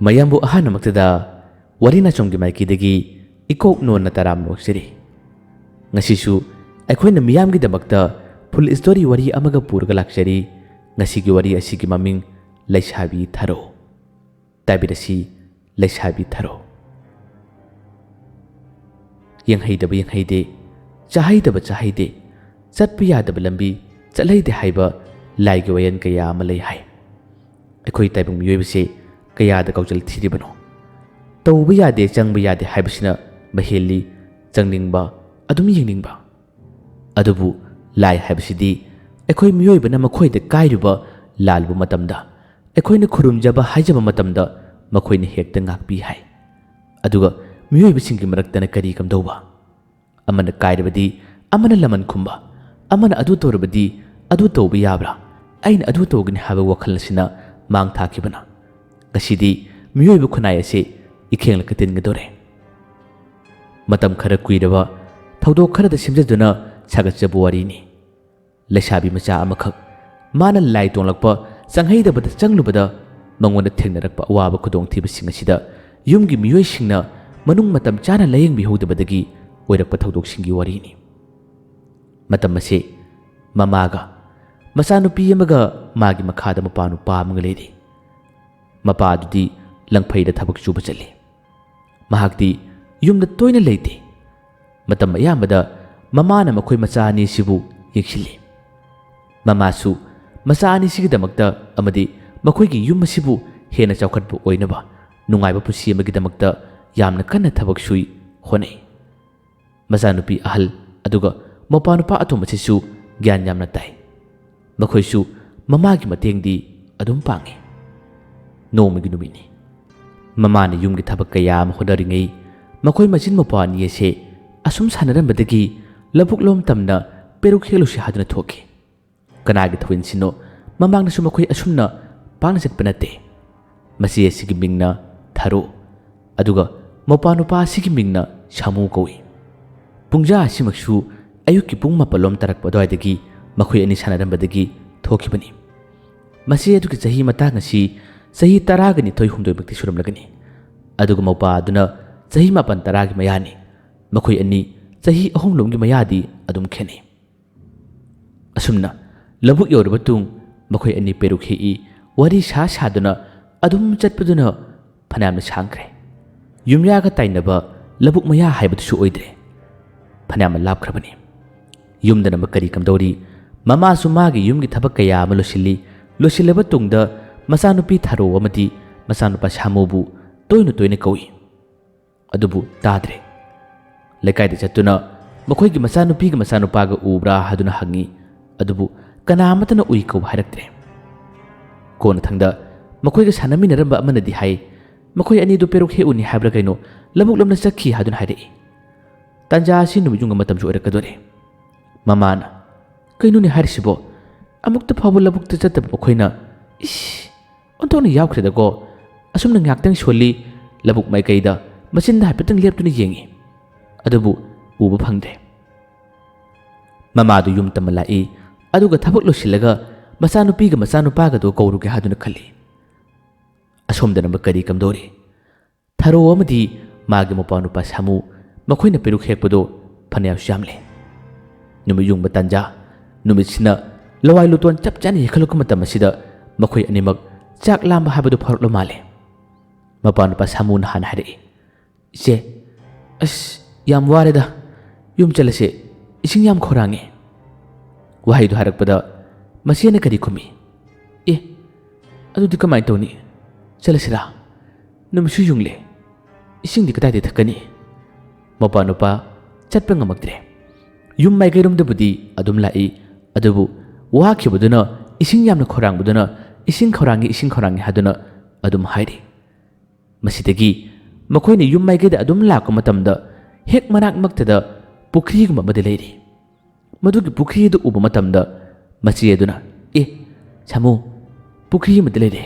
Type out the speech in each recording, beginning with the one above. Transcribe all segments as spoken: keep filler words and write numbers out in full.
ꯃꯌꯥꯝꯕꯨ ꯑꯍꯥꯟꯕꯃꯛꯇꯗ ꯋꯥꯔꯤ ꯅꯥꯆꯣꯝꯒꯤ ꯃꯥꯏꯀꯩꯗꯒꯤ ꯏꯀꯣꯛ ꯅꯣꯟꯅ ꯇꯔꯥꯝꯅ ꯑꯣꯛꯆꯔꯤ꯫ ꯉꯁꯤꯁꯨ ꯑꯩꯈꯣꯏꯅ ꯃꯤꯌꯥꯝꯒꯤꯗꯃꯛꯇ ꯐꯨꯜ ꯁ꯭ꯇꯣꯔꯤ ꯋꯥꯔꯤ ꯑꯃꯒ ꯄꯨꯔꯒ ꯂꯥꯛꯆꯔꯤ꯫ ꯉꯁꯤꯒꯤ ꯋꯥꯔꯤ ꯑꯁꯤꯒꯤ ꯃꯃꯤꯡ ꯂꯩꯁꯥꯕꯤ ꯊꯔꯣ꯫ ꯇꯥꯕꯤꯔꯁꯤ, ꯂꯩꯁꯥꯕꯤ ꯊꯔꯣ꯫ ꯌꯦꯡꯍꯩꯗꯕ ꯌꯦꯡꯍꯩꯗꯦ, ꯆꯥꯍꯩꯗꯕ ꯆꯥꯍꯩꯗꯦ, ꯆꯠꯄ ꯌꯥꯗꯕ ꯂꯝꯕꯤ ꯆꯠꯍꯩꯗꯦ ꯍꯥꯏꯕ ꯂꯥꯏꯒꯤ ꯋꯥꯌꯦꯜ ꯀꯌꯥ ꯑꯃ ꯂꯩ ꯍꯥꯏ꯫ ꯑꯩꯈꯣꯏ ꯇꯥꯏꯕꯪ ꯃꯤꯑꯣꯏꯕꯁꯦ ꯀꯌꯥꯗ ꯀꯥꯎꯖꯜ ꯊꯤꯔꯤꯕꯅꯣ? ꯇꯧꯕ ꯌꯥꯗꯦ, ꯆꯪꯕ ꯌꯥꯗꯦ ꯍꯥꯏꯕꯁꯤꯅ ꯃꯍꯦꯜꯂꯤ ꯆꯪꯅꯤꯡꯕ, ꯑꯗꯨꯝ ꯌꯦꯡꯅꯤꯡꯕ꯫ ꯑꯗꯨꯕꯨ ꯂꯥꯏ ꯍꯥꯏꯕꯁꯤꯗꯤ ꯑꯩꯈꯣꯏ ꯃꯤꯑꯣꯏꯕꯅ ꯃꯈꯣꯏꯗ ꯀꯥꯏꯔꯨꯕ ꯂꯥꯜꯂꯨꯕ ꯃꯇꯝꯗ, ꯑꯩꯈꯣꯏꯅ ꯈꯨꯔꯨꯝꯖꯕ ꯍꯥꯏꯖꯕ ꯃꯇꯝꯗ ꯃꯈꯣꯏꯅ ꯍꯦꯛꯇ ꯉꯥꯛꯄꯤ ꯍꯥꯏ꯫ ꯑꯗꯨꯒ ꯃꯤꯑꯣꯏꯕꯁꯤꯡꯒꯤ ꯃꯔꯛꯇꯅ ꯀꯔꯤ ꯀꯝꯗꯧꯕ? ꯑꯃꯅ ꯀꯥꯏꯔꯕꯗꯤ ꯑꯃꯅ ꯂꯃꯟ ꯈꯨꯝꯕ, ꯑꯃꯅ ꯑꯗꯨ ꯇꯧꯔꯕꯗꯤ ꯑꯗꯨ ꯇꯧꯕ ꯌꯥꯕ꯭ꯔꯥ, ꯑꯩꯅ ꯑꯗꯨ ꯇꯧꯒꯅꯤ ꯍꯥꯏꯕ ꯋꯥꯈꯜ ꯑꯁꯤꯅ ꯃꯥꯡ ꯊꯥꯈꯤꯕꯅ ꯉꯁꯤꯗꯤ ꯃꯤꯑꯣꯏꯕ ꯈꯨꯟꯅꯥꯏ ꯑꯁꯤ ꯏꯈꯦꯡꯂ ꯀꯇꯤꯟꯒꯗꯧꯔꯦ꯫ ꯃꯇꯝ ꯈꯔ ꯀꯨꯏꯔꯕ ꯊꯧꯗꯣꯛ ꯈꯔꯗ ꯁꯦꯝꯖꯗꯨꯅ ꯁꯥꯒꯠꯆꯕ ꯋꯥꯔꯤꯅꯤ꯫ ꯂꯩꯁꯥꯕꯤ ꯃꯆꯥ ꯑꯃꯈꯛ ꯃꯥꯅ ꯂꯥꯏ ꯇꯣꯡꯂꯛꯄ ꯆꯪꯍꯩꯗꯕꯗ ꯆꯪꯂꯨꯕꯗ ꯃꯉꯣꯟꯗ ꯊꯦꯡꯅꯔꯛꯄ ꯑꯋꯥꯕ ꯈꯨꯗꯣꯡꯊꯤꯕꯁꯤꯡ ꯑꯁꯤꯗ ꯌꯨꯝꯒꯤ ꯃꯤꯑꯣꯏꯁꯤꯡꯅ ꯃꯅꯨꯡ ꯃꯇꯝ ꯆꯥꯅ ꯂꯥꯌꯦꯡꯕꯤꯍꯧꯗꯕꯗꯒꯤ ꯑꯣꯏꯔꯛꯄ ꯊꯧꯗꯣꯛꯁꯤꯡꯒꯤ ꯋꯥꯔꯤꯅꯤ꯫ ꯃꯇꯝ ꯑꯁꯤ ꯃꯃꯥꯒ ꯃꯆꯥꯅꯨꯄꯤ ꯑꯃꯒ ꯃꯥꯒꯤ ꯃꯈꯥꯗ ꯃꯄꯥ ꯅꯨꯄꯥ ꯑꯃꯒ ꯂꯩꯔꯤ꯫ ꯃꯄꯥ ꯑꯗꯨꯗꯤ ꯂꯪꯐꯩꯗ ꯊꯕꯛ ꯁꯨꯕ ꯆꯠꯂꯤ꯫ ꯃꯍꯥꯛꯇꯤ ꯌꯨꯝꯗ ꯇꯣꯏꯅ ꯂꯩꯇꯦ꯫ ꯃꯇꯝ ꯑꯌꯥꯝꯕꯗ ꯃꯃꯥꯅ ꯃꯈꯣꯏ ꯃꯆꯥ ꯑꯅꯤ ꯑꯁꯤꯕꯨ ꯌꯦꯡꯁꯤꯜꯂꯤ꯫ ꯃꯃꯥꯁꯨ ꯃꯆꯥ ꯑꯅꯤꯁꯤꯒꯤꯗꯃꯛꯇ ꯑꯃꯗꯤ ꯃꯈꯣꯏꯒꯤ ꯌꯨꯝ ꯑꯁꯤꯕꯨ ꯍꯦꯟꯅ ꯆꯥꯎꯈꯠꯄ ꯑꯣꯏꯅꯕ ꯅꯨꯡꯉꯥꯏꯕ ꯄꯨꯟꯁꯤ ꯑꯃꯒꯤꯗꯃꯛꯇ ꯌꯥꯝꯅ ꯀꯟꯅ ꯊꯕꯛ ꯁꯨꯏ, ꯍꯣꯠꯅꯩ꯫ ꯃꯆꯥꯅꯨꯄꯤ ꯑꯍꯜ ꯑꯗꯨꯒ ꯃꯄꯥꯅꯨꯄꯥ ꯑꯇꯣꯝꯕꯁꯤꯁꯨ ꯒ꯭ꯌꯥꯟ ꯌꯥꯝꯅ ꯇꯥꯏ꯫ ꯃꯈꯣꯏꯁꯨ ꯃꯃꯥꯒꯤ ꯃꯇꯦꯡꯗꯤ ꯑꯗꯨꯝ ꯄꯥꯡꯏ꯫ ꯅꯣꯡꯃꯒꯤ ꯅꯨꯃꯤꯠꯅꯤ꯫ ꯃꯃꯥꯅ ꯌꯨꯝꯒꯤ ꯊꯕꯛ ꯀꯌꯥ ꯑꯃ ꯍꯣꯠꯅꯔꯤꯉꯩ ꯃꯈꯣꯏ ꯃꯆꯤꯟ ꯃꯧꯄ꯭ꯋꯥ ꯑꯅꯤ ꯑꯁꯦ ꯑꯁꯨꯝ ꯁꯥꯟꯅꯔꯝꯕꯗꯒꯤ ꯂꯧꯕꯨꯛꯂꯣꯝ ꯇꯝꯅ ꯄꯦꯔꯨꯛ ꯍꯦꯛꯂꯨꯁꯤ ꯍꯥꯏꯗꯨꯅ ꯊꯣꯛꯈꯤ꯫ ꯀꯅꯥꯒꯤ ꯊꯧꯏꯟꯁꯤꯅꯣ, ꯃꯃꯥꯡꯗꯁꯨ ꯃꯈꯣꯏ ꯑꯁꯨꯝꯅ ꯄꯥꯛꯅ ꯆꯠꯄ ꯅꯠꯇꯦ꯫ ꯃꯆꯦ ꯑꯁꯤꯒꯤ ꯃꯤꯡꯅ ꯊꯔꯣ, ꯑꯗꯨꯒ ꯃꯧꯄ꯭ꯋꯥ ꯅꯨꯄꯥ ꯑꯁꯤꯒꯤ ꯃꯤꯡꯅ ꯁꯥꯃꯨ ꯀꯧꯏ꯫ ꯄꯨꯡꯖꯥ ꯑꯁꯤꯃꯛꯁꯨ ꯑꯌꯨꯛꯀꯤ ꯄꯨꯡ ꯃꯥꯄꯜꯂꯣꯝ ꯇꯥꯔꯛꯄ ꯑꯗꯨꯋꯥꯏꯗꯒꯤ ꯃꯈꯣꯏ ꯑꯅꯤ ꯁꯥꯟꯅꯔꯝꯕꯗꯒꯤ ꯊꯣꯛꯈꯤꯕꯅꯤ꯫ ꯃꯆꯦ ꯑꯗꯨꯒꯤ ꯆꯍꯤ ꯃꯇꯥꯡ ꯑꯁꯤ ꯆꯍꯤ ꯇꯔꯥꯒ ꯅꯤꯊꯣꯏ ꯍꯨꯝꯗꯣꯏꯃꯛꯇꯤ ꯁꯨꯔꯝꯂꯒꯅꯤ꯫ ꯑꯗꯨꯒ ꯃꯧꯄꯥ ꯑꯗꯨꯅ ꯆꯍꯤ ꯃꯥꯄꯟ ꯇꯔꯥꯒꯤ ꯃꯌꯥꯅꯤ꯫ ꯃꯈꯣꯏ ꯑꯅꯤ ꯆꯍꯤ ꯑꯍꯨꯝ ꯂꯣꯝꯒꯤ ꯃꯌꯥꯗꯤ ꯑꯗꯨꯝ ꯈꯦꯠꯅꯩ꯫ ꯑꯁꯨꯝꯅ ꯂꯧꯕꯨꯛ ꯌꯧꯔꯕ ꯇꯨꯡ ꯃꯈꯣꯏ ꯑꯅꯤ ꯄꯦꯔꯨꯛ ꯍꯦꯛꯏ, ꯋꯥꯔꯤ ꯁꯥ ꯁꯥꯗꯨꯅ ꯑꯗꯨꯝ ꯆꯠꯄꯗꯨꯅ ꯐꯅꯌꯥꯝꯅ ꯁꯥꯡꯈ꯭ꯔꯦ꯫ ꯌꯨꯝꯌꯥꯒ ꯇꯥꯏꯅꯕ ꯂꯧꯕꯨꯛ ꯃꯌꯥ ꯍꯥꯏꯕꯗꯨꯁꯨ ꯑꯣꯏꯗ꯭ꯔꯦ꯫ ꯐꯅꯌꯥꯝꯅ ꯂꯥꯞꯈ꯭ꯔꯕꯅꯤ꯫ ꯌꯨꯝꯗꯅ ꯀꯔꯤ ꯀꯝꯗꯧꯔꯤ? ꯃꯃꯥꯁꯨ ꯃꯥꯒꯤ ꯌꯨꯝꯒꯤ ꯊꯕꯛ ꯀꯌꯥ ꯑꯃ ꯂꯣꯏꯁꯤꯜꯂꯤ꯫ ꯂꯣꯏꯁꯤꯜꯂꯕ ꯇꯨꯡꯗ ꯃꯆꯥꯅꯨꯄꯤ ꯊꯥꯔꯣ ꯑꯃꯗꯤ ꯃꯆꯥꯅꯨꯄꯥ ꯁꯥꯃꯨꯕꯨ ꯇꯣꯏꯅ ꯇꯣꯏꯅ ꯀꯧꯏ꯫ ꯑꯗꯨꯕꯨ ꯇꯥꯗ꯭ꯔꯦ꯫ ꯂꯩꯀꯥꯏꯗ ꯆꯠꯇꯨꯅ ꯃꯈꯣꯏꯒꯤ ꯃꯆꯥꯅꯨꯄꯤꯒ ꯃꯆꯥꯅꯨꯄꯥꯒ ꯎꯕ꯭ꯔꯥ ꯍꯥꯏꯗꯨꯅ ꯍꯪꯉꯤ꯫ ꯑꯗꯨꯕꯨ ꯀꯅꯥ ꯑꯃꯠꯇꯅ ꯎꯏ ꯀꯧꯕ ꯍꯥꯏꯔꯛꯇ꯭ꯔꯦ꯫ ꯀꯣꯟꯅꯊꯪꯗ ꯃꯈꯣꯏꯒ ꯁꯥꯟꯅꯃꯤꯟꯅꯔꯝꯕ ꯑꯃꯅꯗꯤ ꯍꯥꯏ, "ꯃꯈꯣꯏ ꯑꯅꯤꯗꯨ ꯄꯦꯔꯨꯛ ꯍꯦꯛꯎꯅꯤ ꯍꯥꯏꯕ꯭ꯔꯥ ꯀꯩꯅꯣ, ꯂꯧꯕꯨꯛ ꯂꯣꯝꯗ ꯆꯠꯈꯤ" ꯍꯥꯏꯗꯨꯅ ꯍꯥꯏꯔꯛꯏ꯫ ꯇꯥꯟꯖꯥ ꯑꯁꯤ ꯅꯨꯃꯤꯠ ꯌꯨꯡꯕ ꯃꯇꯝꯁꯨ ꯑꯣꯏꯔꯛꯀꯗꯣꯔꯦ꯫ ꯃꯃꯥꯅ, "ꯀꯩꯅꯣꯅꯦ ꯍꯥꯏꯔꯤꯁꯤꯕꯣ? ꯑꯃꯨꯛꯇ ꯐꯥꯎꯕ ꯂꯧꯕꯨꯛꯇ ꯆꯠꯇꯕ ꯃꯈꯣꯏꯅ, ꯏꯁ, ꯑꯣꯟꯊꯣꯛꯅ ꯌꯥꯎꯈ꯭ꯔꯦꯗꯀꯣ꯫ ꯑꯁꯨꯝꯅ ꯉꯥꯏꯍꯥꯛꯇꯪ ꯁꯣꯜꯂꯤ, ꯂꯧꯕꯨꯛ ꯃꯥꯏꯀꯩꯗ ꯃꯆꯤꯟꯗ ꯍꯥꯏꯐꯦꯠꯇꯪ ꯂꯦꯞꯇꯨꯅ ꯌꯦꯡꯉꯤ, ꯑꯗꯨꯕꯨ ꯎꯕ ꯐꯪꯗ꯭ꯔꯦ"꯫ ꯃꯃꯥꯗꯨ ꯌꯨꯝ ꯇꯝꯕ ꯂꯥꯛꯏ, ꯑꯗꯨꯒ ꯊꯕꯛ ꯂꯣꯏꯁꯤꯜꯂꯒ ꯃꯆꯥꯅꯨꯄꯤꯒ ꯃꯆꯥꯅꯨꯄꯥꯒꯗꯣ ꯀꯧꯔꯨꯒꯦ ꯍꯥꯏꯗꯨꯅ ꯈꯜꯂꯤ꯫ ꯑꯁꯣꯝꯗꯅ ꯀꯔꯤ ꯀꯝꯗꯧꯔꯤ? ꯊꯔꯣ ꯑꯃꯗꯤ ꯃꯥꯒꯤ ꯃꯄꯥꯅꯨꯄꯥ ꯁꯥꯃꯨ, ꯃꯈꯣꯏꯅ ꯄꯦꯔꯨꯛ ꯍꯦꯛꯄꯗꯨ ꯐꯅꯌꯥꯝꯁꯨ ꯌꯥꯝꯂꯦ꯫ ꯅꯨꯃꯤꯠ ꯌꯨꯡꯕ ꯇꯥꯟꯖꯥ, ꯅꯨꯃꯤꯠꯁꯤꯅ ꯂꯋꯥꯏ ꯂꯨꯇꯣꯟ ꯆꯞ ꯆꯥꯅ ꯌꯩꯈꯠꯂꯛꯄ ꯃꯇꯝ ꯑꯁꯤꯗ ꯃꯈꯣꯏ ꯑꯅꯤꯃꯛ ꯆꯥꯛ ꯂꯥꯝꯕ ꯍꯥꯏꯕꯗꯨ ꯐꯥꯎꯔꯛꯂ ꯃꯥꯜꯂꯦ꯫ ꯃꯄꯥꯅꯨꯄꯥ ꯁꯥꯃꯨꯅ ꯍꯥꯟꯅ ꯍꯥꯏꯔꯛꯏ, "ꯏꯆꯦ, ꯑꯁ, ꯌꯥꯝ ꯋꯥꯔꯦꯗ, ꯌꯨꯝ ꯆꯠꯂꯁꯦ, ꯏꯁꯤꯡ ꯌꯥꯝ ꯈꯧꯔꯥꯡꯉꯦ"꯫ ꯋꯥꯍꯩꯗꯨ ꯍꯥꯏꯔꯛꯄꯗ ꯃꯆꯦꯅ ꯀꯔꯤ ꯈꯨꯝꯃꯤ? "ꯑꯦ, ꯑꯗꯨꯗꯤ ꯀꯃꯥꯏꯅ ꯇꯧꯅꯤ? ꯆꯠꯂꯁꯤꯔꯥ? ꯅꯨꯃꯤꯠꯁꯨ ꯌꯨꯡꯂꯦ, ꯏꯁꯤꯡꯗꯤ ꯀꯗꯥꯏꯗ ꯊꯛꯀꯅꯤ?" ꯃꯄꯥꯅꯨꯄꯥ ꯆꯠꯄ ꯉꯝꯃꯛꯇ꯭ꯔꯦ꯫ ꯌꯨꯝ ꯃꯥꯏꯀꯩꯔꯣꯝꯗꯕꯨꯗꯤ ꯑꯗꯨꯝ ꯂꯥꯛꯏ, ꯑꯗꯨꯕꯨ ꯋꯥꯈꯤꯕꯗꯨꯅ, ꯏꯁꯤꯡ ꯌꯥꯝꯅ ꯈꯧꯔꯥꯡꯕꯗꯨꯅ, "ꯏꯁꯤꯡ ꯈꯧꯔꯥꯡꯉꯤ, ꯏꯁꯤꯡ ꯈꯧꯔꯥꯡꯉꯤ" ꯍꯥꯏꯗꯨꯅ ꯑꯗꯨꯝ ꯍꯥꯏꯔꯤ꯫ ꯃꯁꯤꯗꯒꯤ ꯃꯈꯣꯏꯅ ꯌꯨꯝ ꯃꯥꯏꯀꯩꯗ ꯑꯗꯨꯝ ꯂꯥꯛꯄ ꯃꯇꯝꯗ ꯍꯦꯛ ꯃꯅꯥꯛ ꯃꯛꯇꯗ ꯄꯨꯈ꯭ꯔꯤꯒꯨꯝꯕ ꯑꯃꯗꯤ ꯂꯩꯔꯤ꯫ ꯃꯗꯨꯒꯤ ꯄꯨꯈ꯭ꯔꯤ ꯑꯗꯨ ꯎꯕ ꯃꯇꯝꯗ ꯃꯆꯦ ꯑꯗꯨꯅ, "ꯑꯦ, ꯁꯥꯃꯨ, ꯄꯨꯈ꯭ꯔꯤ ꯑꯃꯗꯤ ꯂꯩꯔꯦ꯫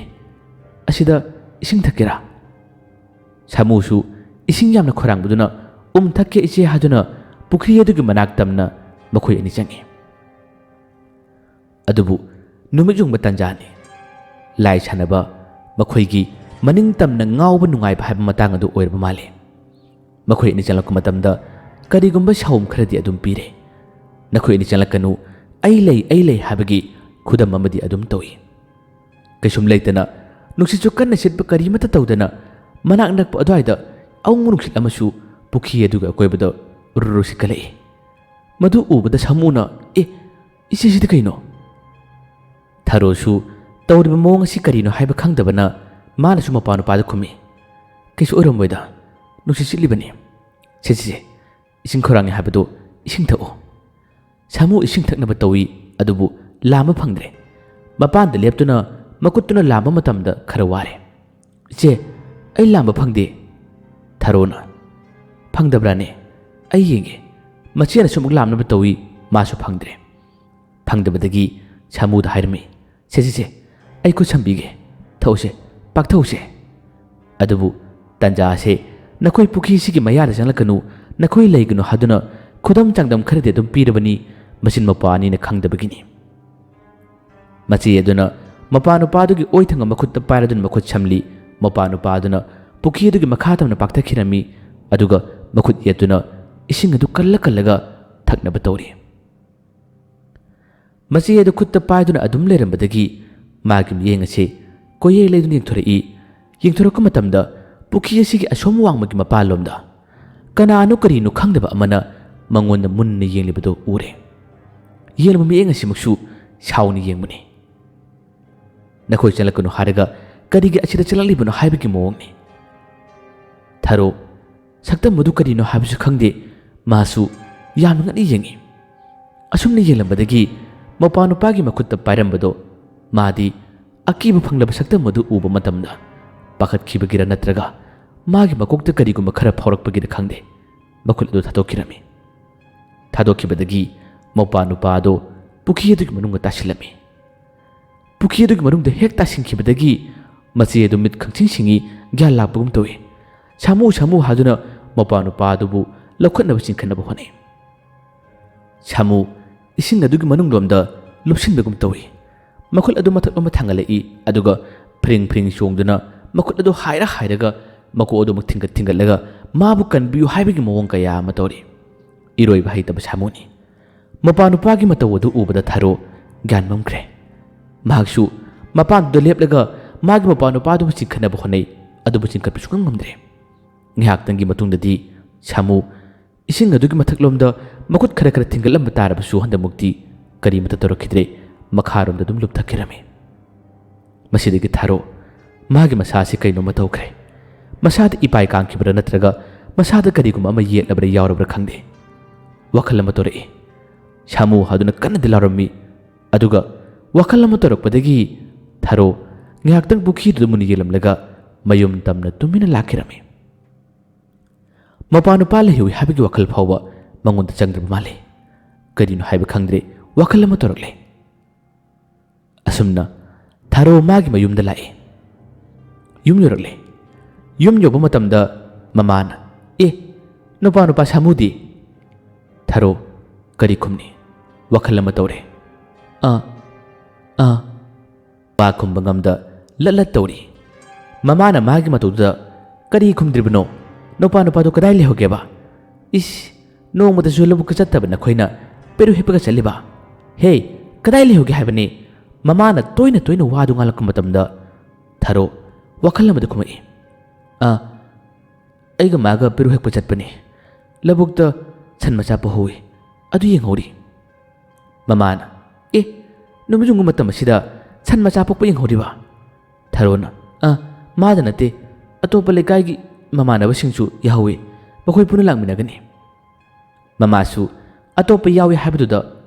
ꯑꯁꯤꯗ ꯏꯁꯤꯡ ꯊꯛꯀꯦꯔꯥ?" ꯁꯥꯃꯨꯁꯨ ꯏꯁꯤꯡ ꯌꯥꯝꯅ ꯈꯧꯔꯥꯡꯕꯗꯨꯅ, "ꯎꯝ, ꯊꯛꯀꯦ ꯏꯆꯦ" ꯍꯥꯏꯗꯨꯅ ꯄꯨꯈ꯭ꯔꯤ ꯑꯗꯨꯒꯤ ꯃꯅꯥꯛ ꯇꯝꯅ ꯃꯈꯣꯏ ꯑꯅꯤ ꯆꯪꯉꯤ꯫ ꯑꯗꯨꯕꯨ ꯅꯨꯃꯤꯠ ꯌꯨꯡꯕ ꯇꯥꯟꯖꯥꯅꯤ꯫ ꯂꯥꯏ ꯁꯥꯟꯅꯕ, ꯃꯈꯣꯏꯒꯤ ꯃꯅꯤꯡ ꯇꯝꯅ ꯉꯥꯎꯕ ꯅꯨꯡꯉꯥꯏꯕ ꯍꯥꯏꯕ ꯃꯇꯥꯡ ꯑꯗꯨ ꯑꯣꯏꯔꯕ ꯃꯥꯜꯂꯤ꯫ ꯃꯈꯣꯏ ꯑꯅꯤ ꯆꯪꯂꯛꯄ ꯃꯇꯝꯗ ꯀꯔꯤꯒꯨꯝꯕ ꯁꯥꯎꯝ ꯈꯔꯗꯤ ꯑꯗꯨꯝ ꯄꯤꯔꯦ꯫ "ꯅꯈꯣꯏ ꯑꯅꯤ ꯆꯪꯂꯛꯀꯅꯨ, ꯑꯩ ꯂꯩ, ꯑꯩ ꯂꯩ" ꯍꯥꯏꯕꯒꯤ ꯈꯨꯗꯝ ꯑꯃꯗꯤ ꯑꯗꯨꯝ ꯇꯧꯏ꯫ ꯀꯩꯁꯨꯝ ꯂꯩꯇꯅ, ꯅꯨꯡꯁꯤꯠꯁꯨ ꯀꯟꯅ ꯁꯤꯠꯄ ꯀꯔꯤꯃꯠꯇ ꯇꯧꯗꯅ, ꯃꯅꯥꯛ ꯅꯛꯄ ꯑꯗꯨꯋꯥꯏꯗ ꯑꯋꯨꯡꯕ ꯅꯨꯡꯁꯤꯠ ꯑꯃꯁꯨ ꯄꯨꯈ꯭ꯔꯤ ꯑꯗꯨꯒꯤ ꯑꯀꯣꯏꯕꯗ ꯎꯔꯨꯔꯨ ꯁꯤꯠꯀꯠꯂꯛꯏ꯫ ꯃꯗꯨ ꯎꯕꯗ ꯁꯥꯃꯨꯅ, "ꯑꯦ, ꯏꯆꯦꯁꯤꯗꯤ ꯀꯩꯅꯣ?" ꯊꯔꯣꯁꯨ ꯇꯧꯔꯤꯕ ꯃꯑꯣꯡ ꯑꯁꯤ ꯀꯔꯤꯅꯣ ꯍꯥꯏꯕ ꯈꯪꯗꯕꯅ ꯃꯥꯅꯁꯨ ꯃꯄꯥ ꯅꯨꯄꯥꯗ ꯈꯨꯝꯃꯤ, "ꯀꯩꯁꯨ ꯑꯣꯏꯔꯝꯃꯣꯏꯗ, ꯅꯨꯡꯁꯤꯠ ꯁꯤꯠꯂꯤꯕꯅꯤ꯫ ꯁꯦ, ꯁꯦ, ꯁꯦ, ꯏꯁꯤꯡ ꯈꯧꯔꯥꯡꯉꯦ ꯍꯥꯏꯕꯗꯨ ꯏꯁꯤꯡ ꯊꯛꯎ"꯫ ꯁꯥꯃꯨ ꯏꯁꯤꯡ ꯊꯛꯅꯕ ꯇꯧꯏ, ꯑꯗꯨꯕꯨ ꯂꯥꯝꯕ ꯐꯪꯗ꯭ꯔꯦ꯫ ꯃꯄꯥꯟꯗ ꯂꯦꯞꯇꯨꯅ ꯃꯈꯨꯠꯇꯨꯅ ꯂꯥꯝꯕ ꯃꯇꯝꯗ ꯈꯔ ꯋꯥꯔꯦ꯫ "ꯏꯆꯦ, ꯑꯩ ꯂꯥꯝꯕ ꯐꯪꯗꯦ"꯫ ꯊꯔꯣꯅ꯫ "ꯐꯪꯗꯕ꯭ꯔꯥꯅꯦ? ꯑꯩ ꯌꯦꯡꯒꯦ"꯫ ꯃꯆꯦꯅꯁꯨ ꯑꯃꯨꯛ ꯂꯥꯝꯅꯕ ꯇꯧꯏ, ꯃꯥꯁꯨ ꯐꯪꯗ꯭ꯔꯦ꯫ ꯐꯪꯗꯕꯗꯒꯤ ꯁꯥꯃꯨꯗ ꯍꯥꯏꯔꯝꯃꯤ, "ꯁꯦ, ꯁꯦ, ꯁꯦ, ꯑꯩ ꯈꯨꯠ ꯁꯝꯕꯤꯒꯦ꯫ ꯊꯛꯎꯁꯦ, ꯄꯥꯛꯊꯧꯁꯦ"꯫ ꯑꯗꯨꯕꯨ ꯇꯟꯖꯥ ꯑꯁꯦ "ꯅꯈꯣꯏ ꯄꯨꯈ꯭ꯔꯤꯁꯤꯒꯤ ꯃꯌꯥꯗ ꯆꯪꯂꯛꯀꯅꯨ, ꯅꯈꯣꯏ ꯂꯩꯒꯅꯨ" ꯍꯥꯏꯗꯨꯅ ꯈꯨꯗꯝ ꯆꯥꯡꯗꯝ ꯈꯔꯗꯤ ꯑꯗꯨꯝ ꯄꯤꯔꯕꯅꯤ, ꯃꯆꯤꯟ ꯃꯧꯄ꯭ꯋꯥ ꯑꯅꯤꯅ ꯈꯪꯗꯕꯒꯤꯅꯤ꯫ ꯃꯆꯦ ꯑꯗꯨꯅ ꯃꯄꯥ ꯅꯨꯄꯥꯗꯨꯒꯤ ꯑꯣꯏ ꯊꯪꯕ ꯃꯈꯨꯠꯇ ꯄꯥꯏꯔꯗꯨꯅ ꯃꯈꯨꯠ ꯁꯝꯂꯤ꯫ ꯃꯄꯥ ꯅꯨꯄꯥ ꯑꯗꯨꯅ ꯄꯨꯈ꯭ꯔꯤ ꯑꯗꯨꯒꯤ ꯃꯈꯥ ꯇꯝꯅ ꯄꯥꯛꯊꯈꯤꯔꯝꯃꯤ, ꯑꯗꯨꯒ ꯃꯈꯨꯠ ꯌꯦꯠꯇꯨꯅ ꯏꯁꯤꯡ ꯑꯗꯨ ꯀꯜꯂ ꯀꯜꯂꯒ ꯊꯛꯅꯕ ꯇꯧꯔꯤ꯫ ꯃꯆꯦ ꯑꯗꯨ ꯈꯨꯠꯇ ꯄꯥꯏꯗꯨꯅ ꯑꯗꯨꯝ ꯂꯩꯔꯝꯕꯗꯒꯤ ꯃꯥꯒꯤ ꯃꯤꯠꯌꯦꯡ ꯑꯁꯤ ꯀꯣꯏꯌꯦꯡ ꯂꯩꯗꯨꯅ ꯌꯦꯡꯊꯣꯔꯛꯏ꯫ ꯌꯦꯡꯊꯣꯔꯛꯄ ꯃꯇꯝꯗ ꯄꯨꯈ꯭ꯔꯤ ꯑꯁꯤꯒꯤ ꯑꯁꯣꯝ ꯋꯥꯡꯃꯒꯤ ꯃꯄꯥꯟꯂꯣꯝꯗ ꯀꯅꯥꯅꯣ ꯀꯔꯤꯅꯣ ꯈꯪꯗꯕ ꯑꯃꯅ ꯃꯉꯣꯟꯗ ꯃꯨꯟꯅ ꯌꯦꯡꯂꯤꯕꯗꯨ ꯎꯔꯦ꯫ ꯌꯦꯡꯂꯤꯕ ꯃꯤꯠꯌꯦꯡ ꯑꯁꯤꯃꯛꯁꯨ ꯁꯥꯎꯅ ꯌꯦꯡꯕꯅꯤ꯫ "ꯅꯈꯣꯏ ꯆꯠꯂꯛꯀꯅꯨ ꯍꯥꯏꯔꯒ ꯀꯔꯤꯒꯤ ꯑꯁꯤꯗ ꯆꯠꯂꯛꯂꯤꯕꯅꯣ?" ꯍꯥꯏꯕꯒꯤ ꯃꯑꯣꯡꯅꯤ꯫ ꯊꯔꯣ ꯁꯛꯇꯝ ꯑꯗꯨ ꯀꯔꯤꯅꯣ ꯍꯥꯏꯕꯁꯨ ꯈꯪꯗꯦ꯫ ꯃꯥꯁꯨ ꯌꯥꯝꯅ ꯉꯛꯅ ꯌꯦꯡꯏ꯫ ꯑꯁꯨꯝꯅ ꯌꯦꯡꯂꯝꯕꯗꯒꯤ ꯃꯄꯥ ꯅꯨꯄꯥꯒꯤ ꯃꯈꯨꯠꯇ ꯄꯥꯏꯔꯝꯕꯗꯣ ꯃꯥꯗꯤ ꯑꯀꯤꯕ ꯐꯪꯂꯕ ꯁꯛꯇꯝ ꯑꯗꯨ ꯎꯕ ꯃꯇꯝꯗ ꯄꯥꯈꯠꯈꯤꯕꯒꯤꯔ ꯅꯠꯇ꯭ꯔꯒ ꯃꯥꯒꯤ ꯃꯀꯣꯛꯇ ꯀꯔꯤꯒꯨꯝꯕ ꯈꯔ ꯐꯥꯎꯔꯛꯄꯒꯤꯔ ꯈꯪꯗꯦ, ꯃꯈꯨꯠ ꯑꯗꯨ ꯊꯥꯗꯣꯛꯈꯤꯔꯝꯃꯤ꯫ ꯊꯥꯗꯣꯛꯈꯤꯕꯗꯒꯤ ꯃꯄꯥ ꯅꯨꯄꯥ ꯑꯗꯨ ꯄꯨꯈ꯭ꯔꯤ ꯑꯗꯨꯒꯤ ꯃꯅꯨꯡꯗ ꯇꯥꯁꯤꯜꯂꯝꯃꯤ꯫ ꯄꯨꯈ꯭ꯔꯤ ꯑꯗꯨꯒꯤ ꯃꯅꯨꯡꯗ ꯍꯦꯛ ꯇꯥꯁꯤꯟꯈꯤꯕꯗꯒꯤ ꯃꯆꯦ ꯑꯗꯨ ꯃꯤꯠ ꯈꯪꯁꯤꯡ ꯁꯤꯡꯏ, ꯒ꯭ꯌꯥꯟ ꯂꯥꯛꯄꯒꯨꯝ ꯇꯧꯏ꯫ "ꯁꯥꯃꯨ, ꯁꯥꯃꯨ" ꯍꯥꯏꯗꯨꯅ ꯃꯄꯥ ꯅꯨꯄꯥ ꯑꯗꯨꯕꯨ ꯂꯧꯈꯠꯅꯕ ꯆꯤꯡꯈꯠꯅꯕ ꯍꯣꯠꯅꯩ꯫ ꯁꯥꯃꯨ ꯏꯁꯤꯡ ꯑꯗꯨꯒꯤ ꯃꯅꯨꯡꯂꯣꯝꯗ ꯂꯨꯞꯁꯤꯟꯕꯒꯨꯝ ꯇꯧꯏ꯫ ꯃꯈꯨꯠ ꯑꯗꯨ ꯃꯊꯛꯂꯣꯝꯗ ꯊꯥꯡꯒꯠꯂꯛꯏ, ꯑꯗꯨꯒ ꯐ꯭ꯔꯤꯡ ꯐ꯭ꯔꯤꯡ ꯆꯣꯡꯗꯨꯅ ꯃꯈꯨꯠ ꯑꯗꯨ ꯍꯥꯏꯔ ꯍꯥꯏꯔꯒ ꯃꯀꯣꯛ ꯑꯗꯨꯃꯛ ꯊꯤꯡꯒꯠ ꯊꯤꯡꯒꯠꯂꯒ ꯃꯥꯕꯨ ꯀꯟꯕꯤꯌꯨ ꯍꯥꯏꯕꯒꯤ ꯃꯑꯣꯡ ꯀꯌꯥ ꯑꯃ ꯇꯧꯔꯤ꯫ ꯏꯔꯣꯏꯕ ꯍꯩꯇꯕ ꯁꯥꯃꯨꯅꯤ꯫ ꯃꯄꯥ ꯅꯨꯄꯥꯒꯤ ꯃꯇꯧ ꯑꯗꯨ ꯎꯕꯗ ꯊꯔꯣ ꯒ꯭ꯌꯥꯟ ꯃꯝꯈ꯭ꯔꯦ꯫ ꯃꯍꯥꯛꯁꯨ ꯃꯄꯥꯟꯗꯨꯗ ꯂꯦꯞꯂꯒ ꯃꯥꯒꯤ ꯃꯄꯥ ꯅꯨꯄꯥꯗꯨꯕꯨ ꯆꯤꯡꯈꯠꯅꯕ ꯍꯣꯠꯅꯩ, ꯑꯗꯨꯕꯨ ꯆꯤꯡꯈꯠꯄ ꯁꯨꯡꯉꯝ ꯉꯝꯗ꯭ꯔꯦ꯫ ꯉꯥꯏꯍꯥꯛꯇꯪꯒꯤ ꯃꯇꯨꯡꯗꯗꯤ ꯁꯥꯃꯨ ꯏꯁꯤꯡ ꯑꯗꯨꯒꯤ ꯃꯊꯛꯂꯣꯝꯗ ꯃꯈꯨꯠ ꯈꯔ ꯈꯔ ꯊꯤꯡꯒꯠꯂꯝꯕ ꯇꯥꯔꯕꯁꯨ ꯍꯟꯗꯛꯃꯛꯇꯤ ꯀꯔꯤꯃꯠꯇ ꯇꯧꯔꯛꯈꯤꯗ꯭ꯔꯦ, ꯃꯈꯥꯔꯣꯝꯗ ꯑꯗꯨꯝ ꯂꯨꯞꯊꯈꯤꯔꯝꯃꯤ꯫ ꯃꯁꯤꯗꯒꯤ ꯊꯔꯣ ꯃꯥꯒꯤ ꯃꯁꯥꯁꯤ ꯀꯩꯅꯣꯝꯃ ꯇꯧꯈ꯭ꯔꯦ꯫ ꯃꯁꯥꯗ ꯏꯄꯥꯏ ꯀꯥꯡꯈꯤꯕ꯭ꯔꯥ ꯅꯠꯇ꯭ꯔꯒ ꯃꯁꯥꯗ ꯀꯔꯤꯒꯨꯝꯕ ꯑꯃ ꯌꯦꯠꯂꯕ꯭ꯔꯥ ꯌꯥꯎꯔꯕ꯭ꯔꯥ ꯈꯪꯗꯦ꯫ ꯋꯥꯈꯜ ꯑꯃ ꯇꯧꯔꯛꯏ꯫ ꯁꯥꯃꯨ ꯍꯥꯏꯗꯨꯅ ꯀꯟꯅꯗꯤ ꯂꯥꯎꯔꯝꯃꯤ꯫ ꯑꯗꯨꯒ ꯋꯥꯈꯜ ꯑꯃ ꯇꯧꯔꯛꯄꯗꯒꯤ ꯊꯔꯣ ꯉꯥꯏꯍꯥꯛꯇꯪ ꯄꯨꯈ꯭ꯔꯤꯗꯨꯗ ꯃꯨꯟꯅ ꯌꯦꯡꯂꯝꯂꯒ ꯃꯌꯨꯝ ꯇꯝꯅ ꯇꯨꯃꯤꯟꯅ ꯂꯥꯛꯈꯤꯔꯝꯃꯤ꯫ ꯃꯄꯥ ꯅꯨꯄꯥ ꯂꯩꯍꯧꯏ ꯍꯥꯏꯕꯒꯤ ꯋꯥꯈꯜ ꯐꯥꯎꯕ ꯃꯉꯣꯟꯗ ꯆꯪꯗ꯭ꯔꯕ ꯃꯥꯜꯂꯦ꯫ ꯀꯔꯤꯅꯣ ꯍꯥꯏꯕ ꯈꯪꯗ꯭ꯔꯦ, ꯋꯥꯈꯜ ꯑꯃ ꯇꯧꯔꯛꯂꯦ꯫ ꯑꯁꯨꯝꯅ ꯊꯔꯣ ꯃꯥꯒꯤ ꯃꯌꯨꯝꯗ ꯂꯥꯛꯏ꯫ ꯌꯨꯝ ꯌꯧꯔꯛꯂꯦ꯫ ꯌꯨꯝ ꯌꯧꯕ ꯃꯇꯝꯗ ꯃꯃꯥꯅ, "ꯑꯦ, ꯅꯨꯄꯥ ꯅꯨꯄꯥ ꯁꯥꯃꯨꯗꯤ?" ꯊꯔꯣ ꯀꯔꯤ ꯈꯨꯝꯅꯤ? ꯋꯥꯈꯜ ꯑꯃ ꯇꯧꯔꯦ꯫ "ꯑꯥ, ꯑꯥ"꯫ ꯋꯥ ꯈꯨꯝꯕ ꯉꯝꯗ ꯂꯠ ꯂꯠ ꯇꯧꯔꯤ꯫ ꯃꯃꯥꯅ ꯃꯥꯒꯤ ꯃꯇꯧꯗꯨꯗ, "ꯀꯔꯤ ꯈꯨꯝꯗ꯭ꯔꯤꯕꯅꯣ? ꯅꯨꯄꯥ ꯅꯨꯄꯥꯗꯣ ꯀꯗꯥꯏ ꯂꯩꯍꯧꯒꯦꯕ? ꯏꯁ, ꯅꯣꯡꯃꯇꯁꯨ ꯂꯧꯕꯨꯛꯇ ꯆꯠꯇꯕ ꯅꯈꯣꯏꯅ ꯄꯦꯔꯨꯛ ꯍꯦꯛꯄꯒ ꯆꯠꯂꯤꯕ? ꯍꯦ, ꯀꯗꯥꯏ ꯂꯩꯍꯧꯒꯦ ꯍꯥꯏꯕꯅꯤ?" ꯃꯃꯥꯅ ꯇꯣꯏꯅ ꯇꯣꯏꯅ ꯋꯥꯗꯨ ꯉꯥꯡꯂꯛꯄ ꯃꯇꯝꯗ ꯊꯔꯣ ꯋꯥꯈꯜ ꯑꯃꯗ ꯈꯨꯝꯃꯛꯏ꯫ "ꯑꯥ, ꯑꯩꯒ ꯃꯥꯒ ꯄꯦꯔꯨꯛ ꯍꯦꯛꯄ ꯆꯠꯄꯅꯤ꯫ ꯂꯧꯕꯨꯛꯇ ꯁꯟ ꯃꯆꯥ ꯄꯣꯛꯍꯧꯏ꯫ ꯑꯗꯨ ꯌꯦꯡꯍꯧꯔꯤ"꯫ ꯃꯃꯥꯅ, "ꯑꯦ, ꯅꯨꯃꯤꯠ ꯌꯨꯡꯕ ꯃꯇꯝ ꯑꯁꯤꯗ ꯁꯟ ꯃꯆꯥ ꯄꯣꯛꯄ ꯌꯦꯡꯍꯧꯔꯤꯕ?" ꯊꯔꯣꯅ, "ꯑ, ꯃꯥꯗ ꯅꯠꯇꯦ, ꯑꯇꯣꯞꯄ ꯂꯩꯀꯥꯏꯒꯤ ꯃꯃꯥꯟꯅꯕꯁꯤꯡꯁꯨ ꯌꯥꯍꯧꯋꯤ꯫ ꯃꯈꯣꯏ ꯄꯨꯟꯅ ꯂꯥꯛꯃꯤꯟꯅꯒꯅꯤ"꯫ ꯃꯃꯥꯁꯨ ꯑꯇꯣꯞꯄ ꯌꯥꯎꯏ ꯍꯥꯏꯕꯗꯨꯗ,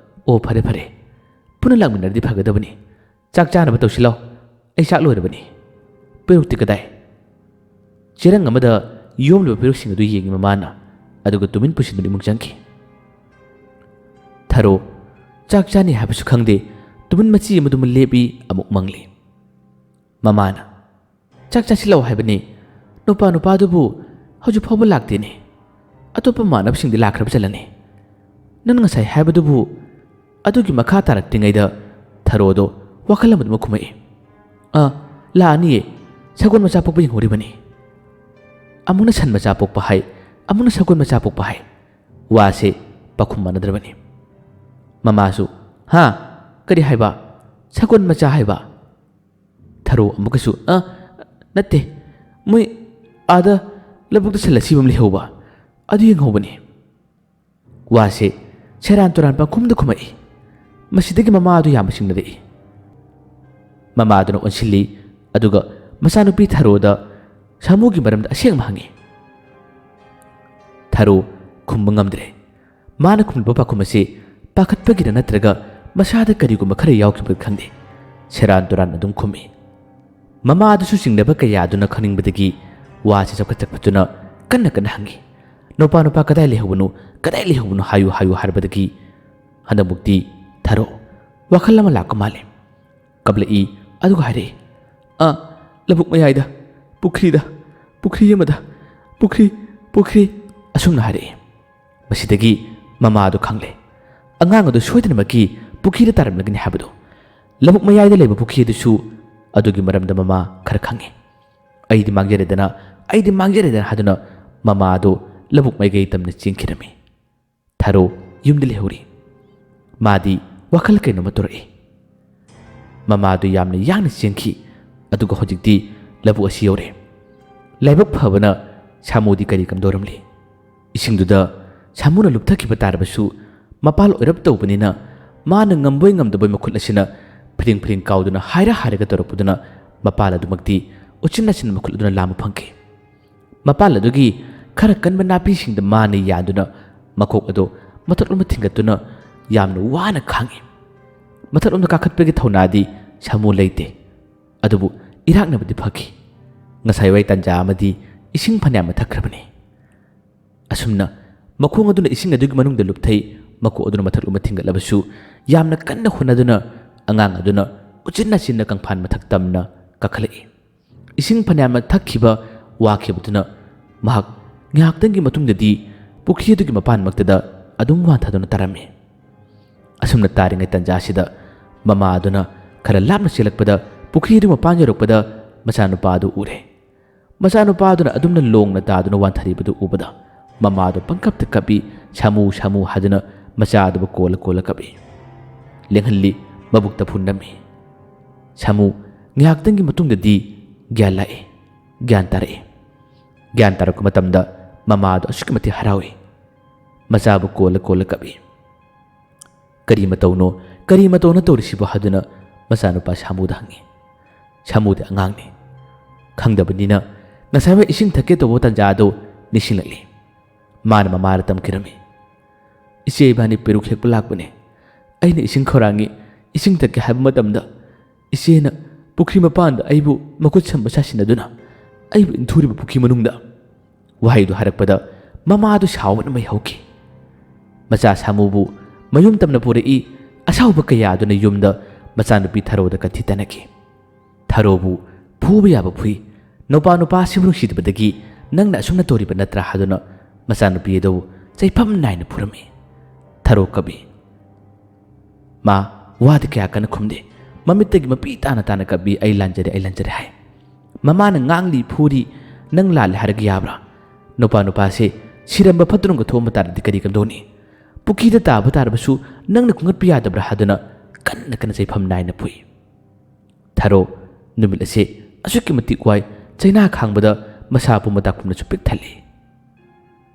"ꯑꯣ, ꯐꯔꯦ, ꯐꯔꯦ꯫ ꯄꯨꯟꯅ ꯂꯥꯛꯃꯤꯟꯅꯔꯗꯤ ꯐꯒꯗꯕꯅꯤ꯫ ꯆꯥꯛ ꯆꯥꯅꯕ ꯇꯧꯁꯤꯜꯂꯣ꯫ ꯑꯩ ꯆꯥꯛ ꯂꯣꯏꯔꯕꯅꯤ꯫ ꯄꯦꯔꯨꯛꯇꯤ ꯀꯗꯥꯏ?" ꯆꯦꯔꯪ ꯑꯃꯗ ꯌꯣꯝꯂꯤꯕ ꯄꯦꯔꯨꯛꯁꯤꯡ ꯑꯗꯨ ꯌꯦꯡꯉꯤ ꯃꯃꯥꯅ, ꯑꯗꯨꯒ ꯇꯨꯃꯤꯟ ꯄꯨꯁꯤꯟꯗꯨꯅ ꯏꯃꯨꯡ ꯆꯪꯈꯤ꯫ ꯊꯔꯣ ꯆꯥꯛ ꯆꯥꯅꯤ ꯍꯥꯏꯕꯁꯨ ꯈꯪꯗꯦ, ꯇꯨꯃꯤꯟ ꯃꯆꯤ ꯑꯃꯗꯨꯃ ꯂꯦꯞꯄꯤ, ꯑꯃꯨꯛ ꯃꯪꯂꯤ꯫ ꯃꯃꯥꯅ, "ꯆꯥꯛ ꯆꯥꯁꯤꯜꯂꯛꯑꯣ ꯍꯥꯏꯕꯅꯤ꯫ ꯅꯨꯄꯥ ꯅꯨꯄꯥꯗꯨꯕꯨ ꯍꯧꯖꯤꯛ ꯐꯥꯎꯕ ꯂꯥꯛꯇꯦꯅꯦ꯫ ꯑꯇꯣꯞꯄ ꯃꯃꯥꯟꯅꯕꯁꯤꯡꯗꯤ ꯂꯥꯛꯈ꯭ꯔꯕ ꯆꯠꯂꯅꯤ꯫ ꯅꯪ ꯉꯁꯥꯏ ꯍꯥꯏꯕꯗꯨꯕꯨ"꯫ ꯑꯗꯨꯒꯤ ꯃꯈꯥ ꯇꯥꯔꯛꯇ꯭ꯔꯤꯉꯩꯗ ꯊꯔꯣꯗꯣ ꯋꯥꯈꯜ ꯑꯃꯗꯨꯃ ꯈꯨꯝꯃꯛꯏ꯫ "ꯑ, "ꯂꯥꯛꯑꯅꯤꯌꯦ, ꯁꯒꯣꯜ ꯃꯆꯥ ꯄꯣꯛꯄ ꯌꯦꯡꯍꯧꯔꯤꯕꯅꯤ꯫ ꯑꯃꯨꯛꯅ ꯁꯟ ꯃꯆꯥ ꯄꯣꯛꯄ ꯍꯥꯏ, ꯑꯃꯨꯛꯅ ꯁꯒꯣꯜ ꯃꯆꯥ ꯄꯣꯛꯄ ꯍꯥꯏ"꯫ ꯋꯥꯁꯦ ꯄꯥꯈꯨꯝ ꯃꯥꯟꯅꯗ꯭ꯔꯕꯅꯤ꯫ ꯃꯃꯥꯁꯨ, "ꯍꯥ? ꯀꯔꯤ ꯍꯥꯏꯕ? ꯁꯒꯣꯜ ꯃꯆꯥ ꯍꯥꯏꯕ?" ꯊꯔꯣ ꯑꯃꯨꯛꯀꯁꯨ, "ꯑ, ꯅꯠꯇꯦ, ꯃꯣꯏ ꯑꯥꯗ ꯂꯧꯕꯨꯛꯇ ꯁꯟ ꯑꯁꯤꯕ ꯑꯃ ꯂꯩꯍꯧꯕ, ꯑꯗꯨ ꯌꯦꯡꯍꯧꯕꯅꯤ"꯫ ꯋꯥꯁꯦ ꯁꯦꯔꯥꯟ ꯇꯨꯔꯥꯟ ꯄꯪꯈꯨꯝꯗ ꯈꯨꯝꯃꯛꯏ꯫ ꯃꯁꯤꯗꯒꯤ ꯃꯃꯥꯗꯨ ꯌꯥꯝꯅ ꯆꯤꯡꯅꯔꯛꯏ꯫ ꯃꯃꯥꯗꯨꯅ ꯑꯣꯟꯁꯤꯜꯂꯤ, ꯑꯗꯨꯒ ꯃꯆꯥꯅꯨꯄꯤ ꯊꯔꯣꯗ ꯁꯥꯃꯨꯒꯤ ꯃꯔꯝꯗ ꯑꯁꯦꯡꯕ ꯍꯪꯉꯤ꯫ ꯊꯔꯣ ꯈꯨꯝꯕ ꯉꯝꯗ꯭ꯔꯦ꯫ ꯃꯥꯅ ꯈꯨꯝꯂꯤꯕ ꯄꯥꯎꯈꯨꯝ ꯑꯁꯤ ꯄꯥꯈꯠꯄꯒꯤꯔ ꯅꯠꯇ꯭ꯔꯒ ꯃꯁꯥꯗ ꯀꯔꯤꯒꯨꯝꯕ ꯈꯔ ꯌꯥꯎꯈꯤꯕꯒꯤꯔ ꯈꯪꯗꯦ, ꯁꯦꯔꯥꯟ ꯇꯨꯔꯥꯟ ꯑꯗꯨꯝ ꯈꯨꯝꯃꯤ꯫ ꯃꯃꯥ ꯑꯗꯨꯁꯨ ꯆꯤꯡꯅꯕ ꯀꯌꯥꯗꯨꯅ ꯈꯪꯅꯤꯡꯕꯗꯒꯤ ꯋꯥꯁꯤ ꯆꯥꯎꯈꯠ ꯆꯥꯎꯈꯠꯇꯨꯅ ꯀꯟꯅ ꯀꯟꯅ ꯍꯪꯉꯤ꯫ "ꯅꯨꯄꯥ, ꯅꯨꯄꯥ ꯀꯗꯥꯏ ꯂꯩꯍꯧꯕꯅꯣ, ꯀꯗꯥꯏ ꯂꯩꯍꯧꯕꯅꯣ ꯍꯥꯏꯌꯨ, ꯍꯥꯏꯌꯨ" ꯍꯥꯏꯔꯕꯗꯒꯤ ꯍꯟꯗꯛꯃꯨꯛꯇꯤ ꯊꯔꯣ ꯋꯥꯈꯜ ꯑꯃ ꯂꯥꯛꯄ ꯃꯥꯜꯂꯤ꯫ ꯀꯞꯂꯛꯏ, ꯑꯗꯨꯒ ꯍꯥꯏꯔꯛꯏ, "ꯑ, ꯂꯧꯕꯨꯛ ꯃꯌꯥꯏꯗ, ꯄꯨꯈ꯭ꯔꯤꯗ, ꯄꯨꯈ꯭ꯔꯤ ꯑꯃꯗ, ꯄꯨꯈ꯭ꯔꯤ, ꯄꯨꯈ꯭ꯔꯤ", ꯑꯁꯨꯝꯅ ꯍꯥꯏꯔꯛꯏ꯫ ꯃꯁꯤꯗꯒꯤ ꯃꯃꯥꯗꯨ ꯈꯪꯂꯦ, ꯑꯉꯥꯡ ꯑꯗꯨ ꯁꯣꯏꯗꯅꯃꯛꯀꯤ ꯄꯨꯈ꯭ꯔꯤꯗ ꯇꯥꯔꯝꯂꯒꯅꯤ ꯍꯥꯏꯕꯗꯨ꯫ ꯂꯧꯕꯨꯛ ꯃꯌꯥꯏꯗ ꯂꯩꯕ ꯄꯨꯈ꯭ꯔꯤ ꯑꯗꯨꯁꯨ ꯑꯗꯨꯒꯤ ꯃꯔꯝꯗ ꯃꯃꯥ ꯈꯔ ꯈꯪꯉꯤ꯫ "ꯑꯩꯗꯤ ꯃꯥꯡꯖꯔꯦꯗꯅ, ꯑꯩꯗꯤ ꯃꯥꯡꯖꯔꯦꯗꯅ" ꯍꯥꯏꯗꯨꯅ ꯃꯃꯥ ꯑꯗꯨ ꯂꯧꯕꯨꯛ ꯃꯥꯏꯀꯩ ꯇꯝꯅ ꯆꯦꯟꯈꯤꯔꯝꯃꯤ꯫ ꯊꯔꯣ ꯌꯨꯝꯗ ꯂꯩꯍꯧꯔꯤ꯫ ꯃꯥꯗꯤ ꯋꯥꯈꯜ ꯀꯩꯅꯣꯝꯃ ꯇꯧꯔꯛꯏ꯫ ꯃꯃꯥꯗꯨ ꯌꯥꯝꯅ ꯌꯥꯡꯅ ꯆꯦꯟꯈꯤ, ꯑꯗꯨꯒ ꯍꯧꯖꯤꯛꯇꯤ ꯂꯧꯕꯨꯛ ꯑꯁꯤ ꯌꯧꯔꯦ꯫ ꯂꯥꯏꯕꯛ ꯐꯕꯅ ꯁꯥꯃꯨꯗꯤ ꯀꯔꯤ ꯀꯝꯗꯧꯔꯝꯂꯤ? ꯏꯁꯤꯡꯗꯨꯗ ꯁꯥꯃꯨꯅ ꯂꯨꯞꯊꯈꯤꯕ ꯇꯥꯔꯕꯁꯨ, ꯃꯄꯥꯜ ꯑꯣꯏꯔꯞ ꯇꯧꯕꯅꯤꯅ ꯃꯥꯅ ꯉꯝꯕꯣꯏ ꯉꯝꯗꯕꯣꯏ ꯃꯈꯨꯠ ꯑꯁꯤꯅ ꯐꯤꯔꯤꯡ ꯐꯤꯔꯤꯡ ꯀꯥꯎꯗꯨꯅ ꯍꯥꯏꯔ ꯍꯥꯏꯔꯒ ꯇꯧꯔꯛꯄꯗꯨꯅ ꯃꯄꯥꯜ ꯑꯗꯨꯃꯛꯇꯤ ꯎꯆꯤꯟ ꯅꯥꯆꯤꯟꯅ ꯃꯈꯨꯠ ꯑꯗꯨꯅ ꯂꯥꯝꯕ ꯐꯪꯈꯤ꯫ ꯃꯄꯥꯜ ꯑꯗꯨꯒꯤ ꯈꯔ ꯀꯟꯕ ꯅꯥꯄꯤꯁꯤꯡꯗ ꯃꯥꯅ ꯌꯥꯟꯗꯨꯅ ꯃꯀꯣꯛ ꯑꯗꯨ ꯃꯊꯛꯂꯣꯝꯗ ꯊꯤꯡꯒꯠꯇꯨꯅ ꯌꯥꯝꯅ ꯋꯥꯅ ꯈꯥꯡꯏ꯫ ꯃꯊꯛꯂꯣꯝꯗ ꯀꯥꯈꯠꯄꯒꯤ ꯊꯧꯅꯥꯗꯤ ꯁꯥꯃꯨ ꯂꯩꯇꯦ꯫ ꯑꯗꯨꯕꯨ ꯏꯔꯥꯛꯅꯕꯗꯤ ꯐꯈꯤ꯫ ꯉꯁꯥꯏꯋꯥꯏ ꯇꯥꯟꯖꯥ ꯑꯃꯗꯤ ꯏꯁꯤꯡ ꯐꯅꯌꯥꯝ ꯃꯊꯛꯈ꯭ꯔꯕꯅꯤ꯫ ꯑꯁꯨꯝꯅ ꯃꯈꯣꯡ ꯑꯗꯨꯅ ꯏꯁꯤꯡ ꯑꯗꯨꯒꯤ ꯃꯅꯨꯡꯗ ꯂꯨꯞꯊꯩ, ꯃꯀꯣꯛ ꯑꯗꯨꯅ ꯃꯊꯛꯂꯣꯝꯗ ꯊꯤꯡꯒꯠꯂꯕꯁꯨ ꯌꯥꯝꯅ ꯀꯟꯅ ꯍꯣꯠꯅꯗꯨꯅ ꯑꯉꯥꯡ ꯑꯗꯨꯅ ꯎꯆꯤꯟ ꯅꯥꯆꯤꯟꯅ ꯀꯪꯐꯥꯟ ꯃꯊꯛ ꯇꯝꯅ ꯀꯥꯈꯠꯂꯛꯏ꯫ ꯏꯁꯤꯡ ꯐꯅꯌꯥꯝꯅ ꯊꯛꯈꯤꯕ ꯋꯥꯈꯤꯕꯗꯨꯅ ꯃꯍꯥꯛ ꯉꯥꯏꯍꯥꯛꯇꯪꯒꯤ ꯃꯇꯨꯡꯗꯗꯤ ꯄꯨꯈ꯭ꯔꯤ ꯑꯗꯨꯒꯤ ꯃꯄꯥꯟꯃꯛꯇꯗ ꯑꯗꯨꯝ ꯋꯥꯟꯊꯗꯨꯅ ꯇꯥꯔꯝꯃꯤ꯫ ꯑꯁꯨꯝꯅ ꯇꯥꯔꯤꯉꯩ ꯇꯟꯖꯥꯁꯤꯗ ꯃꯃꯥ ꯑꯗꯨꯅ ꯈꯔ ꯂꯥꯞꯅ ꯆꯦꯜꯂꯛꯄꯗ ꯄꯨꯈ꯭ꯔꯤꯗꯨ ꯃꯄꯥꯟ ꯌꯧꯔꯛꯄꯗ ꯃꯆꯥꯅꯨꯄꯥꯗꯨ ꯎꯔꯦ꯫ ꯃꯆꯥꯅꯨꯄꯥꯗꯨꯅ ꯑꯗꯨꯝꯅ ꯂꯣꯡꯅ ꯇꯥꯗꯨꯅ ꯋꯥꯟꯊꯔꯤꯕꯗꯨ ꯎꯕꯗ ꯃꯃꯥꯗꯨ ꯄꯪꯀꯞꯇ ꯀꯞꯄꯤ, "ꯁꯥꯃꯨ, ꯁꯥꯃꯨ" ꯍꯥꯏꯗꯨꯅ ꯃꯆꯥꯗꯨꯕꯨ ꯀꯣꯜꯂ ꯀꯣꯜꯂ ꯀꯞꯄꯤ꯫ ꯂꯦꯡꯍꯜꯂꯤ, ꯃꯕꯨꯛꯇ ꯐꯨꯟ ꯅꯝꯃꯤ꯫ ꯁꯥꯃꯨ ꯉꯥꯏꯍꯥꯛꯇꯪꯒꯤ ꯃꯇꯨꯡꯗꯗꯤ ꯒ꯭ꯌꯥꯟ ꯂꯥꯛꯏ, ꯒ꯭ꯌꯥꯟ ꯇꯥꯔꯛꯏ꯫ ꯒ꯭ꯌꯥꯟ ꯇꯥꯔꯛꯄ ꯃꯇꯝꯗ ꯃꯃꯥꯗꯨ ꯑꯁꯨꯛꯀꯤ ꯃꯇꯤꯛ ꯍꯔꯥꯎꯏ꯫ ꯃꯆꯥꯕꯨ ꯀꯣꯜꯂ ꯀꯣꯜꯂ ꯀꯞꯏ꯫ "ꯀꯔꯤ ꯃꯇꯧꯅꯣ, ꯀꯔꯤ ꯃꯇꯧꯅꯣ ꯇꯧꯔꯤꯁꯤꯕꯣ?" ꯍꯥꯏꯗꯨꯅ ꯃꯆꯥꯅꯨꯄꯥ ꯁꯥꯃꯨꯗ ꯍꯪꯉꯤ꯫ ꯁꯥꯃꯨꯗꯤ ꯑꯉꯥꯡꯅꯤ, ꯈꯪꯗꯕꯅꯤꯅ ꯉꯁꯥꯏꯋꯥꯏ ꯏꯁꯤꯡ ꯊꯛꯀꯦ ꯇꯧꯕ ꯇꯥꯟꯖꯥꯗꯨ ꯅꯤꯡꯁꯤꯡꯂꯛꯂꯤ꯫ ꯃꯥꯅ ꯃꯃꯥꯗ ꯇꯝꯈꯤꯔꯝꯃꯤ, "ꯏꯆꯦ ꯏꯕꯥꯅꯤ ꯄꯦꯔꯨꯛ ꯍꯦꯛꯄ ꯂꯥꯛꯄꯅꯦ꯫ ꯑꯩꯅ ꯏꯁꯤꯡ ꯈꯧꯔꯥꯡꯉꯤ, ꯏꯁꯤꯡ ꯊꯛꯀꯦ ꯍꯥꯏꯕ ꯃꯇꯝꯗ ꯏꯆꯦꯅ ꯄꯨꯈ꯭ꯔꯤ ꯃꯄꯥꯟꯗ ꯑꯩꯕꯨ ꯃꯈꯨꯠ ꯁꯝꯕ ꯁꯥꯁꯤꯟꯅꯗꯨꯅ ꯑꯩꯕꯨ ꯏꯟꯊꯨꯔꯤꯕ ꯄꯨꯈ꯭ꯔꯤ ꯃꯅꯨꯡꯗ"꯫ ꯋꯥꯍꯩꯗꯨ ꯍꯥꯏꯔꯛꯄꯗ ꯃꯃꯥꯗꯨ ꯁꯥꯎꯕꯅ ꯃꯩ ꯍꯧꯈꯤ꯫ ꯃꯆꯥ ꯁꯥꯃꯨꯕꯨ ꯃꯌꯨꯝ ꯇꯝꯅ ꯄꯨꯔꯛꯏ꯫ ꯑꯁꯥꯎꯕ ꯀꯌꯥ ꯑꯗꯨꯅ ꯌꯨꯝꯗ ꯃꯆꯥꯅꯨꯄꯤ ꯊꯔꯣꯗ ꯀꯟꯊꯤ ꯇꯥꯟꯅꯈꯤ꯫ ꯊꯔꯣꯕꯨ ꯐꯨꯕ ꯌꯥꯕ ꯐꯨꯏ꯫ "ꯅꯨꯄꯥ ꯅꯨꯄꯥꯁꯤꯕꯨ ꯅꯨꯡꯁꯤꯗꯕꯗꯒꯤ ꯅꯪꯅ ꯑꯁꯨꯝꯅ ꯇꯧꯔꯤꯕ ꯅꯠꯇ꯭ꯔꯥ?" ꯍꯥꯏꯗꯨꯅ ꯃꯆꯥꯅꯨꯄꯤ ꯑꯗꯨ ꯆꯩꯐꯝ ꯅꯥꯏꯅ ꯐꯨꯔꯝꯃꯤ꯫ ꯊꯔꯣ ꯀꯞꯏ꯫ ꯃꯥ ꯋꯥꯗꯤ ꯀꯌꯥ ꯀꯟꯅ ꯈꯨꯝꯗꯦ꯫ ꯃꯃꯤꯠꯇꯒꯤ ꯃꯄꯤ ꯇꯥꯅ ꯇꯥꯅ ꯀꯞꯄꯤ, "ꯑꯩ ꯂꯥꯟꯖꯔꯦ, ꯑꯩ ꯂꯥꯟꯖꯔꯦ" ꯍꯥꯏ꯫ ꯃꯃꯥꯅ ꯉꯥꯡꯂꯤ ꯐꯨꯔꯤ, "ꯅꯪ ꯂꯥꯜꯂꯦ ꯍꯥꯏꯔꯒ ꯌꯥꯕ꯭ꯔꯥ? ꯅꯨꯄꯥ ꯅꯨꯄꯥꯁꯦ ꯁꯤꯔꯝꯕ ꯐꯠꯇꯅꯨꯡꯒ ꯊꯣꯛꯑꯝꯕ ꯇꯥꯔꯗꯤ ꯀꯔꯤ ꯀꯝꯗꯧꯅꯤ? ꯄꯨꯈ꯭ꯔꯤꯗ ꯇꯥꯕ ꯇꯥꯔꯕꯁꯨ ꯅꯪꯅ ꯈꯣꯡꯒꯠꯄ ꯌꯥꯗꯕ꯭ꯔꯥ?" ꯍꯥꯏꯗꯨꯅ ꯀꯟꯅ ꯀꯟꯅ ꯆꯩꯐꯝ ꯅꯥꯏꯅ ꯐꯨꯏ꯫ ꯊꯔꯣ ꯅꯨꯃꯤꯠ ꯑꯁꯤ ꯑꯁꯨꯛꯀꯤ ꯃꯇꯤꯛ ꯋꯥꯏ, ꯆꯩꯅꯥ ꯈꯥꯡꯕꯗ ꯃꯁꯥ ꯄꯨꯝꯕ ꯗꯥꯛꯐꯝꯅꯁꯨ ꯄꯤꯛ ꯊꯜꯂꯤ꯫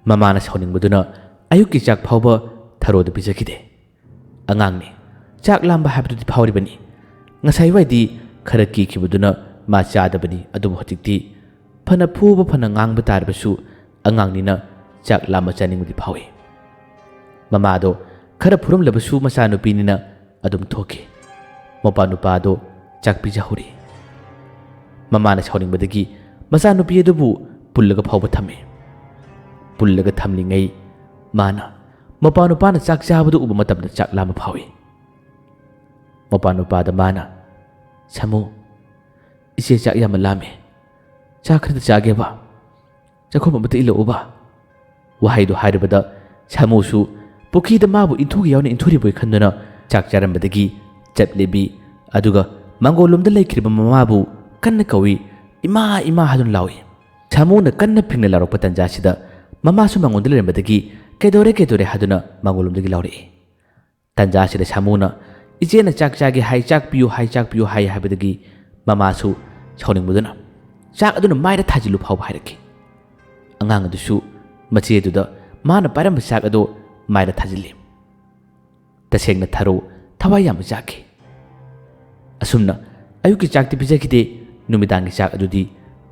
ꯃꯃꯥꯅ ꯁꯥꯎꯅꯤꯡꯕꯗꯨꯅ ꯑꯌꯨꯛꯀꯤ ꯆꯥꯛ ꯐꯥꯎꯕ ꯊꯔꯣꯗ ꯄꯤꯖꯈꯤꯗꯦ꯫ ꯑꯉꯥꯡꯅꯤ, ꯆꯥꯛ ꯂꯥꯝꯕ ꯍꯥꯏꯕꯗꯨꯗꯤ ꯐꯥꯎꯔꯤꯕꯅꯤ꯫ ꯉꯁꯥꯏꯋꯥꯏꯗꯤ ꯈꯔ ꯀꯤꯈꯤꯕꯗꯨꯅ ꯃꯥ ꯆꯥꯗꯕꯅꯤ, ꯑꯗꯨꯕꯨ ꯍꯧꯖꯤꯛꯇꯤ ꯐꯅ ꯐꯨꯕ ꯐꯅ ꯉꯥꯡꯕ ꯇꯥꯔꯕꯁꯨ ꯑꯉꯥꯡꯅꯤꯅ ꯆꯥꯛ ꯂꯥꯝꯕ ꯆꯥꯅꯤꯡꯕꯗꯤ ꯐꯥꯎꯏ꯫ ꯃꯃꯥꯗꯣ ꯈꯔ ꯐꯨꯔꯝꯂꯕꯁꯨ ꯃꯆꯥꯅꯨꯄꯤꯅꯤꯅ ꯑꯗꯨꯝ ꯊꯣꯛꯈꯤ꯫ ꯃꯄꯥ ꯅꯨꯄꯥꯗꯣ ꯆꯥꯛ ꯄꯤꯖꯍꯧꯔꯤ꯫ ꯃꯃꯥꯅ ꯁꯥꯎꯅꯤꯡꯕꯗꯒꯤ ꯃꯆꯥꯅꯨꯄꯤ ꯑꯗꯨꯕꯨ ꯄꯨꯜꯂꯒ ꯐꯥꯎꯕ ꯊꯝꯃꯤ꯫ ꯄꯨꯜꯂꯒ ꯊꯝꯂꯤꯉꯩ ꯃꯥꯅ ꯃꯄꯥ ꯅꯨꯄꯥꯅ ꯆꯥꯛ ꯆꯥꯕꯗꯨ ꯎꯕ ꯃꯇꯝꯗ ꯆꯥꯛ ꯂꯥꯝꯕ ꯐꯥꯎꯏ꯫ ꯃꯄꯥ ꯅꯨꯄꯥꯗ ꯃꯥꯅ, "ꯁꯥꯃꯨ, ꯏꯆꯦ ꯆꯥꯛ ꯌꯥꯝꯅ ꯂꯥꯝꯃꯦ, ꯆꯥꯛ ꯈꯔꯇ ꯆꯥꯒꯦꯕ, ꯆꯥꯛꯈꯨꯝ ꯑꯃꯇ ꯏꯜꯂꯛꯎꯕ"꯫ ꯋꯥꯍꯩꯗꯨ ꯍꯥꯏꯔꯨꯕꯗ ꯁꯥꯃꯨꯁꯨ ꯄꯨꯈ꯭ꯔꯤꯗ ꯃꯥꯕꯨ ꯏꯟꯊꯨꯒꯦ ꯌꯥꯎꯅ ꯏꯟꯊꯨꯔꯤꯕꯣꯏ ꯈꯟꯗꯨꯅ ꯆꯥꯛ ꯆꯥꯔꯝꯕꯗꯒꯤ ꯆꯞ ꯂꯦꯞꯄꯤ꯫ ꯑꯗꯨꯒ ꯃꯥꯡꯒꯣꯜꯂꯣꯝꯗ ꯂꯩꯈ꯭ꯔꯤꯕ ꯃꯃꯥꯕꯨ ꯀꯟꯅ ꯀꯧꯏ, "ꯏꯃꯥ, ꯏꯃꯥ" ꯍꯥꯏꯗꯨꯅ ꯂꯥꯎꯏ꯫ ꯁꯥꯃꯨꯅ ꯀꯟꯅ ꯐꯤꯡꯅ ꯂꯥꯎꯔꯛꯄ ꯇꯟꯖꯥꯁꯤꯗ ꯃꯃꯥꯁꯨ ꯃꯥꯡꯒꯣꯜꯗ ꯂꯩꯔꯝꯕꯗꯒꯤ "ꯀꯩꯗꯧꯔꯦ, ꯀꯩꯗꯧꯔꯦ?" ꯍꯥꯏꯗꯨꯅ ꯃꯥꯡꯒꯣꯜꯂꯣꯝꯗꯒꯤ ꯂꯥꯎꯔꯛꯏ꯫ ꯇꯟꯖꯥꯁꯤꯗ ꯁꯥꯃꯨꯅ, "ꯏꯆꯦꯅ ꯆꯥꯛ ꯆꯥꯒꯦ ꯍꯥꯏ, ꯆꯥꯛ ꯄꯤꯌꯨ ꯍꯥꯏ, ꯆꯥꯛ ꯄꯤꯌꯨ ꯍꯥꯏ" ꯍꯥꯏꯕꯗꯒꯤ ꯃꯃꯥꯁꯨ ꯁꯥꯎꯅꯤꯡꯕꯗꯨꯅ, "ꯆꯥꯛ ꯑꯗꯨꯅ ꯃꯥꯏꯗ ꯊꯥꯖꯤꯜꯂꯨ" ꯐꯥꯎꯕ ꯍꯥꯏꯔꯛꯈꯤ꯫ ꯑꯉꯥꯡ ꯑꯗꯨꯁꯨ ꯃꯆꯦ ꯑꯗꯨꯗ ꯃꯥꯅ ꯄꯥꯏꯔꯝꯕ ꯆꯥꯛ ꯑꯗꯨ ꯃꯥꯏꯗ ꯊꯥꯖꯤꯜꯂꯤ꯫ ꯇꯁꯦꯡꯅ ꯊꯔꯣ ꯊꯋꯥꯏ ꯌꯥꯝꯅ ꯆꯥꯛꯈꯤ꯫ ꯑꯁꯨꯝꯅ ꯑꯌꯨꯛꯀꯤ ꯆꯥꯛꯇꯤ ꯄꯤꯖꯈꯤꯗꯦ, ꯅꯨꯃꯤꯗꯥꯡꯒꯤ ꯆꯥꯛ ꯑꯗꯨꯗꯤ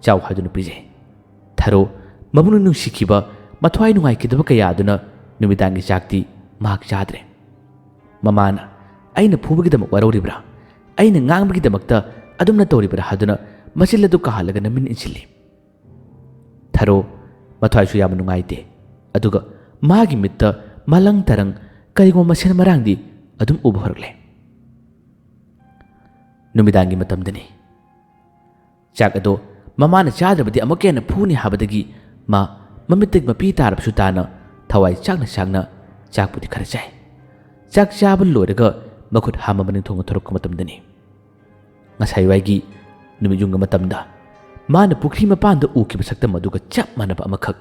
ꯆꯥꯎ ꯍꯥꯏꯗꯨꯅ ꯄꯤꯖꯩ꯫ ꯊꯔꯣ ꯃꯕꯨꯛꯅꯤꯡ ꯅꯨꯡꯁꯤꯈꯤꯕ, ꯃꯊ꯭ꯋꯥꯏ ꯅꯨꯡꯉꯥꯏꯈꯤꯗꯕ ꯀꯌꯥ ꯑꯗꯨꯅ ꯅꯨꯃꯤꯗꯥꯡꯒꯤ ꯆꯥꯛꯇꯤ ꯃꯍꯥꯛ ꯆꯥꯗ꯭ꯔꯦ꯫ ꯃꯃꯥꯅ, "ꯑꯩꯅ ꯐꯨꯕꯒꯤꯗꯃꯛ ꯋꯥꯔꯧꯔꯤꯕ꯭ꯔꯥ? ꯑꯩꯅ ꯉꯥꯡꯕꯒꯤꯗꯃꯛꯇ ꯑꯗꯨꯝꯅ ꯇꯧꯔꯤꯕ꯭ꯔꯥ?" ꯍꯥꯏꯗꯨꯅ ꯃꯆꯤꯜ ꯑꯗꯨ ꯀꯥꯍꯜꯂꯒ ꯅꯝꯃꯤꯟ ꯏꯟꯁꯤꯜꯂꯤ꯫ ꯊꯔꯣ ꯃꯊ꯭ꯋꯥꯏꯁꯨ ꯌꯥꯝꯅ ꯅꯨꯡꯉꯥꯏꯇꯦ, ꯑꯗꯨꯒ ꯃꯥꯒꯤ ꯃꯤꯠꯇ ꯃꯥꯂꯪ ꯇꯔꯪ ꯀꯔꯤꯒꯨꯝꯕ ꯃꯁꯦꯟ ꯃꯔꯥꯡꯗꯤ ꯑꯗꯨꯝ ꯎꯕ ꯍꯧꯔꯛꯂꯦ꯫ ꯅꯨꯃꯤꯗꯥꯡꯒꯤ ꯃꯇꯝꯗꯅꯤ꯫ ꯆꯥꯛ ꯑꯗꯣ ꯃꯃꯥꯅ ꯆꯥꯗ꯭ꯔꯕꯗꯤ ꯑꯃꯨꯛꯀ ꯍꯦꯟꯅ ꯐꯨꯅꯤ ꯍꯥꯏꯕꯗꯒꯤ ꯃꯥ ꯃꯃꯤꯠꯇꯒꯤ ꯃꯄꯤ ꯇꯥꯔꯕꯁꯨ ꯇꯥꯅ ꯊꯋꯥꯏ ꯆꯥꯛꯅ ꯆꯥꯛꯅ ꯆꯥꯛꯄꯨꯗꯤ ꯈꯔ ꯆꯥꯏ꯫ ꯆꯥꯛ ꯆꯥꯕ ꯂꯣꯏꯔꯒ ꯃꯈꯨꯠ ꯍꯥꯝꯕ ꯃꯅꯤꯡ ꯊꯣꯡꯅ ꯊꯣꯔꯛꯄ ꯃꯇꯝꯗꯅꯤ꯫ ꯉꯁꯥꯏꯋꯥꯏꯒꯤ ꯅꯨꯃꯤꯠ ꯌꯨꯡꯕ ꯃꯇꯝꯗ ꯃꯥꯅ ꯄꯨꯈ꯭ꯔꯤ ꯃꯄꯥꯟꯗ ꯎꯈꯤꯕ ꯁꯛꯇꯝ ꯑꯗꯨꯒ ꯆꯞ ꯃꯥꯟꯅꯕ ꯑꯃꯈꯛ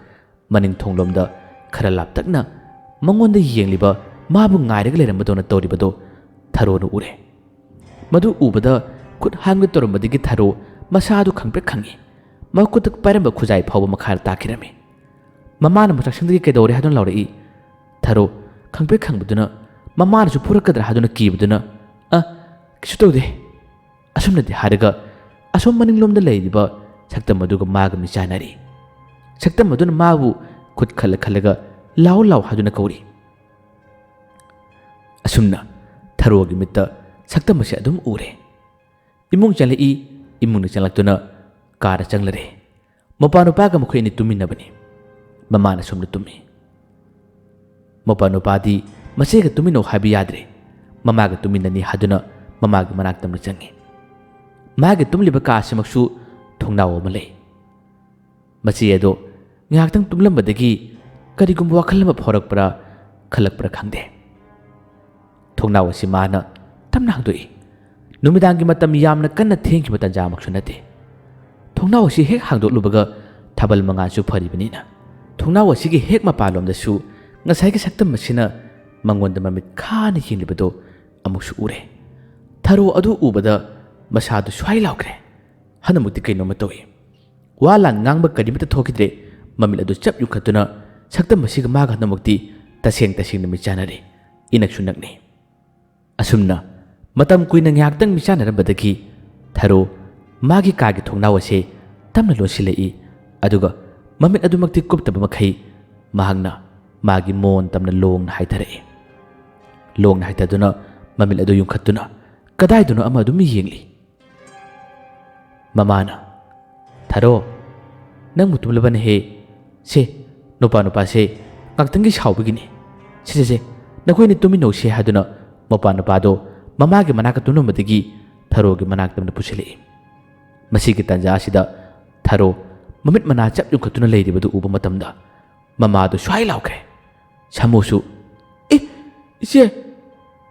ꯃꯅꯤꯡ ꯊꯣꯡꯂꯣꯝꯗ ꯈꯔ ꯂꯥꯞꯇꯛꯅ ꯃꯉꯣꯟꯗ ꯌꯦꯡꯂꯤꯕ, ꯃꯥꯕꯨ ꯉꯥꯏꯔꯒ ꯂꯩꯔꯝꯕꯗꯧꯅ ꯇꯧꯔꯤꯕꯗꯨ ꯊꯔꯣꯅ ꯎꯔꯦ꯫ ꯃꯗꯨ ꯎꯕꯗ ꯈꯨꯠ ꯍꯥꯝꯒꯦ ꯇꯧꯔꯝꯕꯗꯒꯤ ꯊꯔꯣ ꯃꯁꯥꯗꯨ ꯈꯪꯄ꯭ꯔꯦꯛ ꯈꯪꯉꯤ꯫ ꯃꯈꯨꯠꯇ ꯄꯥꯏꯔꯝꯕ ꯈꯨꯖꯥꯏ ꯐꯥꯎꯕ ꯃꯈꯥꯗ ꯇꯥꯈꯤꯔꯝꯃꯤ꯫ ꯃꯃꯥꯅ ꯃꯆꯥꯛꯁꯪꯗꯒꯤ "ꯀꯩꯗꯧꯔꯦ?" ꯍꯥꯏꯗꯨꯅ ꯂꯥꯎꯔꯛꯏ꯫ ꯊꯔꯣ ꯈꯪꯄ꯭ꯔꯦꯛ ꯈꯪꯕꯗꯨꯅ ꯃꯃꯥꯅꯁꯨ ꯐꯨꯔꯛꯀꯗ꯭ꯔꯥ ꯍꯥꯏꯗꯨꯅ ꯀꯤꯕꯗꯨꯅ, "ꯑ, ꯀꯩꯁꯨ ꯇꯧꯗꯦ"꯫ ꯑꯁꯨꯝꯅꯗꯤ ꯍꯥꯏꯔꯒ ꯑꯁꯣꯝ ꯃꯅꯤꯡꯂꯣꯝꯗ ꯂꯩꯔꯤꯕ ꯁꯛꯇꯝ ꯑꯗꯨꯒ ꯃꯥꯒ ꯃꯤꯠ ꯆꯥꯟꯅꯔꯤ꯫ ꯁꯛꯇꯝ ꯑꯗꯨꯅ ꯃꯥꯕꯨ ꯈꯨꯠ ꯈꯜꯂ ꯈꯜꯂꯒ "ꯂꯥꯎ, ꯂꯥꯎ" ꯍꯥꯏꯗꯨꯅ ꯀꯧꯔꯤ꯫ ꯑꯁꯨꯝꯅ ꯊꯔꯣꯒꯤ ꯃꯤꯠꯇ ꯁꯛꯇꯝ ꯑꯁꯤ ꯑꯗꯨꯝ ꯎꯔꯦ꯫ ꯏꯃꯨꯡ ꯆꯪꯂꯛꯏ, ꯏꯃꯨꯡꯗ ꯆꯪꯂꯛꯇꯨꯅ ꯀꯥꯗ ꯆꯪꯂꯔꯦ꯫ ꯃꯄꯥ ꯅꯨꯄꯥꯒ ꯃꯈꯣꯏ ꯑꯅꯤ ꯇꯨꯝꯃꯤꯟꯅꯕꯅꯤ꯫ ꯃꯃꯥꯅ ꯁꯣꯝꯗ ꯇꯨꯝꯃꯤ꯫ ꯃꯄꯥ ꯅꯨꯄꯥꯗꯤ ꯃꯆꯦꯒ ꯇꯨꯝꯃꯤꯟꯅꯧ ꯍꯥꯏꯕ ꯌꯥꯗ꯭ꯔꯦ꯫ ꯃꯃꯥꯒ ꯇꯨꯝꯃꯤꯟꯅꯅꯤ ꯍꯥꯏꯗꯨꯅ ꯃꯃꯥꯒꯤ ꯃꯅꯥꯛꯇ ꯑꯃꯨꯛ ꯆꯪꯉꯤ꯫ ꯃꯥꯒꯤ ꯇꯨꯝꯂꯤꯕ ꯀꯥ ꯑꯁꯤꯃꯛꯁꯨ ꯊꯣꯡꯅꯥꯎ ꯑꯃ ꯂꯩ꯫ ꯃꯆꯦ ꯑꯗꯣ ꯉꯥꯏꯍꯥꯛꯇꯪ ꯇꯨꯝꯂꯝꯕꯗꯒꯤ ꯀꯔꯤꯒꯨꯝꯕ ꯋꯥꯈꯜ ꯑꯃ ꯐꯥꯎꯔꯛꯄ꯭ꯔꯥ, ꯈꯜꯂꯛꯄ꯭ꯔꯥ ꯈꯪꯗꯦ꯫ ꯊꯣꯡꯅꯥꯎ ꯑꯁꯤ ꯃꯥꯅ ꯇꯞꯅ ꯍꯥꯡꯗꯣꯛꯏ꯫ ꯅꯨꯃꯤꯗꯥꯡꯒꯤ ꯃꯇꯝ ꯌꯥꯝꯅ ꯀꯟꯅ ꯊꯦꯡꯈꯤꯕ ꯇꯥꯟꯖꯥꯃꯛꯁꯨ ꯅꯠꯇꯦ꯫ ꯊꯣꯡꯅꯥꯎ ꯑꯁꯤ ꯍꯦꯛ ꯍꯥꯡꯗꯣꯛꯂꯨꯕꯒ ꯊꯥꯕꯜ ꯃꯉꯥꯜꯁꯨ ꯐꯔꯤꯕꯅꯤꯅ, ꯊꯣꯡꯅꯥꯎ ꯑꯁꯤꯒꯤ ꯍꯦꯛ ꯃꯄꯥꯟꯂꯣꯝꯗꯁꯨ ꯉꯁꯥꯏꯒꯤ ꯁꯛꯇꯝ ꯑꯁꯤꯅ ꯃꯉꯣꯟꯗ ꯃꯃꯤꯠ ꯈꯥꯅ ꯌꯦꯡꯂꯤꯕꯗꯨ ꯑꯃꯨꯛꯁꯨ ꯎꯔꯦ꯫ ꯊꯔꯣ ꯑꯗꯨ ꯎꯕꯗ ꯃꯁꯥꯗꯨ ꯁ꯭ꯋꯥꯏ ꯂꯥꯎꯈ꯭ꯔꯦ꯫ ꯍꯟꯗꯃꯨꯛꯇꯤ ꯀꯩꯅꯣꯝꯃ ꯇꯧꯏ꯫ ꯋꯥ ꯂꯥꯟ ꯉꯥꯡꯕ ꯀꯔꯤꯃꯠꯇ ꯊꯣꯛꯈꯤꯗ꯭ꯔꯦ꯫ ꯃꯃꯤꯠ ꯑꯗꯨ ꯆꯞ ꯌꯨꯡꯈꯠꯇꯨꯅ ꯁꯛꯇꯝ ꯑꯁꯤꯒ ꯃꯥꯒ ꯍꯟꯗꯃꯨꯛꯇꯤ ꯇꯁꯦꯡ ꯇꯁꯦꯡꯅ ꯃꯤꯠ ꯆꯥꯟꯅꯔꯦ꯫ ꯏꯅꯛꯁꯨ ꯅꯛꯅꯩ꯫ ꯑꯁꯨꯝꯅ ꯃꯇꯝ ꯀꯨꯏꯅ ꯉꯥꯏꯍꯥꯛꯇꯪ ꯃꯤꯠ ꯆꯥꯟꯅꯔꯝꯕꯗꯒꯤ ꯊꯔꯣ ꯃꯥꯒꯤ ꯀꯥꯒꯤ ꯊꯣꯡꯅꯥꯎ ꯑꯁꯦ ꯇꯞꯅ ꯂꯣꯟꯁꯤꯜꯂꯛꯏ꯫ ꯑꯗꯨꯒ ꯃꯃꯤꯠ ꯑꯗꯨꯃꯛꯇꯤ ꯀꯨꯞꯇꯕ ꯃꯈꯩ ꯃꯍꯥꯛꯅ ꯃꯥꯒꯤ ꯃꯣꯟ ꯇꯝꯅ ꯂꯣꯡꯅ ꯍꯥꯏꯊꯔꯛꯏ꯫ ꯂꯣꯡꯅ ꯍꯥꯏꯊꯗꯨꯅ ꯃꯃꯤꯠ ꯑꯗꯨ ꯌꯨꯡꯈꯠꯇꯨꯅ ꯀꯗꯥꯏꯗꯅꯣ ꯑꯃ ꯑꯗꯨꯝ ꯌꯦꯡꯂꯤ꯫ ꯃꯃꯥꯅ, "ꯊꯔꯣ, ꯅꯪꯕꯨ ꯇꯨꯝꯂꯕꯅꯦꯍꯦ꯫ ꯁꯦ, ꯅꯨꯄꯥ ꯅꯨꯄꯥꯁꯦ ꯉꯥꯛꯇꯪꯒꯤ ꯁꯥꯎꯕꯒꯤꯅꯤ꯫ ꯁꯦ, ꯁꯦ, ꯁꯦ, ꯅꯈꯣꯏꯅꯤ ꯇꯨꯃꯤꯟꯅꯧꯁꯦ" ꯍꯥꯏꯗꯨꯅ ꯃꯄꯥ ꯅꯨꯄꯥꯗꯣ ꯃꯃꯥꯒꯤ ꯃꯅꯥꯛꯇ ꯇꯨꯝꯂꯝꯕꯗꯒꯤ ꯊꯔꯣꯒꯤ ꯃꯅꯥꯛꯇ ꯑꯃꯅ ꯄꯨꯁꯤꯜꯂꯛꯏ꯫ ꯃꯁꯤꯒꯤ ꯇꯥꯟꯖꯥ ꯑꯁꯤꯗ ꯊꯔꯣ ꯃꯃꯤꯠ ꯃꯅꯥ ꯆꯞ ꯌꯨꯡꯈꯠꯇꯨꯅ ꯂꯩꯔꯤꯕꯗꯨ ꯎꯕ ꯃꯇꯝꯗ ꯃꯃꯥꯗꯨ ꯁ꯭ꯋꯥꯏ ꯂꯥꯎꯈ꯭ꯔꯦ꯫ ꯁꯥꯃꯨꯁꯨ, "ꯑꯦ, ꯏꯆꯦ!"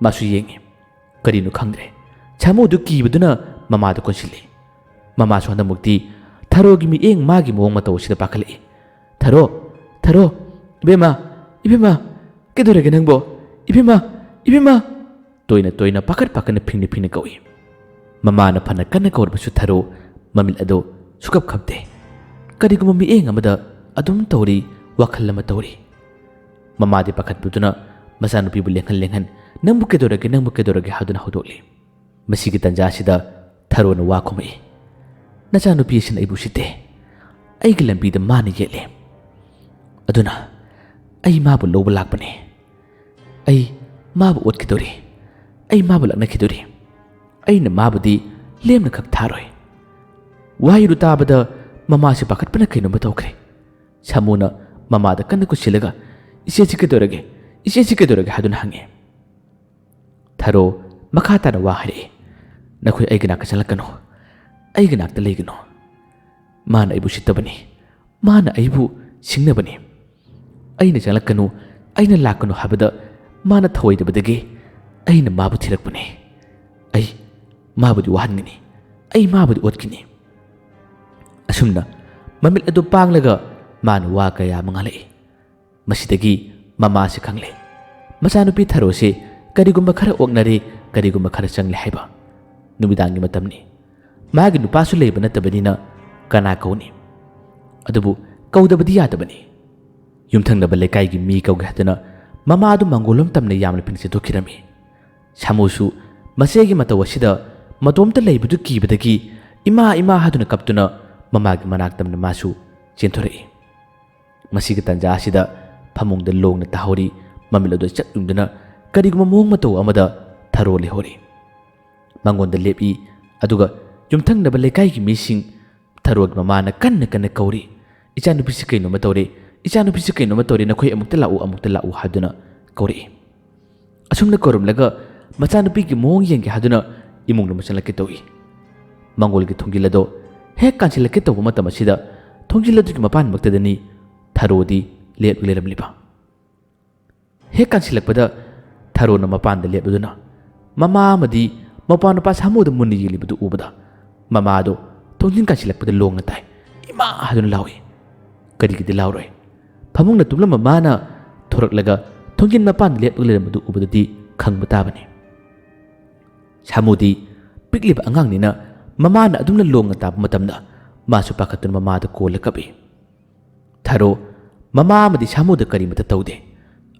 ꯃꯥꯁꯨ ꯌꯦꯡꯉꯤ꯫ ꯀꯔꯤꯅꯣ ꯈꯪꯗ꯭ꯔꯦ꯫ ꯁꯥꯃꯨꯗꯨ ꯀꯤꯕꯗꯨꯅ ꯃꯃꯥꯗ ꯀꯣꯟꯁꯤꯜꯂꯤ꯫ ꯃꯃꯥꯁꯨ ꯍꯟꯗꯛꯃꯨꯛꯇꯤ ꯊꯔꯣꯒꯤ ꯃꯤꯠꯌꯦꯡ, ꯃꯥꯒꯤ ꯃꯑꯣꯡ ꯃꯇꯧ ꯑꯁꯤꯗ ꯄꯥꯈꯠꯂꯛꯏ꯫ "ꯊꯔꯣ, ꯊꯔꯣ, ꯏꯕꯦꯝꯃ, ꯏꯕꯦꯝꯃ, ꯀꯩꯗꯧꯔꯒꯦ ꯅꯪꯕꯣ? ꯏꯕꯦꯝꯃ, ꯏꯕꯦꯝꯃ!" ꯇꯣꯏꯅ ꯇꯣꯏꯅ ꯄꯥꯈꯠ ꯄꯥꯈꯠꯅ ꯐꯤꯡꯅ ꯐꯤꯡꯅ ꯀꯧꯏ꯫ ꯃꯃꯥꯅ ꯐꯅ ꯀꯟꯅ ꯀꯧꯔꯕꯁꯨ ꯊꯔꯣ ꯃꯃꯤꯠ ꯑꯗꯨ ꯁꯨꯀꯞ ꯈꯞꯇꯦ꯫ ꯀꯔꯤꯒꯨꯝꯕ ꯃꯤꯠꯌꯦꯡ ꯑꯃꯗ ꯑꯗꯨꯝ ꯇꯧꯔꯤ, ꯋꯥꯈꯜ ꯑꯃ ꯇꯧꯔꯤ꯫ ꯃꯃꯥꯗꯤ ꯄꯥꯈꯠꯄꯗꯨꯅ ꯃꯆꯥꯅꯨꯄꯤꯕꯨ ꯂꯦꯡꯍꯟ ꯂꯦꯡꯍꯟ, "ꯅꯪꯕꯨ ꯀꯩꯗꯧꯔꯒꯦ, ꯅꯪꯕꯨ ꯀꯩꯗꯧꯔꯒꯦ?" ꯍꯥꯏꯗꯨꯅ ꯍꯧꯗꯣꯛꯂꯤ꯫ ꯃꯁꯤꯒꯤ ꯇꯟꯖꯥ ꯑꯁꯤꯗ ꯊꯔꯣꯅ ꯋꯥ ꯈꯨꯝꯃꯛꯏ, "ꯅꯆꯥꯅꯨꯄꯤ ꯑꯁꯤꯅ ꯑꯩꯕꯨ ꯎꯁꯤꯠꯇꯦ꯫ ꯑꯩꯒꯤ ꯂꯝꯕꯤꯗ ꯃꯥꯅ ꯌꯦꯠꯂꯦ꯫ ꯑꯗꯨꯅ ꯑꯩ ꯃꯥꯕꯨ ꯂꯧꯕ ꯂꯥꯛꯄꯅꯦ꯫ ꯑꯩ ꯃꯥꯕꯨ ꯑꯣꯠꯈꯤꯗꯧꯔꯤ꯫ ꯑꯩ ꯃꯥꯕꯨ ꯂꯛꯅꯈꯤꯗꯧꯔꯤ꯫ ꯑꯩꯅ ꯃꯥꯕꯨꯗꯤ ꯂꯦꯝꯅ ꯈꯛ ꯊꯥꯔꯣꯏ꯫" ꯋꯥꯍꯩꯗꯨ ꯇꯥꯕꯗ ꯃꯃꯥꯁꯤ ꯄꯥꯈꯠꯄꯅ ꯀꯩꯅꯣꯝꯃ ꯇꯧꯈ꯭ꯔꯦ꯫ ꯁꯥꯃꯨꯅ ꯃꯃꯥꯗ ꯀꯟꯅ ꯀꯨꯁꯤꯜꯂꯒ, "ꯏꯆꯦꯁꯤ ꯀꯩꯗꯧꯔꯒꯦ? ꯏꯆꯦꯁꯤ ꯀꯩꯗꯧꯔꯒꯦ?" ꯍꯥꯏꯗꯨꯅ ꯍꯪꯉꯤ꯫ ꯊꯔꯣ ꯃꯈꯥ ꯇꯥꯅ ꯋꯥ ꯍꯥꯏꯔꯛꯏ, "ꯅꯈꯣꯏ ꯑꯩꯒꯤ ꯅꯥꯛꯇ ꯆꯪꯂꯛꯀꯅꯨ꯫ ꯑꯩꯒꯤ ꯅꯥꯛꯇ ꯂꯩꯒꯅꯨ꯫ ꯃꯥꯅ ꯑꯩꯕꯨ ꯎꯁꯤꯠꯇꯕꯅꯤ꯫ ꯃꯥꯅ ꯑꯩꯕꯨ ꯁꯤꯡꯅꯕꯅꯤ꯫ ꯑꯩꯅ ꯆꯪꯂꯛꯀꯅꯨ, ꯑꯩꯅ ꯂꯥꯛꯀꯅꯨ ꯍꯥꯏꯕꯗ ꯃꯥꯅ ꯊꯧꯑꯣꯏꯗꯕꯗꯒꯤ ꯑꯩꯅ ꯃꯥꯕꯨ ꯊꯤꯔꯛꯄꯅꯤ꯫ ꯑꯩ, ꯃꯥꯕꯨꯗꯤ ꯋꯥꯍꯟꯒꯅꯤ, ꯑꯩ ꯃꯥꯕꯨꯗꯤ ꯑꯣꯠꯀꯅꯤ꯫ ꯑꯁꯨꯝꯅ ꯃꯃꯤꯠ ꯑꯗꯨ ꯄꯥꯡꯂꯒ ꯃꯥꯅ ꯋꯥ ꯀꯌꯥ ꯑꯃ ꯉꯥꯡꯂꯛꯏ꯫ ꯃꯁꯤꯗꯒꯤ ꯃꯃꯥꯁꯤ ꯈꯪꯂꯦ, ꯃꯆꯥꯅꯨꯄꯤ ꯊꯔꯣꯁꯤ ꯀꯔꯤꯒꯨꯝꯕ ꯈꯔ ꯑꯣꯛꯅꯔꯦ, ꯀꯔꯤꯒꯨꯝꯕ ꯈꯔ ꯆꯪꯂꯦ ꯍꯥꯏꯕ꯫ ꯅꯨꯃꯤꯗꯥꯡꯒꯤ ꯃꯇꯝꯅꯤ꯫ ꯃꯥꯒꯤ ꯅꯨꯄꯥꯁꯨ ꯂꯩꯕ ꯅꯠꯇꯕꯅꯤꯅ ꯀꯅꯥ ꯀꯧꯅꯤ? ꯑꯗꯨꯕꯨ ꯀꯧꯗꯕꯗꯤ ꯌꯥꯗꯕꯅꯤ꯫ ꯌꯨꯝꯊꯪꯅꯕ ꯂꯩꯀꯥꯏꯒꯤ ꯃꯤ ꯀꯧꯒꯦ ꯍꯥꯏꯗꯨꯅ ꯃꯃꯥ ꯑꯗꯨ ꯃꯪꯒꯣꯜꯂꯣꯝ ꯇꯝꯅ ꯌꯥꯝꯂꯐꯤꯡ ꯆꯦꯟꯊꯣꯛꯈꯤꯔꯝꯃꯤ꯫ ꯁꯥꯃꯨꯁꯨ ꯃꯆꯦꯒꯤ ꯃꯇꯧ ꯑꯁꯤꯗ ꯃꯇꯣꯝꯇ ꯂꯩꯕꯗꯨ ꯀꯤꯕꯗꯒꯤ "ꯏꯃꯥ, ꯏꯃꯥ" ꯍꯥꯏꯗꯨꯅ ꯀꯞꯇꯨꯅ ꯃꯃꯥꯒꯤ ꯃꯅꯥꯛ ꯇꯝꯅ ꯃꯥꯁꯨ ꯆꯦꯟꯊꯣꯔꯛꯏ꯫ ꯃꯁꯤꯒꯤ ꯇꯥꯟꯖꯥ ꯑꯁꯤꯗ ꯐꯃꯨꯡꯗ ꯂꯣꯡꯅ ꯇꯥꯍꯧꯔꯤ, ꯃꯃꯤꯠ ꯑꯗꯨ ꯆꯞ ꯌꯨꯡꯗꯨꯅ ꯀꯔꯤꯒꯨꯝꯕ ꯃꯑꯣꯡ ꯃꯇꯧ ꯑꯃꯗ ꯊꯔꯣ ꯂꯩꯍꯧꯔꯤ꯫ ꯃꯉꯣꯟꯗ ꯂꯦꯞꯏ, ꯑꯗꯨꯒ ꯌꯨꯝꯊꯪꯅꯕ ꯂꯩꯀꯥꯏꯒꯤ ꯃꯤꯁꯤꯡ ꯊꯔꯣꯒꯤ ꯃꯃꯥꯅ ꯀꯟꯅ ꯀꯟꯅ ꯀꯧꯔꯤ, "ꯏꯆꯥꯅꯨꯄꯤꯁꯤ ꯀꯩꯅꯣꯝꯃ ꯇꯧꯔꯦ, ꯏꯆꯥꯅꯨꯄꯤꯁꯤ ꯀꯩꯅꯣꯝꯃ ꯇꯧꯔꯦ, ꯅꯈꯣꯏ ꯑꯃꯨꯛꯇ ꯂꯥꯛꯎ, ꯑꯃꯨꯛꯇ ꯂꯥꯛꯎ" ꯍꯥꯏꯗꯨꯅ ꯀꯧꯔꯛꯏ꯫ ꯑꯁꯨꯝꯅ ꯀꯧꯔꯝꯂꯒ ꯃꯆꯥꯅꯨꯄꯤꯒꯤ ꯃꯑꯣꯡ ꯌꯦꯡꯒꯦ ꯍꯥꯏꯗꯨꯅ ꯏꯃꯨꯡꯗ ꯑꯃꯨꯛ ꯆꯪꯂꯛꯀꯦ ꯇꯧꯏ꯫ ꯃꯪꯒꯣꯜꯒꯤ ꯊꯣꯡꯖꯤꯜ ꯑꯗꯣ ꯍꯦꯛ ꯀꯥꯟꯁꯤꯜꯂꯛꯀꯦ ꯇꯧꯕ ꯃꯇꯝ ꯑꯁꯤꯗ ꯊꯣꯡꯖꯤꯜ ꯑꯗꯨꯒꯤ ꯃꯄꯥꯟꯃꯛꯇꯗꯅꯤ ꯊꯔꯣꯗꯤ ꯂꯦꯞ ꯂꯩꯔꯝꯂꯤꯕ꯫ ꯍꯦꯛ ꯀꯥꯟꯁꯤꯜꯂꯛꯄꯗ ꯊꯔꯣꯅ ꯃꯄꯥꯟꯗ ꯂꯦꯞꯂꯗꯨꯅ ꯃꯃꯥ ꯑꯃꯗꯤ ꯃꯄꯥ ꯅꯨꯄꯥ ꯁꯥꯃꯨꯗ ꯃꯨꯟꯅ ꯌꯦꯡꯂꯤꯕꯗꯨ ꯎꯕꯗ ꯃꯃꯥꯗꯣ ꯊꯣꯡꯖꯤꯟ ꯀꯥꯟꯁꯤꯜꯂꯛꯄꯗ ꯂꯣꯡꯅ ꯇꯥꯏ꯫ "ꯏꯃꯥ!" ꯍꯥꯏꯗꯨꯅ ꯂꯥꯎꯏ꯫ ꯀꯔꯤꯒꯤꯗꯤ ꯂꯥꯎꯔꯣꯏ? ꯐꯃꯨꯡꯅ ꯇꯨꯝꯂꯝꯕ ꯃꯥꯅ ꯊꯣꯔꯛꯂꯒ ꯊꯣꯡꯖꯤꯟ ꯃꯄꯥꯟꯗ ꯂꯦꯞꯂꯒ ꯂꯩꯔꯝꯕꯗꯨ ꯎꯕꯗꯗꯤ ꯈꯪꯕ ꯇꯥꯕꯅꯤ꯫ ꯁꯥꯃꯨꯗꯤ ꯄꯤꯛꯂꯤꯕ ꯑꯉꯥꯡꯅꯤꯅ ꯃꯃꯥꯅ ꯑꯗꯨꯝꯅ ꯂꯣꯡꯅ ꯇꯥꯕ ꯃꯇꯝꯗ ꯃꯥꯁꯨ ꯄꯥꯈꯠꯇꯨꯅ ꯃꯃꯥꯗ ꯀꯣꯜꯂ ꯀꯞꯏ꯫ ꯊꯔꯣ ꯃꯃꯥ ꯑꯃꯗꯤ ꯁꯥꯃꯨꯗ ꯀꯔꯤꯃꯠꯇ ꯇꯧꯗꯦ꯫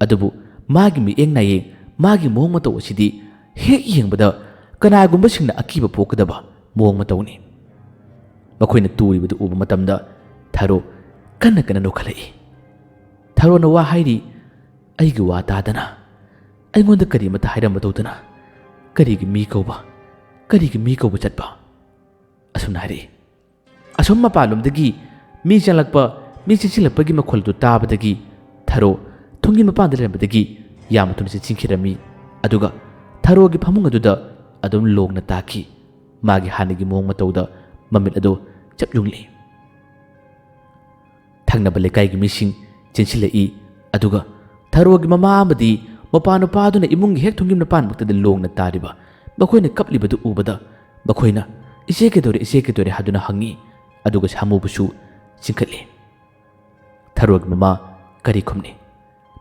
ꯑꯗꯨꯕꯨ ꯃꯥꯒꯤ ꯃꯤꯠꯌꯦꯡ ꯅꯥꯌꯦꯡ, ꯃꯥꯒꯤ ꯃꯑꯣꯡ ꯃꯇꯧ ꯑꯁꯤꯗꯤ ꯍꯦꯛ ꯌꯦꯡꯕꯗ ꯀꯅꯥꯒꯨꯝꯕꯁꯤꯡꯅ ꯑꯀꯤꯕ ꯄꯣꯛꯀꯗꯕ ꯃꯑꯣꯡ ꯃꯇꯧꯅꯤ꯫ ꯃꯈꯣꯏꯅ ꯇꯨꯔꯤꯕꯗꯨ ꯎꯕ ꯃꯇꯝꯗ ꯊꯔꯣ ꯀꯟꯅ ꯀꯟꯅ ꯅꯣꯛꯈꯠꯂꯛꯏ꯫ ꯊꯔꯣꯅ ꯋꯥ ꯍꯥꯏꯔꯤ, "ꯑꯩꯒꯤ ꯋꯥ ꯇꯥꯗꯅ, ꯑꯩꯉꯣꯟꯗ ꯀꯔꯤꯃꯠꯇ ꯍꯥꯏꯔꯝꯕ ꯇꯧꯗꯅ, ꯀꯔꯤꯒꯤ ꯃꯤ ꯀꯧꯕ, ꯀꯔꯤꯒꯤ ꯃꯤ ꯀꯧꯕ ꯆꯠꯄ?" ꯑꯁꯨꯝꯅ ꯍꯥꯏꯔꯛꯏ꯫ ꯑꯁꯣꯝ ꯃꯄꯥꯟꯂꯣꯝꯗꯒꯤ ꯃꯤ ꯆꯪꯂꯛꯄ, ꯃꯤ ꯆꯪꯁꯤꯜꯂꯛꯄꯒꯤ ꯃꯈꯣꯜꯗꯨ ꯇꯥꯕꯗꯒꯤ ꯊꯔꯣ ꯊꯣꯡꯒꯤ ꯃꯄꯥꯟꯗ ꯂꯩꯔꯝꯕꯗꯒꯤ ꯌꯥꯝꯅ ꯊꯨꯅ ꯆꯦꯟꯁꯤꯟꯈꯤꯔꯝꯃꯤ꯫ ꯑꯗꯨꯒ ꯊꯔꯣꯒꯤ ꯐꯃꯨꯡ ꯑꯗꯨꯗ ꯑꯗꯨꯝ ꯂꯣꯡꯅ ꯇꯥꯈꯤ꯫ ꯃꯥꯒꯤ ꯍꯥꯟꯅꯒꯤ ꯃꯑꯣꯡ ꯃꯇꯧꯗ ꯃꯃꯤꯠ ꯑꯗꯨ ꯆꯞ ꯌꯨꯡꯂꯤ꯫ ꯊꯪꯅꯕ ꯂꯩꯀꯥꯏꯒꯤ ꯃꯤꯁꯤꯡ ꯆꯦꯟꯁꯤꯜꯂꯛꯏ꯫ ꯑꯗꯨꯒ ꯊꯔꯣꯒꯤ ꯃꯃꯥ ꯑꯃꯗꯤ ꯃꯄꯥ ꯅꯨꯄꯥꯗꯨꯅ ꯏꯃꯨꯡꯒꯤ ꯍꯦꯛ ꯊꯣꯡꯒꯤ ꯃꯄꯥꯟꯃꯛꯇꯗ ꯂꯣꯡꯅ ꯇꯥꯔꯤꯕ ꯃꯈꯣꯏꯅ ꯀꯞꯂꯤꯕꯗꯨ ꯎꯕꯗ ꯃꯈꯣꯏꯅ "ꯏꯆꯦ ꯀꯩꯗꯧꯔꯦ, ꯏꯆꯦ ꯀꯩꯗꯧꯔꯦ?" ꯍꯥꯏꯗꯨꯅ ꯍꯪꯉꯤ, ꯑꯗꯨꯒ ꯁꯥꯃꯨꯕꯨꯁꯨ ꯆꯤꯡꯈꯠꯂꯤ꯫ ꯊꯔꯣꯒꯤ ꯃꯃꯥ ꯀꯔꯤ ꯈꯨꯝꯅꯤ?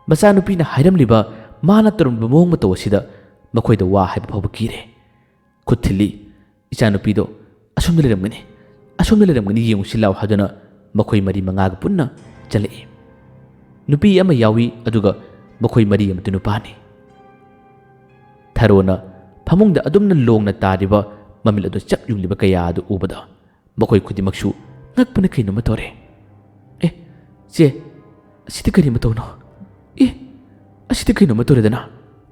ꯃꯆꯥꯅꯨꯄꯤꯅ ꯍꯥꯏꯔꯝꯂꯤꯕ, ꯃꯥꯅ ꯇꯧꯔꯝꯂꯤꯕ ꯃꯑꯣꯡ ꯃꯇꯧ ꯑꯁꯤꯗ ꯃꯈꯣꯏꯗ ꯋꯥ ꯍꯥꯏꯕ ꯐꯥꯎꯕ ꯀꯤꯔꯦ꯫ ꯈꯨꯠ ꯊꯤꯜꯂꯤ꯫ "ꯏꯆꯥꯅꯨꯄꯤꯗꯣ ꯑꯁꯣꯝꯗ ꯂꯩꯔꯝꯒꯅꯤ, ꯑꯁꯣꯝꯗ ꯂꯩꯔꯝꯒꯅꯤ, ꯌꯦꯡꯉꯨꯁꯤ ꯂꯥꯎ" ꯍꯥꯏꯗꯨꯅ ꯃꯈꯣꯏ ꯃꯔꯤ ꯃꯉꯥꯒ ꯄꯨꯟꯅ ꯆꯠꯂꯛꯏ꯫ ꯅꯨꯄꯤ ꯑꯃ ꯌꯥꯎꯏ, ꯑꯗꯨꯒ ꯃꯈꯣꯏ ꯃꯔꯤ ꯑꯃꯗꯨ ꯅꯨꯄꯥꯅꯤ꯫ ꯊꯔꯣꯅ ꯐꯃꯨꯡꯗ ꯑꯗꯨꯝꯅ ꯂꯣꯡꯅ ꯇꯥꯔꯤꯕ ꯃꯃꯤꯠ ꯑꯗꯨ ꯆꯞ ꯌꯨꯡꯂꯤꯕ ꯀꯌꯥ ꯑꯗꯨ ꯎꯕꯗ ꯃꯈꯣꯏ ꯈꯨꯗꯤꯡꯃꯛꯁꯨ ꯉꯛꯄꯅ ꯀꯩꯅꯣꯝꯃ ꯇꯧꯔꯦ꯫ "ꯑꯦ, ꯆꯦ, ꯑꯁꯤꯗꯤ ꯀꯔꯤ ꯃꯇꯧꯅꯣ? ꯑꯦ, ꯑꯁꯤꯗꯤ ꯀꯩꯅꯣꯝꯃ ꯇꯧꯔꯦꯗꯅ꯫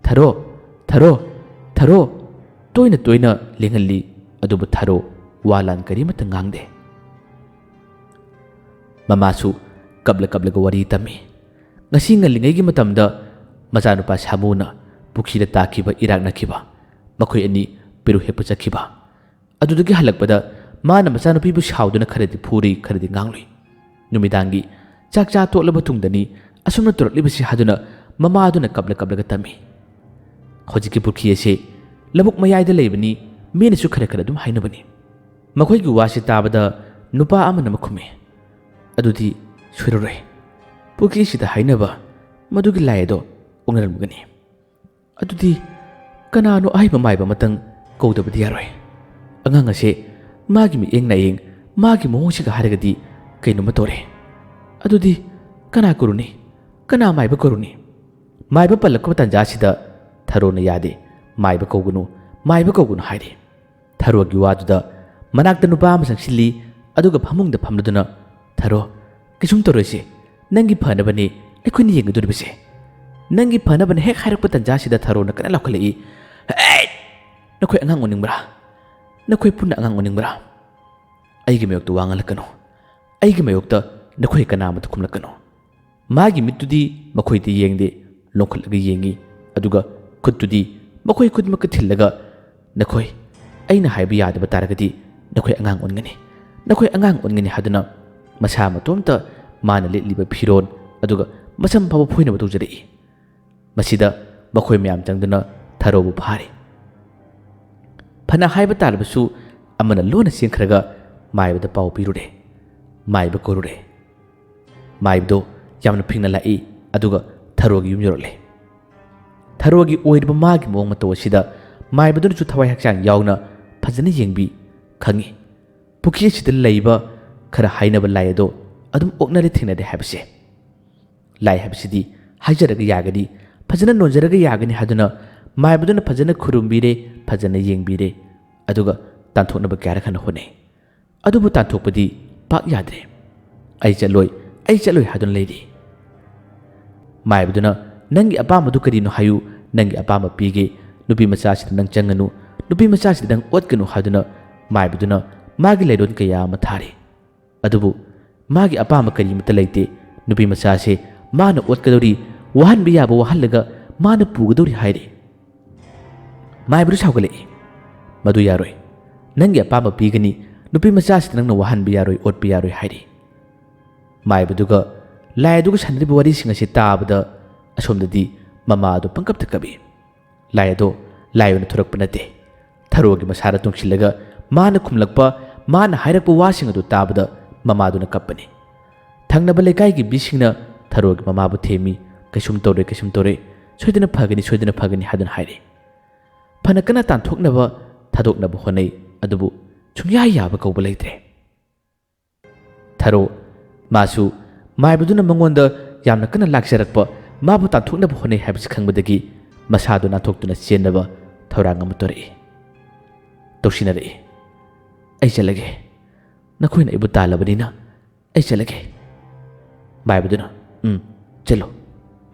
ꯊꯔꯣ, ꯊꯔꯣ, ꯊꯔꯣ!" ꯇꯣꯏꯅ ꯇꯣꯏꯅ ꯂꯦꯡꯍꯜꯂꯤ, ꯑꯗꯨꯕꯨ ꯊꯔꯣ ꯋꯥ ꯂꯥꯟ ꯀꯔꯤꯃꯠꯇ ꯉꯥꯡꯗꯦ꯫ ꯃꯃꯥꯁꯨ ꯀꯞꯂ ꯀꯞꯂꯒ ꯋꯥꯔꯤ ꯇꯝꯃꯤ꯫ ꯉꯁꯤ ꯉꯜꯂꯤꯉꯩꯒꯤ ꯃꯇꯝꯗ ꯃꯆꯥꯅꯨꯄꯥ ꯁꯥꯃꯨꯅ ꯄꯨꯈ꯭ꯔꯤꯗ ꯇꯥꯈꯤꯕ, ꯏꯔꯥꯛꯅꯈꯤꯕ, ꯃꯈꯣꯏ ꯑꯅꯤ ꯄꯦꯔꯨꯛ ꯍꯦꯛꯄ ꯆꯠꯈꯤꯕ, ꯑꯗꯨꯗꯒꯤ ꯍꯜꯂꯛꯄꯗ ꯃꯥꯅ ꯃꯆꯥꯅꯨꯄꯤꯕꯨ ꯁꯥꯎꯗꯨꯅ ꯈꯔꯗꯤ ꯐꯨꯔꯤ, ꯈꯔꯗꯤ ꯉꯥꯡꯂꯨꯏ꯫ ꯅꯨꯃꯤꯗꯥꯡꯒꯤ ꯆꯥꯛ ꯆꯥ ꯇꯣꯛꯂꯕ ꯇꯨꯡꯗꯅꯤ ꯑꯁꯨꯝꯅ ꯇꯧꯔꯛꯂꯤꯕꯁꯤ ꯍꯥꯏꯗꯨꯅ ꯃꯃꯥꯗꯨꯅ ꯀꯞꯂ ꯀꯞꯂꯒ ꯇꯝꯃꯤ꯫ ꯍꯧꯖꯤꯛꯀꯤ ꯄꯨꯈ꯭ꯔꯤ ꯑꯁꯤ ꯂꯧꯕꯨꯛ ꯃꯌꯥꯏꯗ ꯂꯩꯕꯅꯤ, ꯃꯤꯅꯁꯨ ꯈꯔ ꯈꯔ ꯑꯗꯨꯝ ꯍꯥꯏꯅꯕꯅꯤ꯫ ꯃꯈꯣꯏꯒꯤ ꯋꯥꯁꯤ ꯇꯥꯕꯗ ꯅꯨꯄꯥ ꯑꯃꯅ ꯑꯃ ꯈꯨꯝꯃꯤ, "ꯑꯗꯨꯗꯤ ꯁꯣꯏꯔꯔꯣꯏ꯫ ꯄꯨꯈ꯭ꯔꯤꯁꯤꯗ ꯍꯥꯏꯅꯕ ꯃꯗꯨꯒꯤ ꯂꯥꯏ ꯑꯗꯣ ꯑꯣꯛꯅꯔꯝꯒꯅꯤ꯫ ꯑꯗꯨꯗꯤ ꯀꯅꯥꯅꯣ ꯑꯍꯩꯕ ꯃꯥꯏꯕ ꯑꯃꯇꯪ ꯀꯧꯗꯕꯗꯤ ꯌꯥꯔꯣꯏ꯫ ꯑꯉꯥꯡ ꯑꯁꯦ ꯃꯥꯒꯤ ꯃꯤꯠꯌꯦꯡ ꯅꯥꯌꯦꯡ, ꯃꯥꯒꯤ ꯃꯑꯣꯡꯁꯤꯒ ꯍꯥꯏꯔꯒꯗꯤ ꯀꯩꯅꯣꯝꯃ ꯇꯧꯔꯦ꯫ ꯑꯗꯨꯗꯤ ꯀꯅꯥ ꯀꯧꯔꯨꯅꯤ? ꯀꯅꯥ ꯃꯥꯏꯕ ꯀꯧꯔꯨꯅꯤ?" ꯃꯥꯏꯕ ꯄꯜꯂꯛꯄ ꯇꯥꯟꯖꯥꯁꯤꯗ ꯊꯔꯣꯅ ꯌꯥꯗꯦ꯫ "ꯃꯥꯏꯕ ꯀꯧꯒꯅꯨ, ꯃꯥꯏꯕ ꯀꯧꯒꯅꯨ" ꯍꯥꯏꯔꯤ꯫ ꯊꯔꯣꯒꯤ ꯋꯥꯗꯨꯗ ꯃꯅꯥꯛꯇ ꯅꯨꯄꯥ ꯑꯃ ꯆꯪꯁꯤꯜꯂꯤ, ꯑꯗꯨꯒ ꯐꯃꯨꯡꯗ ꯐꯝꯂꯗꯨꯅ, "ꯊꯔꯣ, ꯀꯩꯁꯨꯝ ꯇꯧꯔꯣꯏꯁꯦ, ꯅꯪꯒꯤ ꯐꯅꯕꯅꯦ ꯑꯩꯈꯣꯏꯅ ꯌꯦꯡꯒꯗꯧꯔꯤꯕꯁꯦ꯫" ꯅꯪꯒꯤ ꯐꯅꯕꯅꯦ ꯍꯦꯛ ꯍꯥꯏꯔꯛꯄ ꯇꯥꯟꯖꯥꯁꯤꯗ ꯊꯔꯣꯅ ꯀꯟꯅ ꯂꯥꯎꯈꯠꯂꯛꯏ, "ꯍꯦ! ꯅꯈꯣꯏ ꯑꯉꯥꯡ ꯑꯣꯟꯅꯤꯡꯕ꯭ꯔꯥ? ꯅꯈꯣꯏ ꯄꯨꯟꯅ ꯑꯉꯥꯡ ꯑꯣꯟꯅꯤꯡꯕ꯭ꯔꯥ? ꯑꯩꯒꯤ ꯃꯥꯌꯣꯛꯇ ꯋꯥ ꯉꯥꯡꯂꯛꯀꯅꯨ꯫ ꯑꯩꯒꯤ ꯃꯥꯌꯣꯛꯇ ꯅꯈꯣꯏ ꯀꯅꯥ ꯑꯃꯠꯇ ꯈꯨꯝꯂꯛꯀꯅꯨ꯫" ꯃꯥꯒꯤ ꯃꯤꯠꯇꯨꯗꯤ ꯃꯈꯣꯏꯗ ꯌꯦꯡꯗꯦ, ꯂꯣꯡꯈꯠꯂꯒ ꯌꯦꯡꯉꯤ, ꯑꯗꯨꯒ ꯈꯨꯠꯇꯨꯗꯤ ꯃꯈꯣꯏ ꯈꯨꯗꯤꯡꯃꯛꯀ ꯊꯤꯜꯂꯒ, "ꯅꯈꯣꯏ, ꯑꯩꯅ ꯍꯥꯏꯕ ꯌꯥꯗꯕ ꯇꯥꯔꯒꯗꯤ ꯅꯈꯣꯏ ꯑꯉꯥꯡ ꯑꯣꯟꯒꯅꯤ, ꯅꯈꯣꯏ ꯑꯉꯥꯡ ꯑꯣꯟꯒꯅꯤ" ꯍꯥꯏꯗꯨꯅ ꯃꯁꯥ ꯃꯇꯣꯝꯇ ꯃꯥꯅ ꯂꯤꯠꯂꯤꯕ ꯐꯤꯔꯣꯜ ꯑꯗꯨꯒ ꯃꯁꯝ ꯐꯥꯎꯕ ꯐꯣꯏꯅꯕ ꯇꯧꯖꯔꯛꯏ꯫ ꯃꯁꯤꯗ ꯃꯈꯣꯏ ꯃꯌꯥꯝ ꯆꯪꯗꯨꯅ ꯊꯔꯣꯕꯨ ꯐꯥꯔꯤ꯫ ꯐꯅ ꯍꯥꯏꯕ ꯇꯥꯔꯕꯁꯨ ꯑꯃꯅ ꯂꯣꯟꯅ ꯆꯦꯟꯈ꯭ꯔꯒ ꯃꯥꯏꯕꯗ ꯄꯥꯎ ꯄꯤꯔꯨꯔꯦ꯫ ꯃꯥꯏꯕ ꯀꯧꯔꯨꯔꯦ꯫ ꯃꯥꯏꯕꯗꯣ ꯌꯥꯝꯅ ꯐꯤꯡꯅ ꯂꯥꯛꯏ, ꯑꯗꯨꯒ ꯊꯔꯣꯒꯤ ꯌꯨꯝ ꯌꯧꯔꯛꯂꯦ꯫ ꯊꯔꯣꯒꯤ ꯑꯣꯏꯔꯤꯕ ꯃꯥꯒꯤ ꯃꯑꯣꯡ ꯃꯇꯧ ꯑꯁꯤꯗ ꯃꯥꯏꯕꯗꯨꯅꯁꯨ ꯊꯋꯥꯏ ꯍꯛꯆꯥꯡ ꯌꯥꯎꯅ ꯐꯖꯅ ꯌꯦꯡꯕꯤ꯫ ꯈꯪꯉꯤ, ꯄꯨꯈ꯭ꯔꯤ ꯑꯁꯤꯗ ꯂꯩꯕ ꯈꯔ ꯍꯥꯏꯅꯕ ꯂꯥꯏ ꯑꯗꯣ ꯑꯗꯨꯝ ꯑꯣꯛꯅꯔꯦ ꯊꯦꯡꯅꯔꯦ ꯍꯥꯏꯕꯁꯦ꯫ ꯂꯥꯏ ꯍꯥꯏꯕꯁꯤꯗꯤ ꯍꯥꯏꯖꯔꯒ ꯌꯥꯒꯅꯤ, ꯐꯖꯅ ꯅꯣꯟꯖꯔꯒ ꯌꯥꯒꯅꯤ ꯍꯥꯏꯗꯨꯅ ꯃꯥꯏꯕꯗꯨꯅ ꯐꯖꯅ ꯈꯨꯔꯨꯝꯕꯤꯔꯦ, ꯐꯖꯅ ꯌꯦꯡꯕꯤꯔꯦ, ꯑꯗꯨꯒ ꯇꯥꯟꯊꯣꯛꯅꯕ ꯀꯌꯥꯔꯛ ꯍꯟꯅ ꯍꯣꯠꯅꯩ꯫ ꯑꯗꯨꯕꯨ ꯇꯥꯟꯊꯣꯛꯄꯗꯤ ꯄꯥꯛ ꯌꯥꯗ꯭ꯔꯦ꯫ "ꯑꯩ ꯆꯠꯂꯣꯏ, ꯑꯩ ꯆꯠꯂꯣꯏ" ꯍꯥꯏꯗꯨꯅ ꯂꯩꯔꯤ꯫ ꯃꯥꯏꯕꯗꯨꯅ, "ꯅꯪꯒꯤ ꯑꯄꯥꯝꯕꯗꯨ ꯀꯔꯤꯅꯣ ꯍꯥꯏꯌꯨ, ꯅꯪꯒꯤ ꯑꯄꯥꯝꯕ ꯄꯤꯒꯦ, ꯅꯨꯄꯤ ꯃꯆꯥꯁꯤꯗ ꯅꯪ ꯆꯪꯒꯅꯨ, ꯅꯨꯄꯤ ꯃꯆꯥꯁꯤꯗ ꯅꯪ ꯑꯣꯠꯀꯅꯨ" ꯍꯥꯏꯗꯨꯅ ꯃꯥꯏꯕꯗꯨꯅ ꯃꯥꯒꯤ ꯂꯥꯏꯂꯣꯟ ꯀꯌꯥ ꯑꯃ ꯊꯥꯔꯤ꯫ ꯑꯗꯨꯕꯨ ꯃꯥꯒꯤ ꯑꯄꯥꯝꯕ ꯀꯔꯤꯃꯠꯇ ꯂꯩꯇꯦ꯫ ꯅꯨꯄꯤ ꯃꯆꯥꯁꯦ ꯃꯥꯅ ꯑꯣꯠꯀꯗꯧꯔꯤ, ꯋꯥꯍꯟꯕ ꯌꯥꯕ ꯋꯥꯍꯜꯂꯒ ꯃꯥꯅ ꯄꯨꯒꯗꯧꯔꯤ ꯍꯥꯏꯔꯤ꯫ ꯃꯥꯏꯕꯗꯨ ꯁꯥꯎꯒꯠꯂꯛꯏ꯫ "ꯃꯗꯨ ꯌꯥꯔꯣꯏ꯫ ꯅꯪꯒꯤ ꯑꯄꯥꯝꯕ ꯄꯤꯒꯅꯤ, ꯅꯨꯄꯤ ꯃꯆꯥꯁꯤꯗ ꯅꯪꯅ ꯋꯥꯍꯟꯕ ꯌꯥꯔꯣꯏ, ꯑꯣꯠꯄ ꯌꯥꯔꯣꯏ" ꯍꯥꯏꯔꯤ꯫ ꯃꯥꯏꯕꯗꯨꯒ ꯂꯥꯏ ꯑꯗꯨꯒ ꯁꯥꯟꯅꯔꯤꯕ ꯋꯥꯔꯤꯁꯤꯡ ꯑꯁꯤ ꯇꯥꯕꯗ ꯑꯁꯣꯝꯗꯗꯤ ꯃꯃꯥ ꯑꯗꯨ ꯄꯪꯀꯞꯇ ꯀꯞꯏ꯫ ꯂꯥꯏ ꯑꯗꯣ ꯂꯥꯏ ꯑꯣꯏꯅ ꯊꯣꯔꯛꯄ ꯅꯠꯇꯦ꯫ ꯊꯔꯣꯒꯤ ꯃꯁꯥꯗ ꯇꯣꯡꯁꯤꯜꯂꯒ ꯃꯥꯅ ꯈꯨꯝꯂꯛꯄ, ꯃꯥꯅ ꯍꯥꯏꯔꯛꯄ ꯋꯥꯁꯤꯡ ꯑꯗꯨ ꯇꯥꯕꯗ ꯃꯃꯥꯗꯨꯅ ꯀꯞꯄꯅꯤ꯫ ꯊꯪꯅꯕ ꯂꯩꯀꯥꯏꯒꯤ ꯃꯤꯁꯤꯡꯅ ꯊꯔꯣꯒꯤ ꯃꯃꯥꯕꯨ ꯊꯦꯝꯃꯤ꯫ "ꯀꯩꯁꯨꯝ ꯇꯧꯔꯣꯏ, ꯀꯩꯁꯨꯝ ꯇꯧꯔꯣꯏ, ꯁꯣꯏꯗꯅ ꯐꯒꯅꯤ, ꯁꯣꯏꯗꯅ ꯐꯒꯅꯤ" ꯍꯥꯏꯗꯨꯅ ꯍꯥꯏꯔꯤ꯫ ꯐꯅ ꯀꯟꯅ ꯇꯥꯟꯊꯣꯛꯅꯕ, ꯊꯥꯗꯣꯛꯅꯕ ꯍꯣꯠꯅꯩ, ꯑꯗꯨꯕꯨ ꯁꯨꯡꯌꯥ ꯌꯥꯕ ꯀꯧꯕ ꯂꯩꯇ꯭ꯔꯦ꯫ ꯊꯔꯣ, ꯃꯥꯁꯨ ꯃꯥꯏꯕꯗꯨꯅ ꯃꯉꯣꯟꯗ ꯌꯥꯝꯅ ꯀꯟꯅ ꯂꯥꯛꯆꯔꯛꯄ, ꯃꯥꯕꯨ ꯇꯥꯟꯊꯣꯛꯅꯕ ꯍꯣꯠꯅꯩ ꯍꯥꯏꯕꯁꯤ ꯈꯪꯕꯗꯒꯤ ꯃꯁꯥꯗꯨ ꯅꯥꯟꯊꯣꯛꯇꯨꯅ ꯆꯦꯟꯅꯕ ꯊꯧꯔꯥꯡ ꯑꯃ ꯇꯧꯔꯛꯏ, ꯇꯧꯁꯤꯟꯅꯔꯛꯏ꯫ "ꯑꯩ ꯆꯠꯂꯒꯦ, ꯅꯈꯣꯏꯅ ꯑꯩꯕꯨ ꯇꯥꯜꯂꯕꯅꯤꯅ ꯑꯩ ꯆꯠꯂꯒꯦ"꯫ ꯃꯥꯏꯕꯗꯨꯅ, "ꯎꯝ, ꯆꯠꯂꯣ"꯫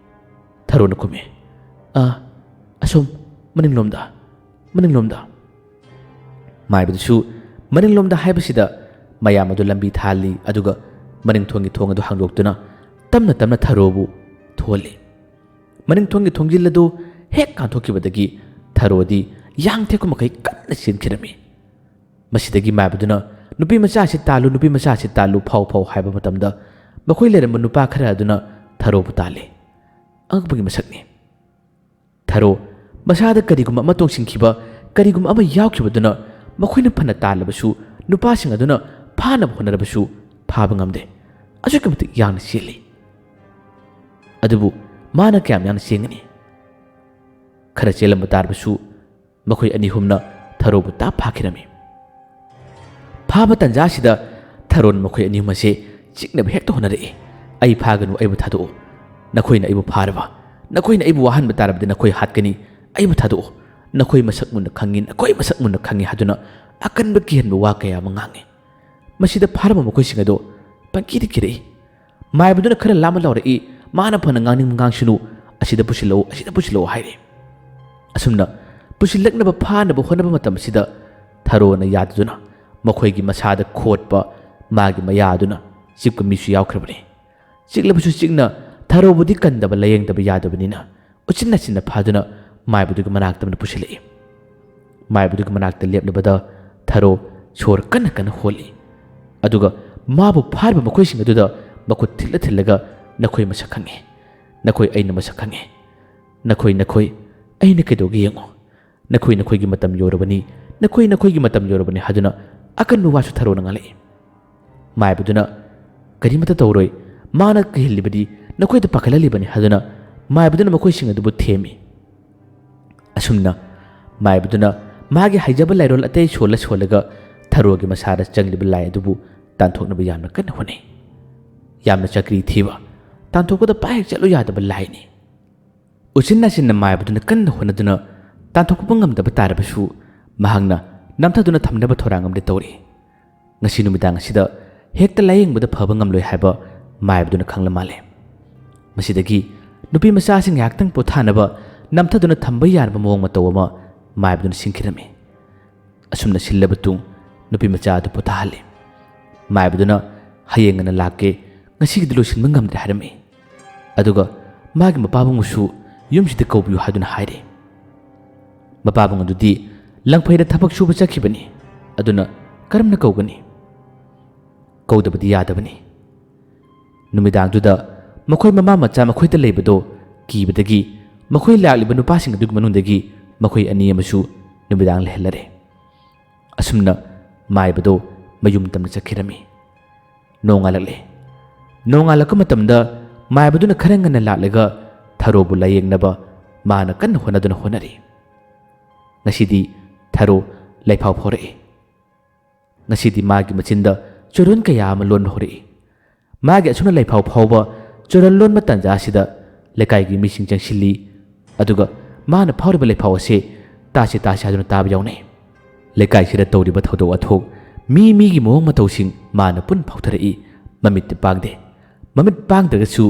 ꯊꯔꯣꯅ ꯈꯨꯝꯃꯤ, "ꯑꯥ, ꯑꯁꯣꯝ, ꯃꯅꯤꯡꯂꯣꯝꯗ, ꯃꯅꯤꯡꯂꯣꯝꯗ"꯫ ꯃꯥꯏꯕꯗꯨꯁꯨ ꯃꯅꯤꯡꯂꯣꯝꯗ ꯍꯥꯏꯕꯁꯤꯗ ꯃꯌꯥꯝ ꯑꯗꯨ ꯂꯝꯕꯤ ꯊꯥꯍꯜꯂꯤ, ꯑꯗꯨꯒ ꯃꯅꯤꯡ ꯊꯣꯡꯒꯤ ꯊꯣꯡ ꯑꯗꯨ ꯍꯥꯡꯗꯣꯛꯇꯨꯅ ꯇꯞꯅ ꯇꯞꯅ ꯊꯔꯣꯕꯨ ꯊꯣꯛꯍꯜꯂꯤ꯫ ꯃꯅꯤꯡ ꯊꯣꯡꯒꯤ ꯊꯣꯡꯖꯤꯜ ꯑꯗꯨ ꯍꯦꯛ ꯀꯥꯟꯊꯣꯛꯈꯤꯕꯗꯒꯤ ꯊꯔꯣꯗꯤ ꯌꯥꯡ ꯊꯦꯛꯄ ꯃꯈꯩ ꯀꯟꯅ ꯆꯦꯟꯈꯤꯔꯝꯃꯤ꯫ ꯃꯁꯤꯗꯒꯤ ꯃꯥꯏꯕꯗꯨꯅ, "ꯅꯨꯄꯤ ꯃꯆꯥꯁꯤ ꯇꯥꯜꯂꯨ, ꯅꯨꯄꯤ ꯃꯆꯥꯁꯤ ꯇꯥꯜꯂꯨ, ꯐꯥꯎ, ꯐꯥꯎ" ꯍꯥꯏꯕ ꯃꯇꯝꯗ ꯃꯈꯣꯏ ꯂꯩꯔꯝꯕ ꯅꯨꯄꯥ ꯈꯔ ꯑꯗꯨꯅ ꯊꯔꯣꯕꯨ ꯇꯥꯜꯂꯤ꯫ ꯑꯉꯛꯄꯒꯤ ꯃꯁꯛꯅꯤ꯫ ꯊꯔꯣ ꯃꯁꯥꯗ ꯀꯔꯤꯒꯨꯝꯕ ꯑꯃ ꯇꯣꯡꯁꯤꯟꯈꯤꯕ, ꯀꯔꯤꯒꯨꯝꯕ ꯑꯃ ꯌꯥꯎꯈꯤꯕꯗꯨꯅ ꯃꯈꯣꯏꯅ ꯐꯅ ꯇꯥꯜꯂꯕꯁꯨ, ꯅꯨꯄꯥꯁꯤꯡ ꯑꯗꯨꯅ ꯐꯥꯅꯕ ꯍꯣꯠꯅꯔꯕꯁꯨ ꯐꯥꯕ ꯉꯝꯗꯦ꯫ ꯑꯁꯨꯛꯀꯤ ꯃꯇꯤꯛ ꯌꯥꯡꯅ ꯆꯦꯜꯂꯤ꯫ ꯑꯗꯨꯕꯨ ꯃꯥꯅ ꯀꯌꯥꯝ ꯌꯥꯡꯅ ꯆꯦꯟꯒꯅꯤ? ꯈꯔ ꯆꯦꯜꯂꯝꯕ ꯇꯥꯔꯕꯁꯨ ꯃꯈꯣꯏ ꯑꯅꯤ ꯑꯍꯨꯝꯅ ꯊꯔꯣꯕꯨ ꯇꯥꯞ ꯐꯥꯈꯤꯔꯝꯃꯤ꯫ ꯐꯥꯕ ꯇꯟꯖꯥꯁꯤꯗ ꯊꯔꯣꯅ ꯃꯈꯣꯏ ꯑꯅꯤ ꯑꯍꯨꯝ ꯑꯁꯦ ꯆꯤꯛꯅꯕ ꯍꯦꯛꯇ ꯍꯣꯠꯅꯔꯛꯏ꯫ "ꯑꯩ ꯐꯥꯒꯅꯨ, ꯑꯩꯕꯨ ꯊꯥꯗꯣꯛꯑꯣ꯫ ꯅꯈꯣꯏꯅ ꯑꯩꯕꯨ ꯐꯥꯔꯕ, ꯅꯈꯣꯏꯅ ꯑꯩꯕꯨ ꯋꯥꯍꯟꯕ ꯇꯥꯔꯕꯗꯤ ꯅꯈꯣꯏ ꯍꯥꯠꯀꯅꯤ꯫ ꯑꯩꯕꯨ ꯊꯥꯗꯣꯛꯑꯣ꯫ ꯅꯈꯣꯏ ꯃꯁꯛ ꯃꯨꯟꯅ ꯈꯪꯉꯤ, ꯅꯈꯣꯏ ꯃꯁꯛ ꯃꯨꯟꯅ ꯈꯪꯉꯤ" ꯍꯥꯏꯗꯨꯅ ꯑꯀꯟꯕ ꯀꯤꯍꯟꯕ ꯋꯥ ꯀꯌꯥ ꯑꯃ ꯉꯥꯡꯉꯤ꯫ ꯃꯁꯤꯗ ꯐꯥꯔꯝꯕ ꯃꯈꯣꯏꯁꯤꯡ ꯑꯗꯣ ꯄꯪꯀꯤꯗ ꯀꯤꯔꯛꯏ꯫ ꯃꯥꯏꯕꯗꯨꯅ ꯈꯔ ꯂꯥꯞꯅ ꯂꯥꯎꯔꯛꯏ, "ꯃꯥꯅ ꯐꯅ ꯉꯥꯡꯅꯤꯡꯕ ꯉꯥꯡꯁꯅꯨ, ꯑꯁꯤꯗ ꯄꯨꯁꯤꯜꯂꯛꯎ, ꯑꯁꯤꯗ ꯄꯨꯁꯤꯜꯂꯛꯎ" ꯍꯥꯏꯔꯦ꯫ ꯑꯁꯨꯝꯅ ꯄꯨꯁꯤꯜꯂꯛꯅꯕ ꯐꯥꯅꯕ ꯍꯣꯠꯅꯕ ꯃꯇꯝ ꯑꯁꯤꯗ ꯊꯔꯣꯅ ꯌꯥꯗꯗꯨꯅ ꯃꯈꯣꯏꯒꯤ ꯃꯁꯥꯗ ꯈꯣꯠꯄ ꯃꯥꯒꯤ ꯃꯌꯥꯗꯨꯅ ꯆꯤꯛꯄ ꯃꯤꯁꯨ ꯌꯥꯎꯈ꯭ꯔꯕꯅꯤ꯫ ꯆꯤꯛꯂꯕꯁꯨ ꯆꯤꯛꯅ ꯊꯔꯣꯕꯨꯗꯤ ꯀꯟꯗꯕ ꯂꯥꯌꯦꯡꯗꯕ ꯌꯥꯗꯕꯅꯤꯅ ꯎꯆꯤꯟ ꯅꯥꯆꯤꯟꯅ ꯐꯥꯗꯨꯅ ꯃꯥꯏꯕꯗꯨꯒꯤ ꯃꯅꯥꯛꯇ ꯑꯃꯅ ꯄꯨꯁꯤꯜꯂꯛꯏ꯫ ꯃꯥꯏꯕꯗꯨꯒꯤ ꯃꯅꯥꯛꯇ ꯂꯦꯞꯂꯕꯗ ꯊꯔꯣ ꯁꯣꯔ ꯀꯟꯅ ꯀꯟꯅ ꯍꯣꯜꯂꯤ꯫ ꯑꯗꯨꯒ ꯃꯥꯕꯨ ꯐꯥꯔꯤꯕ ꯃꯈꯣꯏꯁꯤꯡ ꯑꯗꯨꯗ ꯃꯈꯨꯠ ꯊꯤꯜꯂ ꯊꯤꯜꯂꯒ, "ꯅꯈꯣꯏ ꯃꯁꯛ ꯈꯪꯉꯤ, ꯅꯈꯣꯏ ꯑꯩꯅ ꯃꯁꯛ ꯈꯪꯉꯤ, ꯅꯈꯣꯏ, ꯅꯈꯣꯏ ꯑꯩꯅ ꯀꯩꯗꯧꯒꯦ ꯌꯦꯡꯉꯨ, ꯅꯈꯣꯏ ꯅꯈꯣꯏꯒꯤ ꯃꯇꯝ ꯌꯧꯔꯕꯅꯤ, ꯅꯈꯣꯏ ꯅꯈꯣꯏꯒꯤ ꯃꯇꯝ ꯌꯧꯔꯕꯅꯤ" ꯍꯥꯏꯗꯨꯅ ꯑꯀꯟꯕ ꯋꯥꯁꯨ ꯊꯔꯣꯅ ꯉꯥꯡꯂꯛꯏ꯫ ꯃꯥꯏꯕꯗꯨꯅ, "ꯀꯔꯤꯃꯠꯇ ꯇꯧꯔꯣꯏ, ꯃꯥꯅ ꯀꯤꯍꯜꯂꯤꯕꯗꯤ, ꯅꯈꯣꯏꯗ ꯄꯥꯈꯠꯍꯜꯂꯤꯕꯅꯤ" ꯍꯥꯏꯗꯨꯅ ꯃꯥꯏꯕꯗꯨꯅ ꯃꯈꯣꯏꯁꯤꯡ ꯑꯗꯨꯕꯨ ꯊꯦꯝꯃꯤ꯫ ꯑꯁꯨꯝꯅ ꯃꯥꯏꯕꯗꯨꯅ ꯃꯥꯒꯤ ꯍꯩꯖꯕ ꯂꯥꯏꯔꯣꯜ ꯑꯇꯩ ꯁꯣꯜꯂ ꯁꯣꯜꯂꯒ ꯊꯔꯣꯒꯤ ꯃꯁꯥꯗ ꯆꯪꯂꯤꯕ ꯂꯥꯏ ꯑꯗꯨꯕꯨ ꯇꯥꯟꯊꯣꯛꯅꯕ ꯌꯥꯝꯅ ꯀꯟꯅ ꯍꯣꯠꯅꯩ꯫ ꯌꯥꯝꯅ ꯆꯀ꯭ꯔꯤ ꯊꯤꯕ, ꯇꯥꯟꯊꯣꯛꯄꯗ ꯄꯥꯛ ꯍꯦꯛ ꯆꯠꯂꯨ ꯌꯥꯗꯕ ꯂꯥꯏꯅꯤ꯫ ꯎꯆꯤꯟ ꯅꯥꯆꯤꯟꯅ ꯃꯥꯏꯕꯗꯨꯅ ꯀꯟꯅ ꯍꯣꯠꯅꯗꯨꯅ ꯇꯥꯟꯊꯣꯛꯄ ꯉꯝꯗꯕ ꯇꯥꯔꯕꯁꯨ, ꯃꯍꯥꯛꯅ ꯅꯝꯊꯗꯨꯅ ꯊꯝꯅꯕ ꯊꯧꯔꯥꯡ ꯑꯃꯗꯤ ꯇꯧꯔꯤ꯫ ꯉꯁꯤ ꯅꯨꯃꯤꯗꯥꯡ ꯑꯁꯤꯗ ꯍꯦꯛꯇ ꯂꯥꯌꯦꯡꯕꯗ ꯐꯕ ꯉꯝꯂꯣꯏ ꯍꯥꯏꯕ ꯃꯥꯏꯕꯗꯨꯅ ꯈꯪꯂ ꯃꯥꯜꯂꯦ꯫ ꯃꯁꯤꯗꯒꯤ ꯅꯨꯄꯤ ꯃꯆꯥꯁꯤꯡ ꯉꯥꯏꯍꯥꯛꯇꯪ ꯄꯣꯊꯥꯅꯕ ꯅꯝꯊꯗꯨꯅ ꯊꯝꯕ ꯌꯥꯅꯕ ꯃꯑꯣꯡ ꯃꯇꯧ ꯑꯃ ꯃꯥꯏꯕꯗꯨꯅ ꯁꯤꯟꯈꯤꯔꯝꯃꯤ꯫ ꯑꯁꯨꯝꯅ ꯁꯤꯜꯂꯕ ꯇꯨꯡ ꯅꯨꯄꯤ ꯃꯆꯥ ꯑꯗꯨ ꯄꯣꯊꯥꯍꯜꯂꯤ꯫ ꯃꯥꯏꯕꯗꯨꯅ "ꯍꯌꯦꯡ ꯉꯟꯅ ꯂꯥꯛꯀꯦ, ꯉꯁꯤꯒꯤꯗꯤ ꯂꯣꯏꯁꯤꯟꯕ ꯉꯝꯗ꯭ꯔꯦ" ꯍꯥꯏꯔꯝꯃꯤ꯫ ꯑꯗꯨꯒ ꯃꯥꯒꯤ ꯃꯄꯥꯕꯨꯡꯕꯨꯁꯨ ꯌꯨꯝꯁꯤꯗ ꯀꯧꯕꯤꯌꯨ ꯍꯥꯏꯗꯨꯅ ꯍꯥꯏꯔꯦ꯫ ꯃꯄꯥꯕꯨꯡ ꯑꯗꯨꯗꯤ ꯂꯪꯐꯩꯗ ꯊꯕꯛ ꯁꯨꯕ ꯆꯠꯈꯤꯕꯅꯤ꯫ ꯑꯗꯨꯅ ꯀꯔꯝꯅ ꯀꯧꯒꯅꯤ? ꯀꯧꯗꯕꯗꯤ ꯌꯥꯗꯕꯅꯤ꯫ ꯅꯨꯃꯤꯗꯥꯡꯗꯨꯗ ꯃꯈꯣꯏ ꯃꯃꯥ ꯃꯆꯥ ꯃꯈꯣꯏꯗ ꯂꯩꯕꯗꯣ ꯀꯤꯕꯗꯒꯤ ꯃꯈꯣꯏ ꯂꯥꯛꯂꯤꯕ ꯅꯨꯄꯥꯁꯤꯡ ꯑꯗꯨꯒꯤ ꯃꯅꯨꯡꯗꯒꯤ ꯃꯈꯣꯏ ꯑꯅꯤ ꯑꯃꯁꯨ ꯅꯨꯃꯤꯗꯥꯡ ꯂꯩꯍꯜꯂꯔꯦ꯫ ꯑꯁꯨꯝꯅ ꯃꯥꯏꯕꯗꯣ ꯃꯌꯨꯝ ꯇꯝꯅ ꯆꯠꯈꯤꯔꯝꯃꯤ꯫ ꯅꯣꯡꯉꯥꯜꯂꯛꯂꯦ꯫ ꯅꯣꯡꯉꯥꯜꯂꯛꯄ ꯃꯇꯝꯗ ꯃꯥꯏꯕꯗꯨꯅ ꯈꯔ ꯉꯟꯅ ꯂꯥꯛꯂꯒ ꯊꯔꯣꯕꯨ ꯂꯥꯌꯦꯡꯅꯕ ꯃꯥꯅ ꯀꯟꯅ ꯍꯣꯠꯅꯗꯨꯅ ꯍꯣꯠꯅꯔꯤ꯫ ꯉꯁꯤꯗꯤ ꯊꯔꯣ ꯂꯩꯐꯥꯎ ꯐꯥꯎꯔꯛꯏ꯫ ꯉꯁꯤꯗꯤ ꯃꯥꯒꯤ ꯃꯆꯤꯟꯗ ꯆꯨꯔꯨꯟ ꯀꯌꯥ ꯑꯃ ꯂꯣꯟꯕ ꯍꯧꯔꯛꯏ꯫ ꯃꯥꯒꯤ ꯑꯁꯨꯝꯅ ꯂꯩꯐꯥꯎ ꯐꯥꯎꯕ ꯆꯨꯔꯨꯟ ꯂꯣꯟꯕ ꯇꯥꯟꯖꯥ ꯑꯁꯤꯗ ꯂꯩꯀꯥꯏꯒꯤ ꯃꯤꯁꯤꯡ ꯆꯪꯁꯤꯜꯂꯤ꯫ ꯑꯗꯨꯒ ꯃꯥꯅ ꯐꯥꯎꯔꯤꯕ ꯂꯩꯐꯥꯎ ꯑꯁꯤ ꯇꯥꯁꯤ ꯇꯥꯁꯤ ꯍꯥꯏꯗꯨꯅ ꯇꯥꯕ ꯌꯥꯎꯅꯩ꯫ ꯂꯩꯀꯥꯏꯁꯤꯗ ꯇꯧꯔꯤꯕ ꯊꯧꯗꯣꯛ ꯋꯥꯊꯣꯛ, ꯃꯤ ꯃꯤꯒꯤ ꯃꯑꯣꯡ ꯃꯇꯧꯁꯤꯡ ꯃꯥꯅ ꯄꯨꯟꯅ ꯐꯥꯎꯊꯔꯛꯏ꯫ ꯃꯃꯤꯠꯇꯤ ꯄꯥꯡꯗꯦ꯫ ꯃꯃꯤꯠ ꯄꯥꯡꯗ꯭ꯔꯒꯁꯨ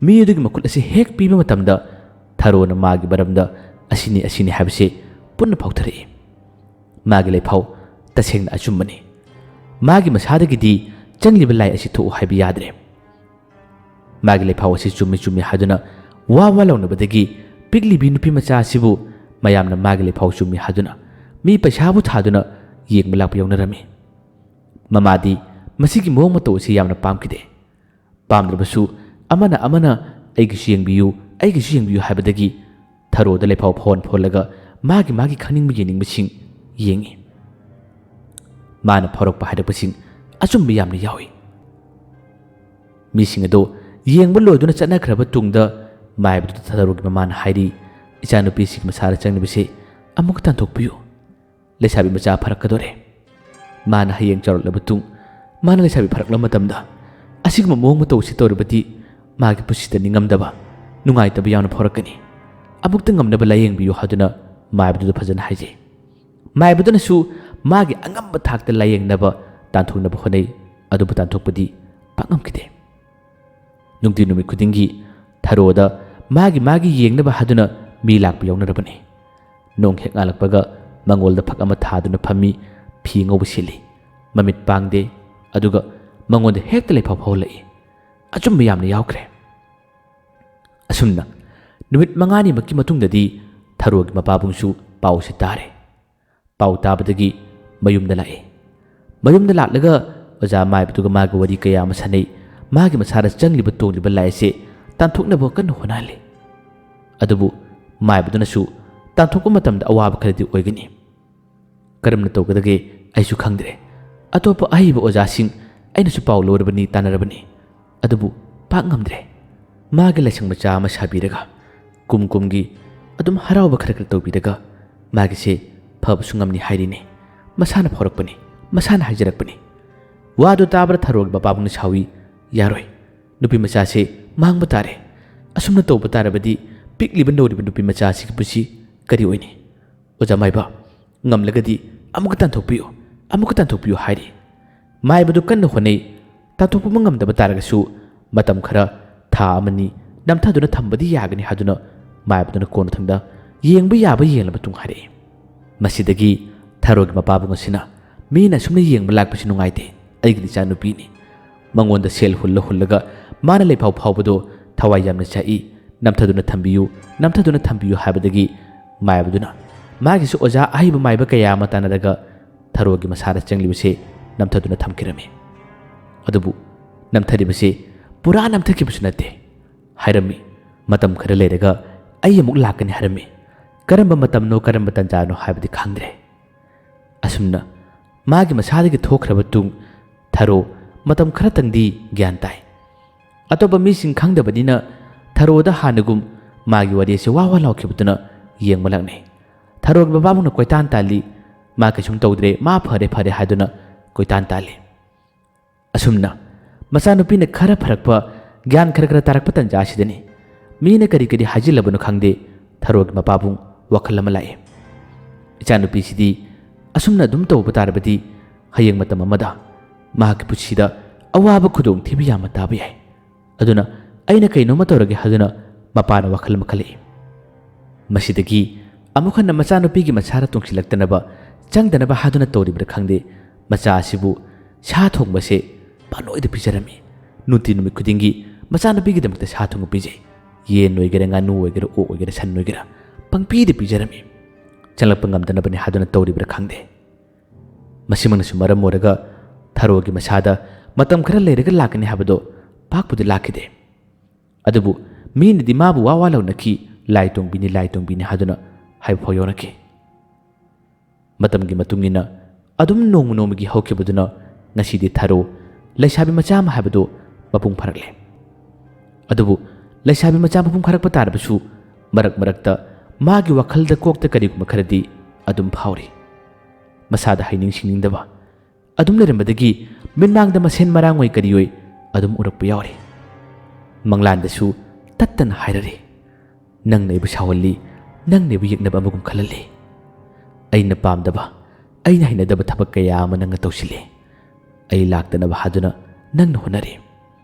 ꯃꯤ ꯑꯗꯨꯒꯤ ꯃꯈꯨꯠ ꯑꯁꯤ ꯍꯦꯛ ꯄꯤꯕ ꯃꯇꯝꯗ ꯊꯔꯣꯅ ꯃꯥꯒꯤ ꯃꯔꯝꯗ ꯑꯁꯤꯅꯤ ꯑꯁꯤꯅꯤ ꯍꯥꯏꯕꯁꯤ ꯄꯨꯟꯅ ꯐꯥꯎꯊꯔꯛꯏ꯫ ꯃꯥꯒꯤ ꯂꯩꯐꯥꯎ ꯇꯁꯦꯡꯅ ꯑꯆꯨꯝꯕꯅꯤ꯫ ꯃꯥꯒꯤ ꯃꯁꯥꯗꯒꯤꯗꯤ ꯆꯪꯂꯤꯕ ꯂꯥꯏ ꯑꯁꯤ ꯊꯣꯛꯎ ꯍꯥꯏꯕ ꯌꯥꯗ꯭ꯔꯦ꯫ ꯃꯥꯒꯤ ꯂꯩꯐꯥꯎ ꯑꯁꯤ ꯆꯨꯝꯃꯤ ꯆꯨꯝꯃꯤ ꯍꯥꯏꯗꯨꯅ ꯋꯥ ꯋꯥ ꯂꯥꯎꯅꯕꯗꯒꯤ ꯄꯤꯛꯂꯤꯕꯤ ꯅꯨꯄꯤ ꯃꯆꯥ ꯑꯁꯤꯕꯨ ꯃꯌꯥꯝꯅ ꯃꯥꯒꯤ ꯂꯩꯐꯥꯎ ꯆꯨꯝꯃꯤ ꯍꯥꯏꯗꯨꯅ ꯃꯤ ꯄꯩꯁꯥꯕꯨ ꯊꯥꯗꯨꯅ ꯌꯦꯡꯕ ꯂꯥꯛꯄ ꯌꯥꯎꯅꯔꯝꯃꯤ꯫ ꯃꯃꯥꯗꯤ ꯃꯁꯤꯒꯤ ꯃꯑꯣꯡ ꯃꯇꯧ ꯑꯁꯤ ꯌꯥꯝꯅ ꯄꯥꯝꯈꯤꯗꯦ꯫ ꯄꯥꯝꯗ꯭ꯔꯕꯁꯨ ꯑꯃꯅ ꯑꯃꯅ "ꯑꯩꯒꯤꯁꯨ ꯌꯦꯡꯕꯤꯌꯨ, ꯑꯩꯒꯤꯁꯨ ꯌꯦꯡꯕꯤꯌꯨ" ꯍꯥꯏꯕꯗꯒꯤ ꯊꯔꯣꯗ ꯂꯩꯐꯥꯎ ꯐꯥꯎꯍꯟ ꯐꯣꯜꯂꯒ ꯃꯥꯒꯤ ꯃꯥꯒꯤ ꯈꯪꯅꯤꯡꯕ ꯌꯦꯡꯅꯤꯡꯕꯁꯤꯡ ꯌꯦꯡꯉꯤ꯫ ꯃꯥꯅ ꯐꯥꯎꯔꯛꯄ ꯍꯥꯏꯔꯛꯄꯁꯤꯡ ꯑꯆꯨꯝꯕ ꯌꯥꯝꯅ ꯌꯥꯎꯏ꯫ ꯃꯤꯁꯤꯡ ꯑꯗꯨ ꯌꯦꯡꯕ ꯂꯣꯏꯗꯨꯅ ꯆꯠꯅꯈ꯭ꯔꯕ ꯇꯨꯡꯗ ꯃꯥꯏꯕꯗꯨꯗ ꯊꯔꯣꯒꯤ ꯃꯃꯥꯅ ꯍꯥꯏꯔꯤ, "ꯏꯆꯥꯅꯨꯄꯤꯁꯤꯒꯤ ꯃꯁꯥꯗ ꯆꯪꯂꯤꯕꯁꯤ ꯑꯃꯨꯛ ꯇꯥꯟꯊꯣꯛꯄꯤꯌꯨ꯫ ꯂꯩꯁꯥꯕꯤ ꯃꯆꯥ ꯐꯔꯛꯀꯗꯣꯔꯦ꯫ ꯃꯥꯅ ꯍꯌꯦꯡ ꯆꯥꯎꯔꯛꯂꯕ ꯇꯨꯡ ꯃꯥꯅ ꯂꯩꯁꯥꯕꯤ ꯐꯔꯛꯂꯕ ꯃꯇꯝꯗ ꯑꯁꯤꯒꯨꯝꯕ ꯃꯑꯣꯡ ꯃꯇꯧ ꯑꯁꯤ ꯇꯧꯔꯕꯗꯤ ꯃꯥꯒꯤ ꯄꯨꯟꯁꯤꯗ ꯅꯤꯡꯉꯝꯗꯕ, ꯅꯨꯡꯉꯥꯏꯇꯕ ꯌꯥꯝꯅ ꯐꯥꯎꯔꯛꯀꯅꯤ꯫ ꯑꯃꯨꯛꯇ ꯉꯝꯅꯕ ꯂꯥꯌꯦꯡꯕꯤꯌꯨ" ꯍꯥꯏꯗꯨꯅ ꯃꯥꯏꯕꯗꯨꯗ ꯐꯖꯅ ꯍꯥꯏꯖꯩ꯫ ꯃꯥꯏꯕꯗꯨꯅꯁꯨ ꯃꯥꯒꯤ ꯑꯉꯝꯕ ꯊꯥꯛꯇ ꯂꯥꯌꯦꯡꯅꯕ, ꯇꯥꯟꯊꯣꯛꯅꯕ ꯍꯣꯠꯅꯩ꯫ ꯑꯗꯨꯕꯨ ꯇꯥꯟꯊꯣꯛꯄꯗꯤ ꯄꯥꯛ ꯉꯝꯈꯤꯗꯦ꯫ ꯅꯨꯡꯇꯤ ꯅꯨꯃꯤꯠ ꯈꯨꯗꯤꯡꯒꯤ ꯊꯔꯣꯗ ꯃꯥꯒꯤ ꯃꯥꯒꯤ ꯌꯦꯡꯅꯕ ꯍꯥꯏꯗꯨꯅ ꯃꯤ ꯂꯥꯛꯄ ꯌꯥꯎꯅꯔꯕꯅꯤ꯫ ꯅꯣꯡ ꯍꯦꯛ ꯉꯥꯜꯂꯛꯄꯒ ꯃꯉꯣꯟꯗ ꯐꯛ ꯑꯃ ꯊꯥꯗꯨꯅ ꯐꯝꯃꯤ, ꯐꯤ ꯑꯉꯧꯕ ꯁꯦꯠꯂꯤ, ꯃꯃꯤꯠ ꯄꯥꯡꯗꯦ, ꯑꯗꯨꯒ ꯃꯉꯣꯟꯗ ꯍꯦꯛꯇ ꯂꯩꯐꯥꯎ ꯐꯥꯎꯍꯜꯂꯛꯏ꯫ ꯑꯆꯨꯝꯕ ꯌꯥꯝꯅ ꯌꯥꯎꯈ꯭ꯔꯦ꯫ ꯑꯁꯨꯝꯅ ꯅꯨꯃꯤꯠ ꯃꯉꯥꯅꯤꯃꯛꯀꯤ ꯃꯇꯨꯡꯗꯗꯤ ꯊꯔꯣꯒꯤ ꯃꯄꯥꯕꯨꯡꯁꯨ ꯄꯥꯎꯁꯤ ꯇꯥꯔꯦ꯫ ꯄꯥꯎ ꯇꯥꯕꯗꯒꯤ ꯃꯌꯨꯝꯗ ꯂꯥꯛꯏ꯫ ꯃꯌꯨꯝꯗ ꯂꯥꯛꯂꯒ ꯑꯣꯖꯥ ꯃꯥꯏꯕꯗꯨꯒ ꯃꯥꯒ ꯋꯥꯔꯤ ꯀꯌꯥ ꯑꯃ ꯁꯥꯟꯅꯩ꯫ ꯃꯥꯒꯤ ꯃꯁꯥꯗ ꯆꯪꯂꯤꯕ ꯇꯣꯡꯂꯤꯕ ꯂꯥꯏ ꯑꯁꯤ ꯇꯥꯟꯊꯣꯛꯅꯕ ꯀꯟꯅ ꯍꯣꯠꯅꯍꯜꯂꯤ꯫ ꯑꯗꯨꯕꯨ ꯃꯥꯏꯕꯗꯨꯅꯁꯨ ꯇꯥꯟꯊꯣꯛꯄ ꯃꯇꯝꯗ ꯑꯋꯥꯕ ꯈꯔꯗꯤ ꯑꯣꯏꯒꯅꯤ꯫ ꯀꯔꯝꯅ ꯇꯧꯒꯗꯒꯦ ꯑꯩꯁꯨ ꯈꯪꯗ꯭ꯔꯦ꯫ ꯑꯇꯣꯞꯄ ꯑꯍꯩꯕ ꯑꯣꯖꯥꯁꯤꯡ ꯑꯩꯅꯁꯨ ꯄꯥꯎ ꯂꯧꯔꯕꯅꯤ, ꯇꯥꯟꯅꯔꯕꯅꯤ, ꯑꯗꯨꯕꯨ ꯄꯥꯛ ꯉꯝꯗ꯭ꯔꯦ꯫ ꯃꯥꯒꯤ ꯂꯥꯏꯁꯪ ꯃꯆꯥ ꯑꯃ ꯁꯥꯕꯤꯔꯒ ꯀꯨꯝ ꯀꯨꯝꯒꯤ ꯑꯗꯨꯝ ꯍꯔꯥꯎꯕ ꯈꯔ ꯈꯔ ꯇꯧꯕꯤꯔꯒ ꯃꯥꯒꯤꯁꯦ ꯐꯕꯁꯨ ꯉꯝꯅꯤ ꯍꯥꯏꯔꯤꯅꯦ꯫ ꯃꯁꯥꯅ ꯐꯥꯎꯔꯛꯄꯅꯤ, ꯃꯁꯥꯅ ꯍꯥꯏꯖꯔꯛꯄꯅꯤ꯫ ꯋꯥꯗꯨ ꯇꯥꯕꯗ ꯊꯔꯣꯒꯤ ꯃꯄꯥꯕꯨꯡꯅ ꯁꯥꯎꯏ, "ꯌꯥꯔꯣꯏ, ꯅꯨꯄꯤ ꯃꯆꯥꯁꯦ ꯃꯥꯡꯕ ꯇꯥꯔꯦ꯫ ꯑꯁꯨꯝꯅ ꯇꯧꯕ ꯇꯥꯔꯕꯗꯤ ꯄꯤꯛꯂꯤꯕ ꯅꯧꯔꯤꯕ ꯅꯨꯄꯤ ꯃꯆꯥꯁꯤꯒꯤ ꯄꯨꯟꯁꯤ ꯀꯔꯤ ꯑꯣꯏꯅꯤ? ꯑꯣꯖꯥ ꯃꯥꯏꯕ, ꯉꯝꯂꯒꯗꯤ ꯑꯃꯨꯛꯀ ꯇꯥꯟꯊꯣꯛꯄꯤꯌꯨ, ꯑꯃꯨꯛꯀ ꯇꯥꯟꯊꯣꯛꯄꯤꯌꯨ" ꯍꯥꯏꯔꯤ꯫ ꯃꯥꯏꯕꯗꯨ ꯀꯟꯅ ꯍꯣꯠꯅꯩ꯫ ꯇꯥꯟꯊꯣꯛꯄ ꯉꯝꯗꯕ ꯇꯥꯔꯒꯁꯨ ꯃꯇꯝ ꯈꯔ, ꯊꯥ ꯑꯃꯅꯤ ꯅꯝꯊꯗꯨꯅ ꯊꯝꯕꯗꯤ ꯌꯥꯒꯅꯤ ꯍꯥꯏꯗꯨꯅ ꯃꯥꯏꯕꯗꯨꯅ ꯀꯣꯟꯅꯊꯪꯗ ꯌꯦꯡꯕ ꯌꯥꯕ ꯌꯦꯡꯂꯕ ꯃꯇꯨꯡ ꯍꯥꯏꯔꯛꯏ꯫ ꯃꯁꯤꯗꯒꯤ ꯊꯔꯣꯒꯤ ꯃꯄꯥꯕꯨꯡ ꯑꯁꯤꯅ, "ꯃꯤꯅ ꯑꯁꯨꯝꯅ ꯌꯦꯡꯕ ꯂꯥꯛꯄꯁꯤ ꯅꯨꯡꯉꯥꯏꯇꯦ, ꯑꯩꯒꯤ ꯏꯆꯥꯅꯨꯄꯤꯅꯤ꯫ ꯃꯉꯣꯟꯗ ꯁꯦꯜ ꯍꯨꯜꯂ ꯍꯨꯜꯂꯒ ꯃꯥꯅ ꯂꯩꯐꯥꯎ ꯐꯥꯎꯕꯗꯣ ꯊꯋꯥꯏ ꯌꯥꯝꯅ ꯆꯥꯛꯏ, ꯅꯝꯊꯗꯨꯅ ꯊꯝꯕꯤꯌꯨ, ꯅꯝꯊꯗꯨꯅ ꯊꯝꯕꯤꯌꯨ" ꯍꯥꯏꯕꯗꯒꯤ ꯃꯥꯏꯕꯗꯨꯅ ꯃꯥꯒꯤꯁꯨ ꯑꯣꯖꯥ ꯑꯍꯩꯕ ꯃꯥꯏꯕ ꯀꯌꯥ ꯑꯃ ꯇꯥꯟꯅꯔꯒ ꯊꯔꯣꯒꯤ ꯃꯁꯥꯗ ꯆꯪꯂꯤꯕꯁꯦ ꯅꯝꯊꯗꯨꯅ ꯊꯝꯈꯤꯔꯝꯃꯤ꯫ ꯑꯗꯨꯕꯨ ꯅꯝꯊꯔꯤꯕꯁꯦ ꯄꯨꯔꯥ ꯅꯝꯊꯈꯤꯕꯁꯨ ꯅꯠꯇꯦ꯫ ꯍꯥꯏꯔꯝꯃꯤ, "ꯃꯇꯝ ꯈꯔ ꯂꯩꯔꯒ ꯑꯩ ꯑꯃꯨꯛ ꯂꯥꯛꯀꯅꯤ" ꯍꯥꯏꯔꯝꯃꯤ꯫ ꯀꯔꯝꯕ ꯃꯇꯝꯅꯣ, ꯀꯔꯝꯕ ꯇꯥꯟꯖꯥꯅꯣ ꯍꯥꯏꯕꯗꯤ ꯈꯪꯗ꯭ꯔꯦ꯫ ꯑꯁꯨꯝꯅ ꯃꯥꯒꯤ ꯃꯁꯥꯗꯒꯤ ꯊꯣꯛꯈ꯭ꯔꯕ ꯇꯨꯡ ꯊꯔꯣ ꯃꯇꯝ ꯈꯔꯇꯪꯗꯤ ꯒ꯭ꯌꯥꯟ ꯇꯥꯏ꯫ ꯑꯇꯣꯞꯄ ꯃꯤꯁꯤꯡ ꯈꯪꯗꯕꯅꯤꯅ ꯊꯔꯣꯗ ꯍꯥꯟꯅꯒꯨꯝ ꯃꯥꯒꯤ ꯋꯥꯔꯤꯁꯦ ꯋꯥ ꯋꯥ ꯂꯥꯎꯈꯤꯕꯗꯨꯅ ꯌꯦꯡꯕ ꯂꯥꯛꯅꯩ꯫ ꯊꯔꯣꯒꯤ ꯃꯄꯥꯕꯨꯡꯅ ꯀꯣꯏꯇꯥꯟ ꯇꯥꯜꯂꯤ, "ꯃꯥ ꯀꯩꯁꯨꯝ ꯇꯧꯗ꯭ꯔꯦ, ꯃꯥ ꯐꯔꯦ ꯐꯔꯦ" ꯍꯥꯏꯗꯨꯅ ꯀꯣꯏꯇꯥꯟ ꯇꯥꯜꯂꯤ꯫ ꯑꯁꯨꯝꯅ ꯃꯆꯥꯅꯨꯄꯤꯅ ꯈꯔ ꯐꯔꯛꯄ, ꯒ꯭ꯌꯥꯟ ꯈꯔ ꯈꯔ ꯇꯥꯔꯛꯄ ꯇꯟꯖꯥ ꯑꯁꯤꯗꯅꯤ ꯃꯤꯅ ꯀꯔꯤ ꯀꯔꯤ ꯍꯥꯏꯖꯤꯜꯂꯕꯅꯣ ꯈꯪꯗꯦ, ꯊꯔꯣꯒꯤ ꯃꯄꯥꯕꯨꯡ ꯋꯥꯈꯜ ꯑꯃ ꯂꯥꯛꯏ꯫ "ꯏꯆꯥꯅꯨꯄꯤꯁꯤꯗꯤ ꯑꯁꯨꯝꯅ ꯑꯗꯨꯝ ꯇꯧꯕ ꯇꯥꯔꯕꯗꯤ ꯍꯌꯦꯡ ꯃꯇꯝ ꯑꯃꯗ ꯃꯍꯥꯛꯀꯤ ꯄꯨꯟꯁꯤꯗ ꯑꯋꯥꯕ ꯈꯨꯗꯣꯡꯊꯤꯕ ꯌꯥꯝꯅ ꯇꯥꯕ ꯌꯥꯏ꯫ ꯑꯗꯨꯅ ꯑꯩꯅ ꯀꯩꯅꯣꯝꯃ ꯇꯧꯔꯒꯦ" ꯍꯥꯏꯗꯨꯅ ꯃꯄꯥꯅ ꯋꯥꯈꯜ ꯑꯃ ꯈꯜꯂꯛꯏ꯫ ꯃꯁꯤꯗꯒꯤ ꯑꯃꯨꯛ ꯍꯟꯅ ꯃꯆꯥꯅꯨꯄꯤꯒꯤ ꯃꯁꯥꯗ ꯇꯣꯡꯁꯤꯜꯂꯛꯇꯅꯕ, ꯆꯪꯗꯅꯕ ꯍꯥꯏꯗꯨꯅ ꯇꯧꯔꯤꯕ꯭ꯔꯥ ꯈꯪꯗꯦ, ꯃꯆꯥ ꯑꯁꯤꯕꯨ ꯁꯥ ꯊꯣꯡꯕꯁꯦ ꯄꯥꯅꯣꯏꯗ ꯄꯤꯖꯔꯝꯃꯤ꯫ ꯅꯨꯡꯇꯤ ꯅꯨꯃꯤꯠ ꯈꯨꯗꯤꯡꯒꯤ ꯃꯆꯥꯅꯨꯄꯤꯒꯤꯗꯃꯛꯇ ꯁꯥ ꯊꯣꯡꯕ ꯄꯤꯖꯩ꯫ ꯌꯦꯟ ꯑꯣꯏꯒꯦꯔꯥ, ꯉꯥꯅꯨ ꯑꯣꯏꯒꯦꯔꯥ, ꯑꯣꯛ ꯑꯣꯏꯒꯦꯔꯥ, ꯁꯟ ꯑꯣꯏꯒꯦꯔꯥ, ꯄꯪꯄꯤꯗ ꯄꯤꯖꯔꯝꯃꯤ꯫ ꯆꯪꯂꯛꯄ ꯉꯝꯗꯅꯕꯅꯤ ꯍꯥꯏꯗꯨꯅ ꯇꯧꯔꯤꯕ꯭ꯔꯥ ꯈꯪꯗꯦ꯫ ꯃꯁꯤꯃꯛꯅꯁꯨ ꯃꯔꯝ ꯑꯣꯏꯔꯒ ꯊꯔꯣꯒꯤ ꯃꯁꯥꯗ ꯃꯇꯝ ꯈꯔ ꯂꯩꯔꯒ ꯂꯥꯛꯀꯅꯤ ꯍꯥꯏꯕꯗꯣ ꯄꯥꯛꯄꯨꯗꯤ ꯂꯥꯛꯈꯤꯗꯦ꯫ ꯑꯗꯨꯕꯨ ꯃꯤꯅꯗꯤ ꯃꯥꯕꯨ ꯋꯥ ꯋꯥ ꯂꯥꯎꯅꯈꯤ, "ꯂꯥꯏ ꯇꯣꯡꯕꯤꯅꯤ, ꯂꯥꯏ ꯇꯣꯡꯕꯤꯅꯤ" ꯍꯥꯏꯗꯨꯅ ꯍꯥꯏꯕ ꯐꯥꯎ ꯌꯥꯎꯅꯈꯤ꯫ ꯃꯇꯝꯒꯤ ꯃꯇꯨꯡ ꯏꯟꯅ ꯑꯗꯨꯝ ꯅꯣꯡꯃ ꯅꯣꯡꯃꯒꯤ ꯍꯧꯈꯤꯕꯗꯨꯅ ꯉꯁꯤꯗꯤ ꯊꯔꯣ ꯂꯩꯁꯥꯕꯤ ꯃꯆꯥ ꯑꯃ ꯍꯥꯏꯕꯗꯨ ꯃꯄꯨꯡ ꯐꯥꯔꯛꯂꯦ꯫ ꯑꯗꯨꯕꯨ ꯂꯩꯁꯥꯕꯤ ꯃꯆꯥ ꯃꯄꯨꯡ ꯐꯥꯔꯛꯄ ꯇꯥꯔꯕꯁꯨ ꯃꯔꯛ ꯃꯔꯛꯇ ꯃꯥꯒꯤ ꯋꯥꯈꯜꯗ ꯀꯣꯛꯇ ꯀꯔꯤꯒꯨꯝꯕ ꯈꯔꯗꯤ ꯑꯗꯨꯝ ꯐꯥꯎꯔꯤ꯫ ꯃꯁꯥꯗ ꯍꯩꯅꯤꯡ ꯁꯤꯡꯅꯤꯡꯗꯕ ꯑꯗꯨꯝ ꯂꯩꯔꯝꯕꯗꯒꯤ ꯃꯤꯠꯃꯥꯡꯗ ꯃꯁꯦꯟ ꯃꯔꯥꯡ ꯑꯣꯏ ꯀꯔꯤ ꯑꯣꯏ ꯑꯗꯨꯝ ꯎꯔꯛꯄ ꯌꯥꯎꯔꯤ꯫ ꯃꯪꯂꯥꯟꯗꯁꯨ ꯇꯠꯇꯅ ꯍꯥꯏꯔꯔꯤ, "ꯅꯪꯅ ꯑꯩꯕꯨ ꯁꯥꯎꯍꯜꯂꯤ, ꯅꯪꯅ ꯑꯩꯕꯨ ꯌꯦꯛꯅꯕ ꯑꯃꯒꯨꯝ ꯈꯜꯍꯜꯂꯤ꯫ ꯑꯩꯅ ꯄꯥꯝꯗꯕ, ꯑꯩꯅ ꯍꯩꯅꯗꯕ ꯊꯕꯛ ꯀꯌꯥ ꯑꯃ ꯅꯪꯅ ꯇꯧꯁꯤꯜꯂꯤ꯫ ꯑꯩ ꯂꯥꯛꯇꯅꯕ ꯍꯥꯏꯗꯨꯅ ꯅꯪꯅ ꯍꯣꯠꯅꯔꯤ꯫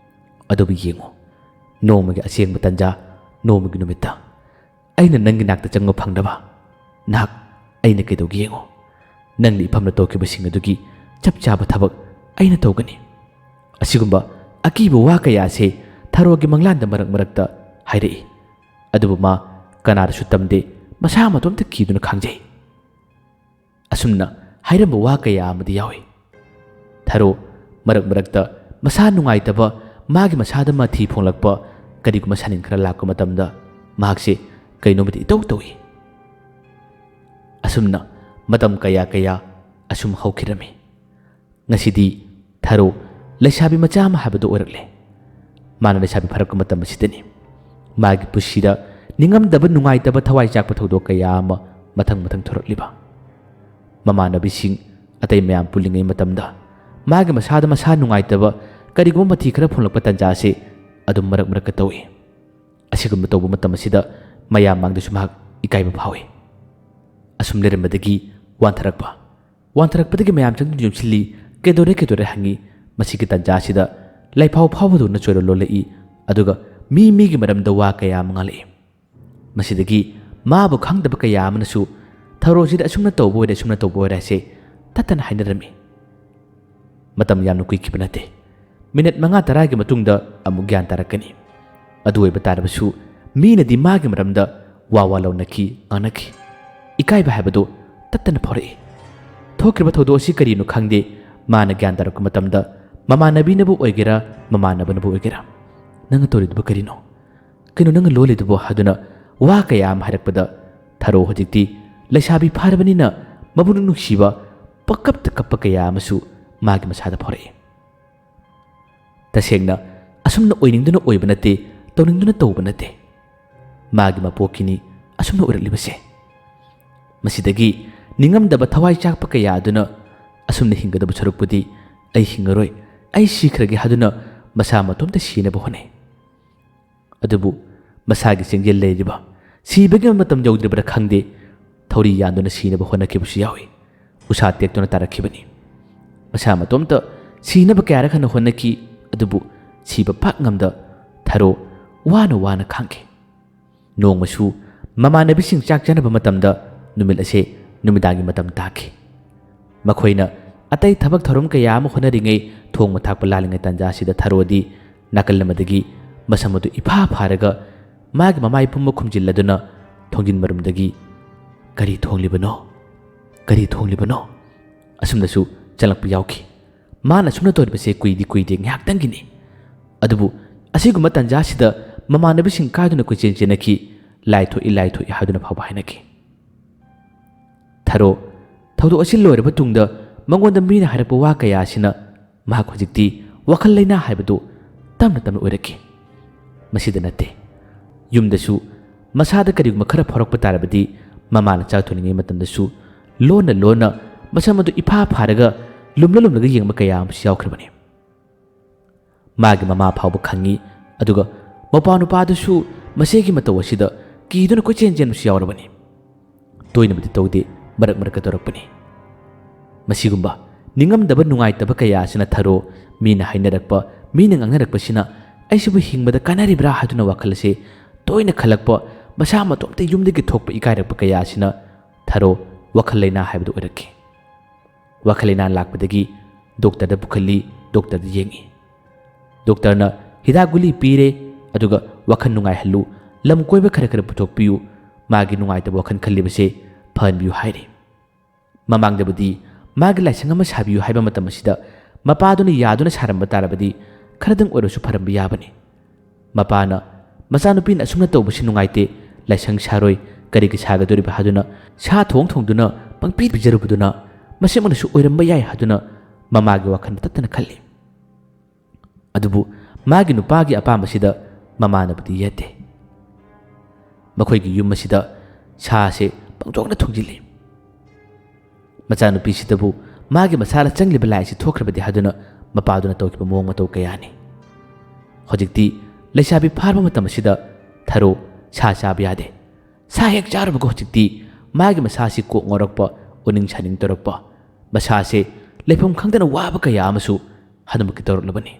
ꯑꯗꯨꯕꯨ ꯌꯦꯡꯉꯨ, ꯅꯣꯡꯃꯒꯤ ꯑꯁꯦꯡꯕ ꯇꯟꯖꯥ, ꯅꯣꯡꯃꯒꯤ ꯅꯨꯃꯤꯠꯇ ꯑꯩꯅ ꯅꯪꯒꯤ ꯅꯥꯛꯇ ꯆꯪꯕ ꯐꯪꯅꯕ ꯅꯍꯥꯛ ꯑꯩꯅ ꯀꯩꯗꯧꯒꯦ ꯌꯦꯡꯉꯨ꯫ ꯅꯪꯅ ꯏꯐꯝꯗ ꯇꯧꯈꯤꯕꯁꯤꯡ ꯑꯗꯨꯒꯤ ꯆꯞ ꯆꯥꯕ ꯊꯕꯛ ꯑꯩꯅ ꯇꯧꯒꯅꯤ꯫" ꯑꯁꯤꯒꯨꯝꯕ ꯑꯀꯤꯕ ꯋꯥ ꯀꯌꯥ ꯑꯁꯤ ꯊꯔꯣꯒꯤ ꯃꯪꯂꯥꯟꯗ ꯃꯔꯛ ꯃꯔꯛꯇ ꯍꯥꯏꯔꯛꯏ꯫ ꯑꯗꯨꯕꯨ ꯃꯥ ꯀꯅꯥꯗꯁꯨ ꯇꯝꯗꯦ, ꯃꯁꯥ ꯃꯇꯣꯝꯇ ꯀꯤꯗꯨꯅ ꯈꯥꯡꯖꯩ꯫ ꯑꯁꯨꯝꯅ ꯍꯥꯏꯔꯝꯕ ꯋꯥ ꯀꯌꯥ ꯑꯃꯗꯤ ꯌꯥꯎꯏ꯫ ꯊꯔꯣ ꯃꯔꯛ ꯃꯔꯛꯇ ꯃꯁꯥ ꯅꯨꯡꯉꯥꯏꯇꯕ, ꯃꯥꯒꯤ ꯃꯁꯥꯗ ꯃꯊꯤ ꯐꯣꯡꯂꯛꯄ, ꯀꯔꯤꯒꯨꯝꯕ ꯁꯥꯅꯤꯟ ꯈꯔ ꯂꯥꯛꯄ ꯃꯇꯝꯗ ꯃꯍꯥꯛꯁꯦ ꯀꯩꯅꯣꯝꯃꯗꯤ ꯏꯇꯧ ꯇꯧꯏ꯫ ꯑꯁꯨꯝꯅ ꯃꯇꯝ ꯀꯌꯥ ꯀꯌꯥ ꯑꯁꯨꯝ ꯍꯧꯈꯤꯔꯝꯃꯤ꯫ ꯉꯁꯤꯗꯤ ꯊꯔꯣ ꯂꯩꯁꯥꯕꯤ ꯃꯆꯥ ꯑꯃ ꯍꯥꯏꯕꯗꯨ ꯑꯣꯏꯔꯛꯂꯦ꯫ ꯃꯥꯅ ꯂꯩꯁꯥꯕꯤ ꯐꯥꯔꯛꯄ ꯃꯇꯝ ꯑꯁꯤꯗꯅꯤ ꯃꯥꯒꯤ ꯄꯨꯟꯁꯤꯗ ꯅꯤꯡꯉꯝꯗꯕ, ꯅꯨꯡꯉꯥꯏꯇꯕ, ꯊꯋꯥꯏ ꯆꯥꯛꯄ ꯊꯧꯗꯣꯛ ꯀꯌꯥ ꯑꯃ ꯃꯊꯪ ꯃꯊꯪ ꯊꯣꯔꯛꯂꯤꯕ꯫ ꯃꯃꯥꯟꯅꯕꯤꯁꯤꯡ, ꯑꯇꯩ ꯃꯌꯥꯝ ꯄꯨꯜꯂꯤꯉꯩ ꯃꯇꯝꯗ ꯃꯥꯒꯤ ꯃꯁꯥꯗ ꯃꯁꯥ ꯅꯨꯡꯉꯥꯏꯇꯕ, ꯀꯔꯤꯒꯨꯝꯕ ꯃꯊꯤ ꯈꯔ ꯐꯣꯡꯂꯛꯄ ꯇꯥꯟꯖꯥ ꯑꯁꯤ ꯑꯗꯨꯝ ꯃꯔꯛ ꯃꯔꯛꯇ ꯇꯧꯏ꯫ ꯑꯁꯤꯒꯨꯝꯕ ꯇꯧꯕ ꯃꯇꯝ ꯑꯁꯤꯗ ꯃꯌꯥꯝ ꯃꯥꯡꯗꯁꯨ ꯃꯍꯥꯛ ꯏꯀꯥꯏꯕ ꯐꯥꯎꯏ꯫ ꯑꯁꯨꯝ ꯂꯩꯔꯝꯕꯗꯒꯤ ꯋꯥꯟꯊꯔꯛꯄ꯫ ꯋꯥꯟꯊꯔꯛꯄꯗꯒꯤ ꯃꯌꯥꯝ ꯆꯪꯗꯨꯅ ꯌꯨꯝꯁꯤꯜꯂꯤ꯫ "ꯀꯩꯗꯧꯔꯦ, ꯀꯩꯗꯧꯔꯦ?" ꯍꯪꯉꯤ꯫ ꯃꯁꯤꯒꯤ ꯇꯥꯟꯖꯥ ꯑꯁꯤꯗ ꯂꯩꯐꯥꯎ ꯐꯥꯎꯕꯗꯧꯅ ꯆꯣꯏꯔ ꯂꯣꯜꯂꯛꯏ꯫ ꯑꯗꯨꯒ ꯃꯤ ꯃꯤꯒꯤ ꯃꯔꯝꯗ ꯋꯥ ꯀꯌꯥ ꯑꯃ ꯉꯥꯡꯂꯛꯏ꯫ ꯃꯁꯤꯗꯒꯤ ꯃꯥꯕꯨ ꯈꯪꯗꯕ ꯀꯌꯥ ꯑꯃꯅꯁꯨ ꯊꯧꯔꯣꯁꯤꯗ ꯑꯁꯨꯝꯅ ꯇꯧꯕ ꯑꯣꯏꯔꯦ, ꯑꯁꯨꯝꯅ ꯇꯧꯕ ꯑꯣꯏꯔꯦ ꯍꯥꯏꯁꯦ ꯇꯠꯇꯅ ꯍꯥꯏꯅꯔꯝꯃꯤ꯫ ꯃꯇꯝ ꯌꯥꯝꯅ ꯀꯨꯏꯈꯤꯕ ꯅꯠꯇꯦ꯫ ꯃꯤꯅꯤꯠ ꯃꯉꯥ ꯇꯔꯥꯒꯤ ꯃꯇꯨꯡꯗ ꯑꯃꯨꯛ ꯒ꯭ꯌꯥꯟ ꯇꯥꯔꯛꯀꯅꯤ꯫ ꯑꯗꯨ ꯑꯣꯏꯕ ꯇꯥꯔꯕꯁꯨ ꯃꯤꯅꯗꯤ ꯃꯥꯒꯤ ꯃꯔꯝꯗ ꯋꯥ ꯋꯥ ꯂꯥꯎꯅꯈꯤ, ꯉꯥꯡꯅꯈꯤ꯫ ꯏꯀꯥꯏꯕ ꯍꯥꯏꯕꯗꯨ ꯇꯠꯇꯅ ꯐꯥꯎꯔꯛꯏ꯫ ꯊꯣꯛꯈ꯭ꯔꯤꯕ ꯊꯧꯗꯣꯛ ꯑꯁꯤ ꯀꯔꯤꯅꯣ ꯈꯪꯗꯦ꯫ ꯃꯥꯅ ꯒ꯭ꯌꯥꯟ ꯇꯥꯔꯛꯄ ꯃꯇꯝꯗ ꯃꯃꯥꯟꯅꯕꯤꯅꯕꯨ ꯑꯣꯏꯒꯦꯔꯥ, ꯃꯃꯥꯟꯅꯕꯅꯕꯨ ꯑꯣꯏꯒꯦꯔꯥ, "ꯅꯪꯅ ꯇꯧꯔꯤꯗꯨꯕꯨ ꯀꯔꯤꯅꯣ? ꯀꯩꯅꯣ ꯅꯪꯅ ꯂꯣꯜꯂꯤꯗꯨꯕꯣ?" ꯍꯥꯏꯗꯨꯅ ꯋꯥ ꯀꯌꯥ ꯑꯃ ꯍꯥꯏꯔꯛꯄꯗ ꯊꯔꯣ ꯍꯧꯖꯤꯛꯇꯤ ꯂꯩꯁꯥꯕꯤ ꯐꯥꯔꯕꯅꯤꯅ ꯃꯄꯨꯛꯅꯤꯡ ꯅꯨꯡꯁꯤꯕ, ꯄꯪꯀꯞꯇ ꯀꯞꯄ ꯀꯌꯥ ꯑꯃꯁꯨ ꯃꯥꯒꯤ ꯃꯁꯥꯗ ꯐꯥꯎꯔꯛꯏ꯫ ꯇꯁꯦꯡꯅ, ꯑꯁꯨꯝꯅ ꯑꯣꯏꯅꯤꯡꯗꯨꯅ ꯑꯣꯏꯕ ꯅꯠꯇꯦ, ꯇꯧꯅꯤꯡꯗꯨꯅ ꯇꯧꯕ ꯅꯠꯇꯦ꯫ ꯃꯥꯒꯤ ꯃꯄꯣꯛꯀꯤꯅꯤ ꯑꯁꯨꯝꯅ ꯑꯣꯏꯔꯛꯂꯤꯕꯁꯦ꯫ ꯃꯁꯤꯗꯒꯤ ꯅꯤꯡꯉꯝꯗꯕ, ꯊꯋꯥꯏ ꯆꯥꯛꯄ ꯀꯌꯥ ꯑꯗꯨꯅ ꯑꯁꯨꯝꯅ ꯍꯤꯡꯒꯗꯕ ꯁꯔꯨꯛꯄꯨꯗꯤ ꯑꯩ ꯍꯤꯡꯉꯔꯣꯏ, ꯑꯩ ꯁꯤꯈ꯭ꯔꯒꯦ ꯍꯥꯏꯗꯨꯅ ꯃꯁꯥ ꯃꯇꯣꯝꯇ ꯁꯤꯅꯕ ꯍꯣꯠꯅꯩ꯫ ꯑꯗꯨꯕꯨ ꯃꯁꯥꯒꯤ ꯆꯦꯡꯖꯦꯜ ꯂꯩꯔꯤꯕ, ꯁꯤꯕꯒꯤ ꯃꯇꯝ ꯌꯧꯗ꯭ꯔꯤꯕ꯭ꯔꯥ ꯈꯪꯗꯦ, ꯊꯧꯔꯤ ꯌꯥꯟꯗꯨꯅ ꯁꯤꯅꯕ ꯍꯣꯠꯅꯈꯤꯕꯁꯨ ꯌꯥꯎꯏ꯫ ꯎꯁꯥ ꯇꯦꯛꯇꯨꯅ ꯇꯥꯔꯛꯈꯤꯕꯅꯤ꯫ ꯃꯁꯥ ꯃꯇꯣꯝꯇ ꯁꯤꯅꯕ ꯀꯌꯥꯔꯛ ꯍꯟꯅ ꯍꯣꯠꯅꯈꯤ, ꯑꯗꯨꯕꯨ ꯁꯤꯕ ꯄꯥꯛ ꯉꯝꯗ ꯊꯔꯣ ꯋꯥꯅ ꯋꯥꯅ ꯈꯥꯡꯈꯤ꯫ ꯅꯣꯡꯃꯁꯨ ꯃꯃꯥꯟꯅꯕꯤꯁꯤꯡ ꯆꯥꯛ ꯆꯥꯅꯕ ꯃꯇꯝꯗ ꯅꯨꯃꯤꯠ ꯑꯁꯦ ꯅꯨꯃꯤꯗꯥꯡꯒꯤ ꯃꯇꯝ ꯇꯥꯈꯤ꯫ ꯃꯈꯣꯏꯅ ꯑꯇꯩ ꯊꯕꯛ ꯊꯧꯔꯝ ꯀꯌꯥ ꯑꯃ ꯍꯣꯠꯅꯔꯤꯉꯩ, ꯊꯣꯡꯕ ꯊꯥꯛꯄ ꯂꯥꯜꯂꯤꯉꯩ ꯇꯥꯟꯖꯥ ꯑꯁꯤꯗ ꯊꯔꯣꯗꯤ ꯅꯥꯀꯜ ꯑꯃꯗꯒꯤ ꯃꯁꯝ ꯑꯗꯨ ꯏꯐꯥ ꯐꯥꯔꯒ ꯃꯥꯒꯤ ꯃꯃꯥꯏ ꯄꯨꯝꯕ ꯈꯨꯝꯖꯤꯜꯂꯗꯨꯅ ꯊꯣꯡꯖꯤꯟ ꯃꯔꯨꯝꯗꯒꯤ, "ꯀꯔꯤ ꯊꯣꯡꯂꯤꯕꯅꯣ? ꯀꯔꯤ ꯊꯣꯡꯂꯤꯕꯅꯣ?" ꯑꯁꯨꯝꯅꯁꯨ ꯆꯪꯂꯛꯄ ꯌꯥꯎꯈꯤ꯫ ꯃꯥꯅ ꯑꯁꯨꯝꯅ ꯇꯧꯔꯤꯕꯁꯦ ꯀꯨꯏꯗꯤ ꯀꯨꯏꯗꯦ, ꯉꯥꯏꯍꯥꯛꯇꯪꯒꯤꯅꯤ꯫ ꯑꯗꯨꯕꯨ ꯑꯁꯤꯒꯨꯝꯕ ꯇꯥꯟꯖꯥꯁꯤꯗ ꯃꯃꯥꯟꯅꯕꯤꯁꯤꯡ ꯀꯥꯏꯗꯨꯅ ꯀꯣꯏꯆꯦꯟ ꯆꯦꯟꯅꯈꯤ, "ꯂꯥꯏ ꯊꯣꯛꯏ, ꯂꯥꯏ ꯊꯣꯛꯏ" ꯍꯥꯏꯗꯨꯅ ꯐꯥꯎꯕ ꯍꯥꯏꯅꯈꯤ꯫ ꯊꯔꯣ ꯊꯧꯗꯣꯛ ꯑꯁꯤ ꯂꯣꯏꯔꯕ ꯇꯨꯡꯗ ꯃꯉꯣꯟꯗ ꯃꯤꯅ ꯍꯥꯏꯔꯛꯄ ꯋꯥ ꯀꯌꯥ ꯑꯁꯤꯅ ꯃꯍꯥꯛ ꯍꯧꯖꯤꯛꯇꯤ ꯋꯥꯈꯜ ꯂꯩꯅꯥ ꯍꯥꯏꯕꯗꯨ ꯇꯞꯅ ꯇꯞꯅ ꯑꯣꯏꯔꯛꯈꯤ꯫ ꯃꯁꯤꯗ ꯅꯠꯇꯦ, ꯌꯨꯝꯗꯁꯨ ꯃꯁꯥꯗ ꯀꯔꯤꯒꯨꯝꯕ ꯈꯔ ꯐꯥꯎꯔꯛꯄ ꯇꯥꯔꯕꯗꯤ ꯃꯃꯥꯅ ꯆꯥꯛ ꯊꯣꯡꯂꯤꯉꯩ ꯃꯇꯝꯗꯁꯨ ꯂꯣꯟꯅ ꯂꯣꯟꯅ ꯃꯁꯝ ꯑꯗꯨ ꯏꯐꯥ ꯐꯥꯔꯒ ꯂꯨꯝꯂ ꯂꯨꯝꯂꯒ ꯌꯦꯡꯕ ꯀꯌꯥ ꯑꯃꯁꯨ ꯌꯥꯎꯈ꯭ꯔꯕꯅꯤ꯫ ꯃꯥꯒꯤ ꯃꯃꯥ ꯐꯥꯎꯕ ꯈꯪꯏ, ꯑꯗꯨꯒ ꯃꯧꯄꯥ ꯅꯨꯄꯥꯗꯨꯁꯨ ꯃꯁꯤꯒꯤ ꯃꯇꯧ ꯑꯁꯤꯗ ꯀꯤꯗꯨꯅ ꯀꯣꯏꯆꯦꯟ ꯆꯦꯟꯕꯁꯨ ꯌꯥꯎꯔꯕꯅꯤ꯫ ꯇꯣꯏꯅꯕꯨꯗꯤ ꯇꯧꯗꯦ, ꯃꯔꯛ ꯃꯔꯛꯇ ꯇꯧꯔꯛꯄꯅꯤ꯫ ꯃꯁꯤꯒꯨꯝꯕ ꯅꯤꯡꯉꯝꯗꯕ ꯅꯨꯡꯉꯥꯏꯇꯕ ꯀꯌꯥ ꯑꯁꯤꯅ ꯊꯔꯣ ꯃꯤꯅ ꯍꯥꯏꯅꯔꯛꯄ, ꯃꯤꯅ ꯉꯥꯡꯅꯔꯛꯄꯁꯤꯅ ꯑꯩꯁꯤꯕꯨ ꯍꯤꯡꯕꯗ ꯀꯥꯟꯅꯔꯤꯕ꯭ꯔꯥ ꯍꯥꯏꯗꯨꯅ ꯋꯥꯈꯜ ꯑꯁꯦ ꯇꯣꯏꯅ ꯈꯜꯂꯛꯄ, ꯃꯁꯥ ꯃꯇꯣꯝꯇ ꯌꯨꯝꯗꯒꯤ ꯊꯣꯛꯄ ꯏꯀꯥꯏꯔꯛꯄ ꯀꯌꯥ ꯑꯁꯤꯅ ꯊꯔꯣ ꯋꯥꯈꯜ ꯂꯩꯅꯥ ꯍꯥꯏꯕꯗꯨ ꯑꯣꯏꯔꯛꯈꯤ꯫ ꯋꯥꯈꯜ ꯂꯩꯅꯥ ꯂꯥꯛꯄꯗꯒꯤ ꯗꯣꯛꯇꯔꯗ ꯄꯨꯈꯠꯂꯤ, ꯗꯣꯛꯇꯔꯗ ꯌꯦꯡꯉꯤ꯫ ꯗꯣꯛꯇꯔꯅ ꯍꯤꯗꯥꯛ ꯒꯨꯂꯤ ꯄꯤꯔꯦ, ꯑꯗꯨꯒ "ꯋꯥꯈꯜ ꯅꯨꯡꯉꯥꯏꯍꯜꯂꯨ, ꯂꯝ ꯀꯣꯏꯕ ꯈꯔ ꯈꯔ ꯄꯨꯊꯣꯛꯄꯤꯌꯨ, ꯃꯥꯒꯤ ꯅꯨꯡꯉꯥꯏꯇꯕ ꯋꯥꯈꯜ ꯈꯜꯂꯤꯕꯁꯦ ꯐꯍꯟꯕꯤꯌꯨ" ꯍꯥꯏꯔꯤ꯫ ꯃꯃꯥꯡꯗꯕꯨꯗꯤ ꯃꯥꯒꯤ ꯂꯥꯏꯁꯪ ꯑꯃ ꯁꯥꯕꯤꯌꯨ ꯍꯥꯏꯕ ꯃꯇꯝ ꯑꯁꯤꯗ ꯃꯄꯥꯗꯨꯅ ꯌꯥꯗꯨꯅ ꯁꯥꯔꯝꯕ ꯇꯥꯔꯕꯗꯤ ꯈꯔꯗꯪ ꯑꯣꯏꯔꯁꯨ ꯐꯔꯝꯕ ꯌꯥꯕꯅꯤ꯫ ꯃꯄꯥꯅ, "ꯃꯆꯥꯅꯨꯄꯤꯅ ꯑꯁꯨꯝꯅ ꯇꯧꯕꯁꯤ ꯅꯨꯡꯉꯥꯏꯇꯦ, ꯂꯥꯏꯁꯪ ꯁꯥꯔꯣꯏ, ꯀꯔꯤꯒꯤ ꯁꯥꯒꯗꯣꯔꯤꯕ?" ꯍꯥꯏꯗꯨꯅ ꯁꯥ ꯊꯣꯡ ꯊꯣꯡꯗꯨꯅ ꯄꯪꯄꯤ ꯄꯤꯖꯔꯨꯕꯗꯨꯅ ꯃꯁꯤꯃꯛꯅꯁꯨ ꯑꯣꯏꯔꯝꯕ ꯌꯥꯏ ꯍꯥꯏꯗꯨꯅ ꯃꯃꯥꯒꯤ ꯋꯥꯈꯜꯗ ꯇꯠꯇꯅ ꯈꯜꯂꯤ꯫ ꯑꯗꯨꯕꯨ ꯃꯥꯒꯤ ꯅꯨꯄꯥꯒꯤ ꯑꯄꯥꯝꯕꯁꯤꯗ ꯃꯃꯥꯅꯕꯨꯗꯤ ꯌꯦꯠꯇꯦ꯫ ꯃꯈꯣꯏꯒꯤ ꯌꯨꯝ ꯑꯁꯤꯗ ꯁꯥ ꯑꯁꯤ ꯄꯪꯊꯣꯡꯗ ꯊꯣꯡꯖꯤꯜꯂꯤ꯫ ꯃꯆꯥꯅꯨꯄꯤꯁꯤꯗꯕꯨ ꯃꯥꯒꯤ ꯃꯁꯥꯗ ꯆꯪꯂꯤꯕ ꯂꯥꯏ ꯑꯁꯤ ꯊꯣꯛꯈ꯭ꯔꯕꯗꯤ ꯍꯥꯏꯗꯨꯅ ꯃꯄꯥꯗꯨꯅ ꯇꯧꯈꯤꯕ ꯃꯑꯣꯡ ꯃꯇꯧ ꯀꯌꯥꯅꯤ꯫ ꯍꯧꯖꯤꯛꯇꯤ ꯂꯩꯁꯥꯕꯤ ꯐꯥꯔꯕ ꯃꯇꯝ ꯑꯁꯤꯗ ꯊꯔꯣ ꯁꯥ ꯆꯥꯕ ꯌꯥꯗꯦ꯫ ꯁꯥ ꯍꯦꯛ ꯆꯥꯔꯨꯕꯒ ꯍꯧꯖꯤꯛꯇꯤ ꯃꯥꯒꯤ ꯃꯁꯥꯁꯤ ꯀꯣꯛ ꯉꯥꯎꯔꯛꯄ, ꯑꯣꯅꯤꯡ ꯁꯥꯅꯤꯡ ꯇꯧꯔꯛꯄ, ꯃꯁꯥꯁꯦ ꯂꯩꯐꯝ ꯈꯪꯗꯅ ꯋꯥꯕ ꯀꯌꯥ ꯑꯃꯁꯨ ꯍꯟꯗꯃꯛꯀꯤ ꯇꯧꯔꯛꯂꯕꯅꯤ꯫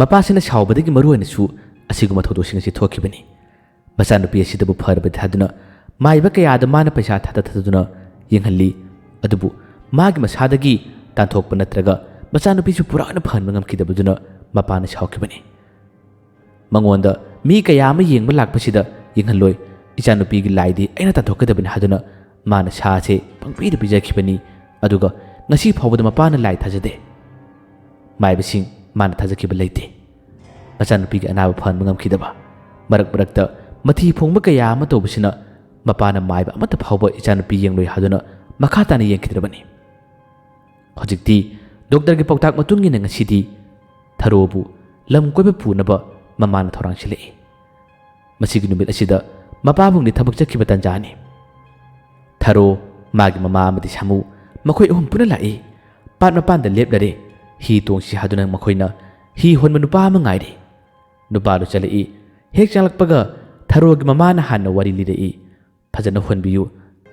ꯃꯄꯥꯁꯤꯅ ꯁꯥꯎꯕꯗꯒꯤ ꯃꯔꯨꯑꯣꯏꯅꯁꯨ ꯑꯁꯤꯒꯨꯝꯕ ꯊꯧꯗꯣꯛꯁꯤꯡ ꯑꯁꯤ ꯊꯣꯛꯈꯤꯕꯅꯤ꯫ ꯃꯆꯥꯅꯨꯄꯤ ꯑꯁꯤꯗꯕꯨ ꯐꯔꯕꯗꯤ ꯍꯥꯏꯗꯨꯅ ꯃꯥꯏꯕ ꯀꯌꯥꯗ ꯃꯥꯅ ꯄꯩꯁꯥ ꯊꯥꯗ ꯊꯥꯗꯗꯨꯅ ꯌꯦꯡꯍꯜꯂꯤ꯫ ꯑꯗꯨꯕꯨ ꯃꯥꯒꯤ ꯃꯁꯥꯗꯒꯤ ꯇꯥꯟꯊꯣꯛꯄ ꯅꯠꯇ꯭ꯔꯒ ꯃꯆꯥꯅꯨꯄꯤꯁꯨ ꯄꯨꯔꯥ ꯑꯣꯏꯅ ꯐꯍꯟꯕ ꯉꯝꯈꯤꯗꯕꯗꯨꯅ ꯃꯄꯥꯅ ꯁꯥꯎꯈꯤꯕꯅꯤ꯫ ꯃꯉꯣꯟꯗ ꯃꯤ ꯀꯌꯥ ꯑꯃ ꯌꯦꯡꯕ ꯂꯥꯛꯄꯁꯤꯗ ꯌꯦꯡꯍꯜꯂꯣꯏ, ꯏꯆꯥꯅꯨꯄꯤꯒꯤ ꯂꯥꯏꯗꯤ ꯑꯩꯅ ꯇꯥꯟꯊꯣꯛꯀꯗꯕꯅꯤ ꯍꯥꯏꯗꯨꯅ ꯃꯥꯅ ꯁꯥ ꯑꯁꯦ ꯄꯪꯄꯤꯗ ꯄꯤꯖꯈꯤꯕꯅꯤ꯫ ꯑꯗꯨꯒ ꯉꯁꯤ ꯐꯥꯎꯕꯗ ꯃꯄꯥꯅ ꯂꯥꯏ ꯊꯥꯖꯗꯦ꯫ ꯃꯥꯏꯕꯁꯤꯡ ꯃꯥꯅ ꯊꯥꯖꯈꯤꯕ ꯂꯩꯇꯦ꯫ ꯃꯆꯥꯅꯨꯄꯤꯒꯤ ꯑꯅꯥꯕ ꯐꯍꯟꯕ ꯉꯝꯈꯤꯗꯕ, ꯃꯔꯛ ꯃꯔꯛꯇ ꯃꯊꯤ ꯐꯣꯡꯕ ꯀꯌꯥ ꯑꯃ ꯇꯧꯕꯁꯤꯅ ꯃꯄꯥꯅ ꯃꯥꯏꯕ ꯑꯃꯠꯇ ꯐꯥꯎꯕ ꯏꯆꯥꯅꯨꯄꯤ ꯌꯦꯡꯂꯣꯏ ꯍꯥꯏꯗꯨꯅ ꯃꯈꯥ ꯇꯥꯅ ꯌꯦꯡꯈꯤꯗ꯭ꯔꯕꯅꯤ꯫ ꯍꯧꯖꯤꯛꯇꯤ ꯗꯣꯛꯇꯔꯒꯤ ꯄꯥꯎꯇꯥꯛ ꯃꯇꯨꯡ ꯏꯟꯅ ꯉꯁꯤꯗꯤ ꯊꯔꯣꯕꯨ ꯂꯝ ꯀꯣꯏꯕ ꯄꯨꯅꯕ ꯃꯃꯥꯅ ꯊꯧꯔꯥꯡ ꯁꯤꯜꯂꯛꯏ꯫ ꯃꯁꯤꯒꯤ ꯅꯨꯃꯤꯠ ꯑꯁꯤꯗ ꯃꯄꯥꯕꯨꯡꯗꯤ ꯊꯕꯛ ꯆꯠꯈꯤꯕ ꯇꯥꯟꯖꯥꯅꯤ꯫ ꯊꯔꯣ, ꯃꯥꯒꯤ ꯃꯃꯥ ꯑꯃꯗꯤ ꯁꯥꯃꯨ, ꯃꯈꯣꯏ ꯑꯍꯨꯝ ꯄꯨꯟꯅ ꯂꯥꯛꯏ꯫ ꯄꯥꯠ ꯃꯄꯥꯟꯗ ꯂꯦꯞꯂꯔꯦ꯫ ꯍꯤ ꯇꯣꯡꯁꯤ ꯍꯥꯏꯗꯨꯅ ꯃꯈꯣꯏꯅ ꯍꯤ ꯍꯣꯟꯕ ꯅꯨꯄꯥ ꯑꯃ ꯉꯥꯏꯔꯤ꯫ ꯅꯨꯄꯥꯗꯨ ꯆꯠꯂꯛꯏ꯫ ꯍꯦꯛ ꯆꯪꯂꯛꯄꯒ ꯊꯔꯣꯒꯤ ꯃꯃꯥꯅ ꯍꯥꯟꯅ ꯋꯥꯔꯤ ꯂꯤꯔꯛꯏ꯫ "ꯐꯖꯅ ꯍꯣꯟꯕꯤꯌꯨ,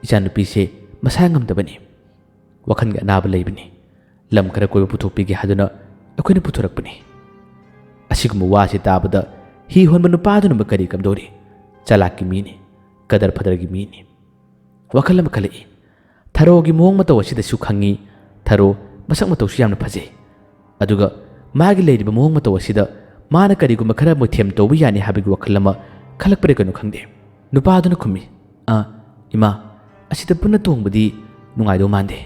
ꯏꯆꯥꯅꯨꯄꯤꯁꯦ ꯃꯁꯥ ꯉꯝꯗꯕꯅꯤ, ꯋꯥꯈꯜꯒꯤ ꯑꯅꯥꯕ ꯂꯩꯕꯅꯤ, ꯂꯝ ꯈꯔ ꯀꯣꯏꯕ ꯄꯨꯊꯣꯛꯄꯤꯒꯦ ꯍꯥꯏꯗꯨꯅ ꯑꯩꯈꯣꯏꯅ ꯄꯨꯊꯣꯔꯛꯄꯅꯤ"꯫ ꯑꯁꯤꯒꯨꯝꯕ ꯋꯥꯁꯤ ꯇꯥꯕꯗ ꯍꯤ ꯍꯣꯟꯕ ꯅꯨꯄꯥꯗꯨꯅꯕꯨ ꯀꯔꯤ ꯀꯝꯗꯧꯔꯤ? ꯆꯂꯥꯛꯀꯤ ꯃꯤꯅꯤ, ꯀꯗꯔ ꯐꯗꯔꯒꯤ ꯃꯤꯅꯤ꯫ ꯋꯥꯈꯜ ꯑꯃ ꯈꯜꯂꯛꯏ꯫ ꯊꯔꯣꯒꯤ ꯃꯑꯣꯡ ꯃꯇꯧ ꯑꯁꯤꯗꯁꯨ ꯈꯪꯉꯤ, ꯊꯔꯣ ꯃꯁꯛ ꯃꯇꯧꯁꯨ ꯌꯥꯝꯅ ꯐꯖꯩ꯫ ꯑꯗꯨꯒ ꯃꯥꯒꯤ ꯂꯩꯔꯤꯕ ꯃꯑꯣꯡ ꯃꯇꯧ ꯑꯁꯤꯗ ꯃꯥꯅ ꯀꯔꯤꯒꯨꯝꯕ ꯈꯔ ꯃꯣꯏꯊꯦꯝ ꯇꯧꯕ ꯌꯥꯅꯤ ꯍꯥꯏꯕꯒꯤ ꯋꯥꯈꯜ ꯑꯃ ꯈꯜꯂꯛꯄꯔ ꯀꯩꯅꯣ ꯈꯪꯗꯦ꯫ ꯅꯨꯄꯥꯗꯨꯅ ꯈꯨꯝꯃꯤ, "ꯑꯥ, ꯏꯃꯥ, ꯑꯁꯤꯗ ꯄꯨꯟꯅ ꯇꯣꯡꯕꯗꯤ ꯅꯨꯡꯉꯥꯏꯗꯧ ꯃꯥꯟꯗꯦ꯫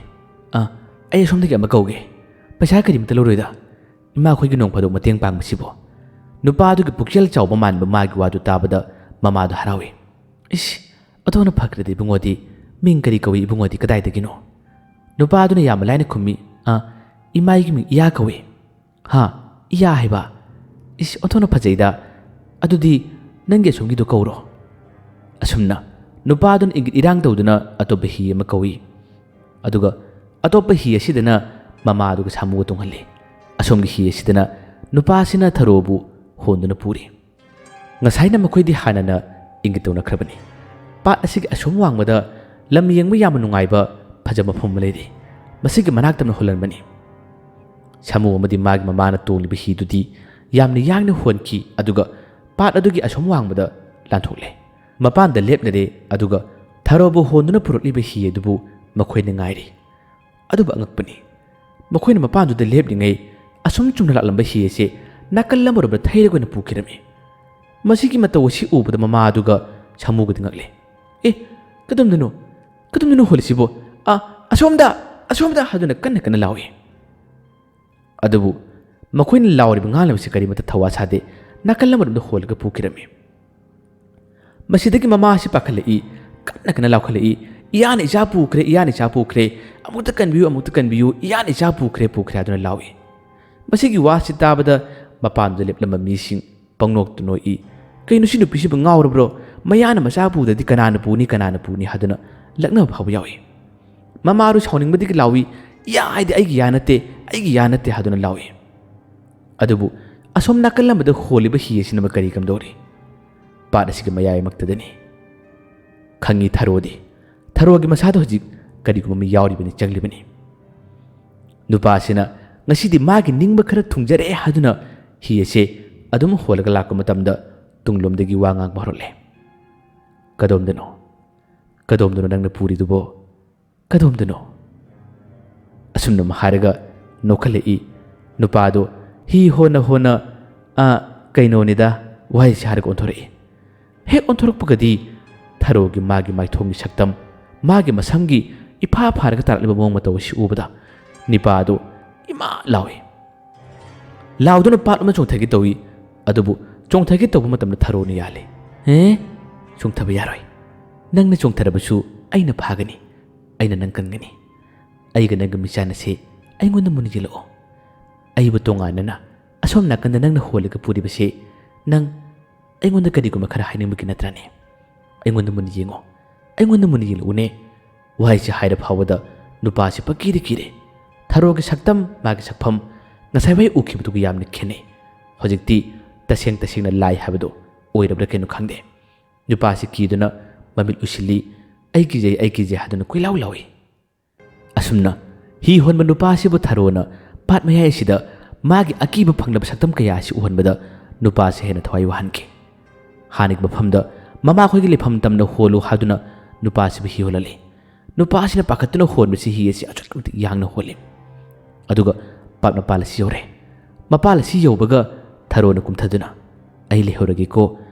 ꯑꯥ, ꯑꯩ ꯑꯁꯣꯝꯗꯒꯤ ꯑꯃ ꯀꯧꯒꯦ꯫ ꯄꯩꯁꯥ ꯀꯔꯤꯝꯇ ꯂꯧꯔꯣꯏꯗ꯫ ꯏꯃꯥ ꯑꯩꯈꯣꯏꯒꯤ ꯅꯣꯡ ꯐꯥꯗꯣꯛ ꯃꯇꯦꯡ ꯄꯥꯡꯕꯁꯤꯕꯨ"꯫ ꯅꯨꯄꯥꯗꯨꯒꯤ ꯄꯨꯛꯆꯦꯜ ꯆꯥꯎꯕ ꯃꯥꯟꯕ ꯃꯥꯒꯤ ꯋꯥꯗꯨ ꯇꯥꯕꯗ ꯃꯃꯥꯗꯨ ꯍꯔꯥꯎꯏ꯫ "ꯏꯁ, ꯑꯗꯨꯅ ꯐꯈ꯭ꯔꯗꯤ ꯏꯕꯨꯡꯉꯣꯗꯤ "ꯃꯤꯡ ꯀꯔꯤ ꯀꯧꯏ ꯏꯕꯨꯡꯉꯣꯗꯤ? ꯀꯗꯥꯏꯗꯒꯤꯅꯣ?" ꯅꯨꯄꯥꯗꯨꯅ ꯌꯥꯝꯅ ꯂꯥꯏꯅ ꯈꯨꯝꯃꯤ, "ꯑ, ꯏꯃꯥ, ꯑꯩꯒꯤ ꯃꯤꯡ ꯏꯌꯥ ꯀꯧꯏ꯫" "ꯍꯥ? ꯏꯌꯥ ꯍꯥꯏꯕ? ꯏꯁ, ꯑꯣꯟꯊꯣꯛꯅ ꯐꯖꯩꯗ꯫ ꯑꯗꯨꯗꯤ ꯅꯪꯒꯤ ꯑꯁꯣꯝꯒꯤꯗꯣ ꯀꯧꯔꯣ꯫" ꯑꯁꯨꯝꯅ ꯅꯨꯄꯥꯗꯨꯅ ꯏꯪꯒꯤꯠ ꯏꯔꯥꯡ ꯇꯧꯗꯨꯅ ꯑꯇꯣꯞꯄ ꯍꯤ ꯑꯃ ꯀꯧꯏ꯫ ꯑꯗꯨꯒ ꯑꯇꯣꯞꯄ ꯍꯤ ꯑꯁꯤꯗꯅ ꯃꯃꯥꯗꯨꯒ ꯁꯥꯃꯨꯒ ꯇꯣꯡꯍꯜꯂꯤ꯫ ꯑꯁꯣꯝꯒꯤ ꯍꯤ ꯑꯁꯤꯗꯅ ꯅꯨꯄꯥꯁꯤꯅ ꯊꯔꯣꯕꯨ ꯍꯣꯟꯗꯨꯅ ꯄꯨꯔꯤ꯫ ꯉꯁꯥꯏꯅ ꯃꯈꯣꯏꯗꯤ ꯍꯥꯟꯅꯅ ꯏꯪꯒꯤꯠ ꯇꯧꯅꯈ꯭ꯔꯕꯅꯤ꯫ ꯄꯥꯠ ꯑꯁꯤꯒꯤ ꯑꯁꯣꯝ ꯋꯥꯡꯃꯗ ꯂꯝ ꯌꯦꯡꯕ ꯌꯥꯝꯅ ꯅꯨꯡꯉꯥꯏꯕ ꯐꯖꯕ ꯃꯐꯝ ꯑꯃ ꯂꯩꯔꯤ꯫ ꯃꯁꯤꯒꯤ ꯃꯅꯥꯛꯇ ꯑꯃꯅ ꯍꯣꯜꯍꯟꯕꯅꯤ꯫ ꯁꯥꯃꯨ ꯑꯃꯗꯤ ꯃꯥꯒꯤ ꯃꯃꯥꯅ ꯇꯣꯡꯂꯤꯕ ꯍꯤꯗꯨꯗꯤ ꯌꯥꯝꯅ ꯌꯥꯡꯅ ꯍꯣꯟꯈꯤ, ꯑꯗꯨꯒ ꯄꯥꯠ ꯑꯗꯨꯒꯤ ꯑꯁꯣꯝ ꯋꯥꯡꯃꯗ ꯂꯥꯟꯊꯣꯛꯂꯦ꯫ ꯃꯄꯥꯟꯗ ꯂꯦꯞꯅꯔꯦ, ꯑꯗꯨꯒ ꯊꯔꯣꯕꯨ ꯍꯣꯟꯗꯨꯅ ꯄꯨꯔꯛꯂꯤꯕ ꯍꯤ ꯑꯗꯨꯕꯨ ꯃꯈꯣꯏꯅ ꯉꯥꯏꯔꯤ꯫ ꯑꯗꯨꯕꯨ ꯑꯉꯛꯄꯅꯤ, ꯃꯈꯣꯏꯅ ꯃꯄꯥꯟꯗꯨꯗ ꯂꯦꯞꯂꯤꯉꯩ ꯑꯁꯨꯝ ꯆꯨꯝꯅ ꯂꯥꯛꯂꯝꯕ ꯍꯤ ꯑꯁꯦ ꯅꯥꯀꯜ ꯑꯃꯔꯣꯝꯗ ꯊꯩꯔꯒ ꯑꯣꯏꯅ ꯄꯨꯈꯤꯔꯝꯃꯤ꯫ ꯃꯁꯤꯒꯤ ꯃꯇꯧ ꯑꯁꯤ ꯎꯕꯗ ꯃꯃꯥ ꯑꯗꯨꯒ ꯁꯥꯃꯨꯒꯗꯤ ꯉꯛꯂꯦ꯫ "ꯑꯦ, ꯀꯗꯣꯝꯗꯅꯣ? ꯀꯗꯣꯝꯗꯅꯣ ꯍꯣꯜꯂꯤꯁꯤꯕꯣ? ꯑ, ꯑꯁꯣꯝꯗ! ꯑꯁꯣꯝꯗ!" ꯍꯥꯏꯗꯨꯅ ꯀꯟꯅ ꯀꯟꯅ ꯂꯥꯎꯏ꯫ ꯑꯗꯨꯕꯨ ꯃꯈꯣꯏꯅ ꯂꯥꯎꯔꯤꯕ ꯉꯥꯡꯂꯤꯕꯁꯤ ꯀꯔꯤꯃꯠꯇ ꯊꯧꯋꯥ ꯁꯥꯗꯦ, ꯅꯥꯀꯜ ꯑꯃꯔꯣꯝꯗ ꯍꯣꯜꯂꯒ ꯄꯨꯈꯤꯔꯝꯃꯤ꯫ ꯃꯁꯤꯗꯒꯤ ꯃꯃꯥ ꯑꯁꯤ ꯄꯥꯈꯠꯂꯛꯏ, ꯀꯟꯅ ꯀꯟꯅ ꯂꯥꯎꯈꯠꯂꯛꯏ, "ꯏꯌꯥꯅ ꯏꯆꯥ ꯄꯨꯈ꯭ꯔꯦ, ꯏꯌꯥꯅ ꯏꯆꯥ ꯄꯨꯈ꯭ꯔꯦ, ꯑꯃꯨꯛꯇ ꯀꯟꯕꯤꯌꯨ, ꯑꯃꯨꯛꯇ ꯀꯟꯕꯤꯌꯨ, ꯏꯌꯥꯅ ꯏꯆꯥ ꯄꯨꯈ꯭ꯔꯦ, ꯄꯨꯈ꯭ꯔꯦ" ꯍꯥꯏꯗꯨꯅ ꯂꯥꯎꯏ꯫ ꯃꯁꯤꯒꯤ ꯋꯥꯁꯤ ꯇꯥꯕꯗ ꯃꯄꯥꯟꯗ ꯂꯦꯞꯂꯝꯕ ꯃꯤꯁꯤꯡ ꯄꯪꯅꯣꯛꯇ ꯅꯣꯛꯏ꯫ "ꯀꯩꯅꯣ, ꯁꯤ ꯅꯨꯄꯤꯁꯤꯕꯨ ꯉꯥꯎꯔꯕ꯭ꯔꯣ? ꯃꯌꯥꯅ ꯃꯆꯥ ꯄꯨꯗ꯭ꯔꯗꯤ ꯀꯅꯥꯅ ꯄꯨꯅꯤ, ꯀꯅꯥꯅ ꯄꯨꯅꯤ?" ꯍꯥꯏꯗꯨꯅ ꯂꯛꯅꯕ ꯐꯥꯎꯕ ꯌꯥꯎꯏ꯫ ꯃꯃꯥꯗꯨ ꯁꯥꯎꯅꯤꯡꯕꯗꯒꯤ ꯂꯥꯎꯏ, "ꯏꯌꯥ ꯍꯥꯏꯗꯤ ꯑꯩꯒꯤ ꯌꯥ ꯅꯠꯇꯦ, ꯑꯩꯒꯤ ꯌꯥ ꯅꯠꯇꯦ" ꯍꯥꯏꯗꯨꯅ ꯂꯥꯎꯏ꯫ ꯑꯗꯨꯕꯨ ꯑꯁꯣꯝ ꯅꯥꯀꯜ ꯑꯃꯗ ꯍꯣꯜꯂꯤꯕ ꯍꯤ ꯑꯁꯤꯅ ꯀꯔꯤ ꯀꯝꯗꯧꯔꯤ? ꯄꯥꯠ ꯑꯁꯤꯒꯤ ꯃꯌꯥꯏꯃꯛꯇꯗꯅꯤ꯫ ꯈꯪꯉꯤ ꯊꯔꯣꯗꯤ꯫ ꯊꯔꯣꯒꯤ ꯃꯁꯥꯗ ꯍꯧꯖꯤꯛ ꯀꯔꯤꯒꯨꯝꯕ ꯑꯃ ꯌꯥꯎꯔꯤꯕꯅꯤ, ꯆꯪꯂꯤꯕꯅꯤ꯫ ꯅꯨꯄꯥꯁꯤꯅ ꯉꯁꯤꯗꯤ ꯃꯥꯒꯤ ꯅꯤꯡꯕ ꯈꯔ ꯊꯨꯡꯖꯔꯦ ꯍꯥꯏꯗꯨꯅ ꯍꯤ ꯑꯁꯦ ꯑꯗꯨꯝ ꯍꯣꯜꯂꯒ ꯂꯥꯛꯄ ꯃꯇꯝꯗ ꯇꯨꯡꯂꯣꯝꯗꯒꯤ ꯋꯥ ꯉꯥꯡꯕ ꯍꯧꯔꯛꯂꯦ꯫ "ꯀꯗꯣꯝꯗꯅꯣ? ꯀꯗꯣꯝꯗꯅꯣ ꯅꯪꯅ ꯄꯨꯔꯤꯗꯨꯕꯣ? ꯀꯗꯣꯝꯗꯅꯣ?" ꯑꯁꯨꯝꯅ ꯍꯥꯏꯔꯒ ꯅꯣꯛꯈꯠꯂꯛꯏ꯫ ꯅꯨꯄꯥꯗꯣ ꯍꯤ ꯍꯣꯟꯅ ꯍꯣꯟꯅ, "ꯑ, ꯀꯩꯅꯣꯅꯤꯗ, ꯋꯥꯍꯩꯁꯤ" ꯍꯥꯏꯔꯒ ꯑꯣꯟꯊꯣꯔꯛꯏ꯫ ꯍꯦꯛ ꯑꯣꯟꯊꯣꯔꯛꯄꯒꯗꯤ ꯊꯔꯣꯒꯤ ꯃꯥꯒꯤ ꯃꯥꯏꯊꯣꯡꯒꯤ ꯁꯛꯇꯝ, ꯃꯥꯒꯤ ꯃꯁꯝꯒꯤ ꯏꯐꯥ ꯐꯥꯔꯒ ꯇꯥꯔꯛꯂꯤꯕ ꯃꯑꯣꯡ ꯃꯇꯧ ꯑꯁꯤ ꯎꯕꯗ ꯅꯤꯄꯥꯗꯨ ꯏꯃꯥ ꯂꯥꯎꯏ꯫ ꯂꯥꯎꯗꯨꯅ ꯄꯥꯠ ꯑꯃ ꯆꯣꯡꯊꯒꯦ ꯇꯧꯏ꯫ ꯑꯗꯨꯕꯨ ꯆꯣꯡꯊꯒꯦ ꯇꯧꯕ ꯃꯇꯝꯗ ꯊꯔꯣꯅ ꯌꯥꯜꯂꯤ꯫ "ꯑꯦ, ꯆꯣꯡꯊꯕ ꯌꯥꯔꯣꯏ꯫ ꯅꯪꯅ ꯆꯣꯡꯊꯔꯕꯁꯨ ꯑꯩꯅ ꯐꯥꯒꯅꯤ, ꯑꯩꯅ ꯅꯪ ꯀꯟꯒꯅꯤ꯫ ꯑꯩꯒ ꯅꯪꯒ ꯃꯤꯆꯥꯟꯅꯁꯦ, ꯑꯩꯉꯣꯟꯗ ꯃꯨꯟꯅ ꯌꯦꯡꯂꯛꯑꯣ꯫ ꯑꯩꯕꯨ ꯇꯣꯉꯥꯟꯅꯅ ꯑꯁꯣꯝ ꯅꯥꯀꯟꯗ ꯅꯪꯅ ꯍꯣꯜꯂꯒ ꯄꯨꯔꯤꯕꯁꯦ ꯅꯪ ꯑꯩꯉꯣꯟꯗ ꯀꯔꯤꯒꯨꯝꯕ ꯈꯔ ꯍꯥꯏꯅꯤꯡꯕꯒꯤ ꯅꯠꯇ꯭ꯔꯅꯦ? ꯑꯩꯉꯣꯟꯗ ꯃꯨꯟꯅ ꯌꯦꯡꯉꯣ, ꯑꯩꯉꯣꯟꯗ ꯃꯨꯟꯅ ꯌꯦꯡꯂꯛꯎꯅꯦ꯫ ꯋꯥꯍꯩꯁꯦ ꯍꯥꯏꯔ ꯐꯥꯎꯕꯗ ꯅꯨꯄꯥꯁꯦ ꯄꯪꯀꯤꯗ ꯀꯤꯔꯦ꯫ ꯊꯔꯣꯒꯤ ꯁꯛꯇꯝ, ꯃꯥꯒꯤ ꯁꯛꯐꯝ ꯉꯁꯥꯏ ꯋꯥꯏ ꯎꯈꯤꯕꯗꯨꯒ ꯌꯥꯝꯅ ꯈꯦꯠꯅꯩ꯫ ꯍꯧꯖꯤꯛꯇꯤ ꯇꯁꯦꯡ ꯇꯁꯦꯡꯅ ꯂꯥꯏ ꯍꯥꯏꯕꯗꯣ ꯑꯣꯏꯔꯕ꯭ꯔꯥ ꯀꯩꯅꯣ ꯈꯪꯗꯦ꯫ ꯅꯨꯄꯥꯁꯤ ꯀꯤꯗꯨꯅ ꯃꯃꯤꯠ ꯎꯏꯁꯤꯜꯂꯤ꯫ "ꯑꯩ ꯀꯤꯖꯩ, ꯑꯩ ꯀꯤꯖꯩ" ꯍꯥꯏꯗꯨꯅ ꯀꯣꯏꯂꯥꯎ ꯂꯥꯎꯏ꯫ ꯑꯁꯨꯝꯅ ꯍꯤ ꯍꯣꯟꯕ ꯅꯨꯄꯥꯁꯤꯕꯨ ꯊꯔꯣꯅ ꯄꯥꯠ ꯃꯌꯥꯏ ꯑꯁꯤꯗ ꯃꯥꯒꯤ ꯑꯀꯤꯕ ꯐꯪꯂꯕ ꯁꯛꯇꯝ ꯀꯌꯥ ꯑꯁꯤ ꯎꯍꯟꯕꯗ ꯅꯨꯄꯥꯁꯤ ꯍꯦꯟꯅ ꯊꯋꯥꯏ ꯋꯥꯍꯟꯈꯤ꯫ ꯍꯥꯟꯅꯒꯤ ꯃꯐꯝꯗ ꯃꯃꯥꯈꯣꯏꯒꯤ ꯂꯩꯐꯝ ꯇꯝꯅ ꯍꯣꯜꯂꯨ ꯍꯥꯏꯗꯨꯅ ꯅꯨꯄꯥꯁꯤꯕꯨ ꯍꯤ ꯍꯣꯜꯍꯜꯂꯤ꯫ ꯅꯨꯄꯥꯁꯤꯅ ꯄꯥꯈꯠꯇꯨꯅ ꯍꯣꯟꯕꯁꯤ ꯍꯤ ꯑꯁꯤ ꯑꯁꯨꯛꯀꯤ ꯃꯇꯤꯛ ꯌꯥꯡꯅ ꯍꯣꯜꯂꯤ꯫ ꯑꯗꯨꯒ ꯄꯥꯠ ꯃꯄꯥꯜ ꯑꯁꯤ ꯌꯧꯔꯦ꯫ ꯃꯄꯥꯜ ꯑꯁꯤ ꯌꯧꯕꯒ ꯊꯔꯣꯅ ꯀꯨꯝꯊꯗꯨꯅ, "ꯑꯩ ꯂꯩꯍꯧꯔꯒꯦꯀꯣ"꯫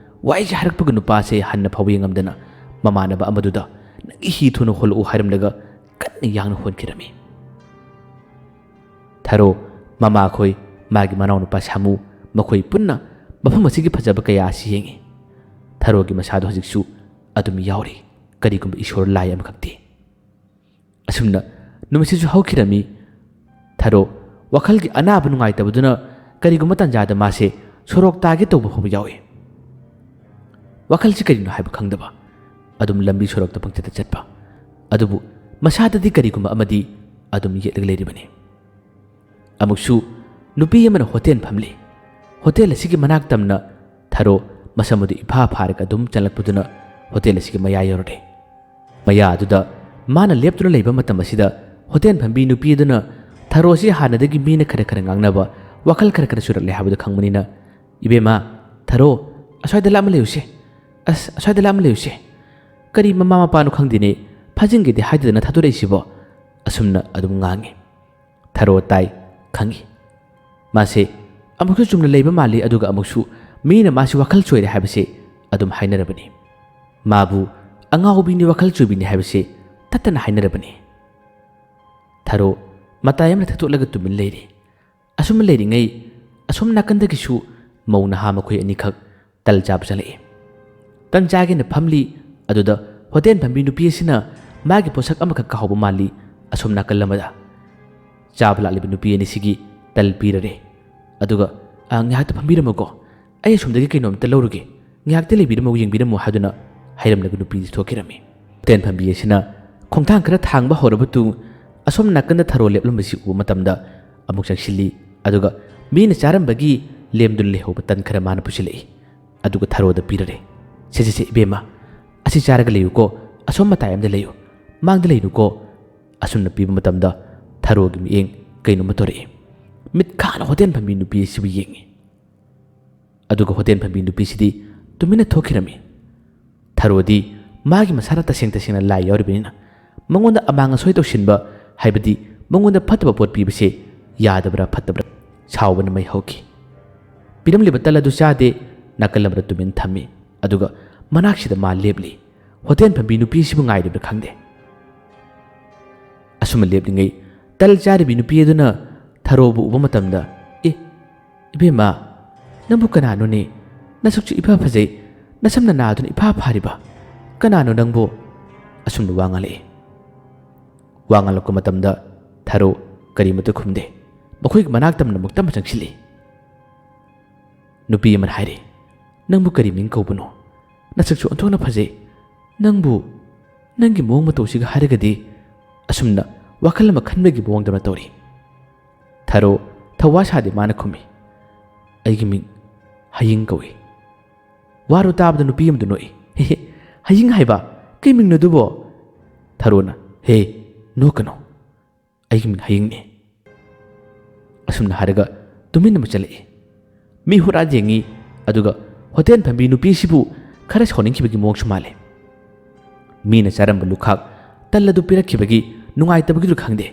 ꯋꯥꯍꯩꯁꯤ ꯍꯥꯏꯔꯛꯄꯒ ꯅꯨꯄꯥꯁꯦ ꯍꯟꯅ ꯐꯥꯎꯕ ꯌꯦꯡꯉꯝꯗꯅ ꯃꯃꯥꯟꯅꯕ ꯑꯃꯗꯨꯗ, "ꯅꯪꯒꯤ ꯍꯤ ꯊꯨꯅ ꯍꯣꯜꯂꯛꯎ" ꯍꯥꯏꯔꯝꯂꯒ ꯀꯟꯅ ꯌꯥꯡꯅ ꯍꯣꯟꯈꯤꯔꯝꯃꯤ꯫ ꯊꯔꯣ, ꯃꯃꯥꯈꯣꯏ, ꯃꯥꯒꯤ ꯃꯅꯥꯎꯅꯨꯄꯥ ꯁꯥꯃꯨ, ꯃꯈꯣꯏ ꯄꯨꯟꯅ ꯃꯐꯝ ꯑꯁꯤꯒꯤ ꯐꯖꯕ ꯀꯌꯥ ꯑꯁꯤ ꯌꯦꯡꯉꯤ꯫ ꯊꯔꯣꯒꯤ ꯃꯁꯥꯗꯣ ꯍꯧꯖꯤꯛꯁꯨ ꯑꯗꯨꯝ ꯌꯥꯎꯔꯤ, ꯀꯔꯤꯒꯨꯝꯕ ꯏꯁꯣꯔ ꯂꯥꯏ ꯑꯃꯈꯛꯇꯤ꯫ ꯑꯁꯨꯝꯅ ꯅꯨꯃꯤꯠꯁꯤꯁꯨ ꯍꯧꯈꯤꯔꯝꯃꯤ꯫ ꯊꯔꯣ ꯋꯥꯈꯜꯒꯤ ꯑꯅꯥꯕ ꯅꯨꯡꯉꯥꯏꯇꯕꯗꯨꯅ ꯀꯔꯤꯒꯨꯝꯕ ꯇꯥꯟꯖꯥꯗ ꯃꯥꯁꯦ ꯁꯣꯔꯣꯛ ꯇꯥꯒꯦ ꯇꯧꯕ ꯐꯥꯎꯕ ꯌꯥꯎꯏ꯫ ꯋꯥꯈꯜꯁꯤ ꯀꯔꯤꯅꯣ ꯍꯥꯏꯕ ꯈꯪꯗꯕ, ꯑꯗꯨꯝ ꯂꯝꯕꯤ ꯁꯣꯔꯣꯛꯇ ꯄꯪꯆꯠꯇ ꯆꯠꯄ꯫ ꯑꯗꯨꯕꯨ ꯃꯁꯥꯗꯗꯤ ꯀꯔꯤꯒꯨꯝꯕ ꯑꯃꯗꯤ ꯑꯗꯨꯝ ꯌꯦꯠꯂꯒ ꯂꯩꯔꯤꯕꯅꯤ꯫ ꯑꯃꯨꯛꯁꯨ ꯅꯨꯄꯤ ꯑꯃꯅ ꯍꯣꯇꯦꯜ ꯐꯝꯂꯤ꯫ ꯍꯣꯇꯦꯜ ꯑꯁꯤꯒꯤ ꯃꯅꯥꯛ ꯇꯝꯅ ꯊꯔꯣ ꯃꯁꯝ ꯑꯗꯨ ꯏꯐꯥ ꯐꯥꯔꯒ ꯑꯗꯨꯝ ꯆꯪꯂꯛꯄꯗꯨꯅ ꯍꯣꯇꯦꯜ ꯑꯁꯤꯒꯤ ꯃꯌꯥ ꯌꯧꯔꯔꯦ꯫ ꯃꯌꯥ ꯑꯗꯨꯗ ꯃꯥꯅ ꯂꯦꯞꯇꯨꯅ ꯂꯩꯕ ꯃꯇꯝ ꯑꯁꯤꯗ ꯍꯣꯇꯦꯜ ꯐꯝꯕꯤ ꯅꯨꯄꯤ ꯑꯗꯨꯅ ꯊꯔꯣꯁꯤ ꯍꯥꯟꯅꯗꯒꯤ ꯃꯤꯅ ꯈꯔ ꯈꯔ ꯉꯥꯡꯅꯕ, ꯋꯥꯈꯜ ꯈꯔ ꯈꯔ ꯆꯨꯔꯛꯂꯦ ꯍꯥꯏꯕꯗꯨ ꯈꯪꯕꯅꯤꯅ, "ꯏꯕꯦꯝꯃ, ꯊꯔꯣ, ꯑꯁ꯭ꯋꯥꯏꯗ ꯂꯥꯞꯅ ꯂꯩꯌꯨꯁꯦ꯫ ꯑꯁ, ꯑꯁ꯭ꯋꯥꯏꯗ ꯂꯥꯞꯅ ꯂꯩꯌꯨꯁꯦ꯫ ꯀꯔꯤ ꯃꯃꯥ ꯃꯄꯥꯅꯣ ꯈꯪꯗꯦꯅꯦ, ꯐꯥꯖꯤꯟꯒꯦꯗꯤ ꯍꯥꯏꯗꯗꯅ ꯊꯥꯗꯣꯔꯛꯏꯁꯤꯕꯣ?" ꯑꯁꯨꯝꯅ ꯑꯗꯨꯝ ꯉꯥꯡꯉꯤ꯫ ꯊꯔꯣ ꯇꯥꯏ, ꯈꯪꯏ꯫ ꯃꯥꯁꯦ ꯑꯃꯨꯛꯁꯨ ꯆꯨꯝꯅ ꯂꯩꯕ ꯃꯥꯜꯂꯤ, ꯑꯗꯨꯒ ꯑꯃꯨꯛꯁꯨ ꯃꯤꯅ ꯃꯥꯁꯤ ꯋꯥꯈꯜ ꯆꯣꯏꯔꯦ ꯍꯥꯏꯕꯁꯦ ꯑꯗꯨꯝ ꯍꯥꯏꯅꯔꯕꯅꯤ꯫ ꯃꯥꯕꯨ ꯑꯉꯥꯎꯕꯤꯅꯤ, ꯋꯥꯈꯜ ꯆꯣꯏꯕꯤꯅꯤ ꯍꯥꯏꯕꯁꯦ ꯇꯠꯇꯅ ꯍꯥꯏꯅꯔꯕꯅꯤ꯫ ꯊꯔꯣ ꯃꯇꯥꯏ ꯑꯃꯗ ꯊꯦꯠꯇꯣꯛꯂꯒ ꯇꯨꯃꯤꯟ ꯂꯩꯔꯤ꯫ ꯑꯁꯨꯝꯅ ꯂꯩꯔꯤꯉꯩ ꯑꯁꯣꯝ ꯅꯥꯀꯟꯗꯒꯤꯁꯨ ꯃꯧ ꯅꯍꯥ ꯃꯈꯣꯏ ꯑꯅꯤꯈꯛ ꯇꯜ ꯆꯥꯕ ꯆꯪꯂꯛꯏ꯫ ꯇꯟ ꯆꯥꯒꯦꯅ ꯐꯝꯂꯤ, ꯑꯗꯨꯗ ꯍꯣꯇꯦꯜ ꯐꯝꯕꯤ ꯅꯨꯄꯤ ꯑꯁꯤꯅ ꯃꯥꯒꯤ ꯄꯣꯠꯁꯛ ꯑꯃꯈꯛ ꯀꯥꯍꯧꯕ ꯃꯥꯜꯂꯤ꯫ ꯑꯁꯣꯝ ꯅꯥꯀꯜ ꯑꯃꯗ ꯆꯥꯕ ꯂꯥꯛꯂꯤꯕ ꯅꯨꯄꯤ ꯑꯅꯤꯁꯤꯒꯤ ꯇꯜ ꯄꯤꯔꯔꯦ꯫ ꯑꯗꯨꯒ "ꯑ, ꯉꯥꯏꯍꯥꯛꯇ ꯐꯝꯕꯤꯔꯝꯃꯨꯀꯣ, ꯑꯩ ꯑꯁꯣꯝꯗꯒꯤ ꯀꯩꯅꯣꯝꯇ ꯂꯧꯔꯨꯒꯦ, ꯉꯥꯏꯍꯥꯛꯇ ꯂꯩꯕꯤꯔꯝꯃꯨ, ꯌꯦꯡꯕꯤꯔꯝꯃꯨ" ꯍꯥꯏꯗꯨꯅ ꯍꯥꯏꯔꯝꯂꯒ ꯅꯨꯄꯤꯗꯤ ꯊꯣꯛꯈꯤꯔꯝꯃꯤ꯫ ꯍꯣꯇꯦꯜ ꯐꯝꯕꯤ ꯑꯁꯤꯅ ꯈꯣꯡꯊꯥꯡ ꯈꯔ ꯊꯥꯡꯕ ꯍꯧꯔꯕ ꯇꯨꯡ ꯑꯁꯣꯝ ꯅꯥꯀꯟꯗ ꯊꯔꯣ ꯂꯦꯞꯂꯝꯕꯁꯤ ꯎꯕ ꯃꯇꯝꯗ ꯑꯃꯨꯛ ꯆꯪꯁꯤꯜꯂꯤ꯫ ꯑꯗꯨꯒ ꯃꯤꯅ ꯆꯥꯔꯝꯕꯒꯤ ꯂꯦꯝꯗꯨꯅ ꯂꯩꯍꯧꯕ ꯇꯟ ꯈꯔ ꯃꯥꯅ ꯄꯨꯁꯤꯜꯂꯛꯏ꯫ ꯑꯗꯨꯒ ꯊꯔꯣꯗ ꯄꯤꯔꯔꯦ꯫ "ꯁꯦ, ꯁꯦ, ꯁꯦ, ꯏꯕꯦꯝꯃ, ꯑꯁꯤ ꯆꯥꯔꯒ ꯂꯩꯌꯨꯀꯣ, ꯑꯁꯣꯝ ꯃꯇꯥꯏ ꯑꯃꯗ ꯂꯩꯌꯨ, ꯃꯥꯡꯗ ꯂꯩꯅꯨꯀꯣ"꯫ ꯑꯁꯨꯝꯅ ꯄꯤꯕ ꯃꯇꯝꯗ ꯊꯔꯣꯒꯤ ꯃꯤꯠꯌꯦꯡ ꯀꯩꯅꯣꯝꯃ ꯇꯧꯔꯛꯏ꯫ ꯃꯤꯠ ꯈꯥꯅ ꯍꯣꯇꯦꯜ ꯐꯝꯕꯤ ꯅꯨꯄꯤ ꯑꯁꯤꯕꯨ ꯌꯦꯡꯉꯤ꯫ ꯑꯗꯨꯒ ꯍꯣꯇꯦꯜ ꯐꯝꯕꯤ ꯅꯨꯄꯤꯁꯤꯗꯤ ꯇꯨꯃꯤꯟꯅ ꯊꯣꯛꯈꯤꯔꯝꯃꯤ꯫ ꯊꯔꯣꯗꯤ ꯃꯥꯒꯤ ꯃꯁꯥꯅ ꯇꯁꯦꯡ ꯇꯁꯦꯡꯅ ꯂꯥꯏ ꯌꯥꯎꯔꯤꯕꯅꯤꯅ ꯃꯉꯣꯟꯗ ꯑꯃꯥꯡ ꯑꯁꯣꯏ ꯇꯧꯁꯤꯟꯕ, ꯍꯥꯏꯕꯗꯤ ꯃꯉꯣꯟꯗ ꯐꯠꯇꯕ ꯄꯣꯠ ꯄꯤꯕꯁꯦ ꯌꯥꯗꯕ꯭ꯔꯥ ꯐꯠꯇꯕ꯭ꯔꯥ ꯁꯥꯎꯕꯅ ꯃꯩ ꯍꯧꯈꯤ꯫ ꯄꯤꯔꯝꯂꯤꯕ ꯇꯜ ꯑꯗꯨ ꯆꯥꯗꯦ, ꯅꯥꯀꯜ ꯑꯃꯗ ꯇꯨꯃꯤꯟ ꯊꯝꯃꯤ꯫ ꯑꯗꯨꯒ ꯃꯅꯥꯛꯁꯤꯗ ꯃꯥ ꯂꯦꯞꯂꯤ꯫ ꯍꯣꯇꯦꯜ ꯐꯝꯕꯤ ꯅꯨꯄꯤ ꯑꯁꯤꯕꯨ ꯉꯥꯏꯔꯤꯕ꯭ꯔꯥ ꯈꯪꯗꯦ꯫ ꯑꯁꯨꯝꯅ ꯂꯦꯞꯂꯤꯉꯩ ꯇꯜ ꯆꯥꯔꯤꯕꯤ ꯅꯨꯄꯤ ꯑꯗꯨꯅ ꯊꯔꯣꯕꯨ ꯎꯕ ꯃꯇꯝꯗ, "ꯑꯦ, ꯏꯕꯦꯝꯃ, ꯅꯪꯕꯨ ꯀꯅꯥꯅꯣꯅꯦ? ꯅꯁꯛꯁꯨ ꯏꯐ ꯐꯖꯩ, ꯅꯁꯝ ꯅꯅꯥꯗꯨꯅ ꯏꯐꯥ ꯐꯥꯔꯤꯕ꯫ ꯀꯅꯥꯅꯣ ꯅꯪꯕꯨ?" ꯑꯁꯨꯝꯅ ꯋꯥ ꯉꯥꯡꯂꯛꯏ꯫ ꯋꯥ ꯉꯥꯡꯂꯛꯄ ꯃꯇꯝꯗ ꯊꯔꯣ ꯀꯔꯤꯃꯠꯇ ꯈꯨꯝꯗꯦ꯫ ꯃꯈꯣꯏꯒꯤ ꯃꯅꯥꯛ ꯇꯝꯅ ꯑꯃꯨꯛ ꯇꯞꯅ ꯆꯪꯁꯤꯜꯂꯤ꯫ ꯅꯨꯄꯤ ꯑꯃꯅ ꯍꯥꯏꯔꯤ, "ꯅꯪꯕꯨ ꯀꯔꯤ ꯃꯤꯡ ꯀꯧꯕꯅꯣ? ꯅꯁꯛꯁꯨ ꯑꯣꯟꯊꯣꯛꯅ ꯐꯖꯩ꯫ ꯅꯪꯕꯨ, ꯅꯪꯒꯤ ꯃꯑꯣꯡ ꯃꯇꯧꯁꯤꯒ ꯍꯥꯏꯔꯒꯗꯤ"꯫ ꯑꯁꯨꯝꯅ ꯋꯥꯈꯜ ꯑꯃ ꯈꯟꯕꯒꯤ ꯃꯑꯣꯡꯗꯧꯅ ꯇꯧꯔꯤ꯫ ꯊꯔꯣ ꯊꯧꯋꯥ ꯁꯥꯗꯦ, ꯃꯥꯅ ꯈꯨꯝꯃꯤ, "ꯑꯩꯒꯤ ꯃꯤꯡ ꯍꯌꯤꯡ ꯀꯧꯏ"꯫ ꯋꯥꯔꯣ ꯇꯥꯕꯗ ꯅꯨꯄꯤ ꯑꯃꯗꯨ ꯅꯣꯛꯏ꯫ "ꯍꯦ ꯍꯦ, ꯍꯌꯤꯡ ꯍꯥꯏꯕ? ꯀꯩ ꯃꯤꯡꯅꯣ ꯑꯗꯨꯕꯣ?" ꯊꯔꯣꯅ, "ꯍꯦ, ꯅꯣꯛꯀꯅꯨ꯫ ꯑꯩꯒꯤ ꯃꯤꯡ ꯍꯌꯤꯡꯅꯤ"꯫ ꯑꯁꯨꯝꯅ ꯍꯥꯏꯔꯒ ꯇꯨꯃꯤꯟꯅ ꯑꯃꯨꯛ ꯆꯠꯂꯛꯏ꯫ ꯃꯤ ꯍꯨꯔꯥ ꯌꯦꯡꯉꯤ, ꯑꯗꯨꯒ ꯍꯣꯇꯦꯜ ꯐꯝꯕꯤ ꯅꯨꯄꯤꯁꯤꯕꯨ ꯈꯔ ꯁꯥꯎꯅꯤꯡꯈꯤꯕꯒꯤ ꯃꯑꯣꯡꯁꯨ ꯃꯥꯜꯂꯤ꯫ ꯃꯤꯅ ꯆꯥꯔꯝꯕ ꯂꯨꯈꯥꯛ ꯇꯜ ꯑꯗꯨ ꯄꯤꯔꯛꯈꯤꯕꯒꯤ ꯅꯨꯡꯉꯥꯏꯇꯕꯒꯤꯔ ꯈꯪꯗꯦ,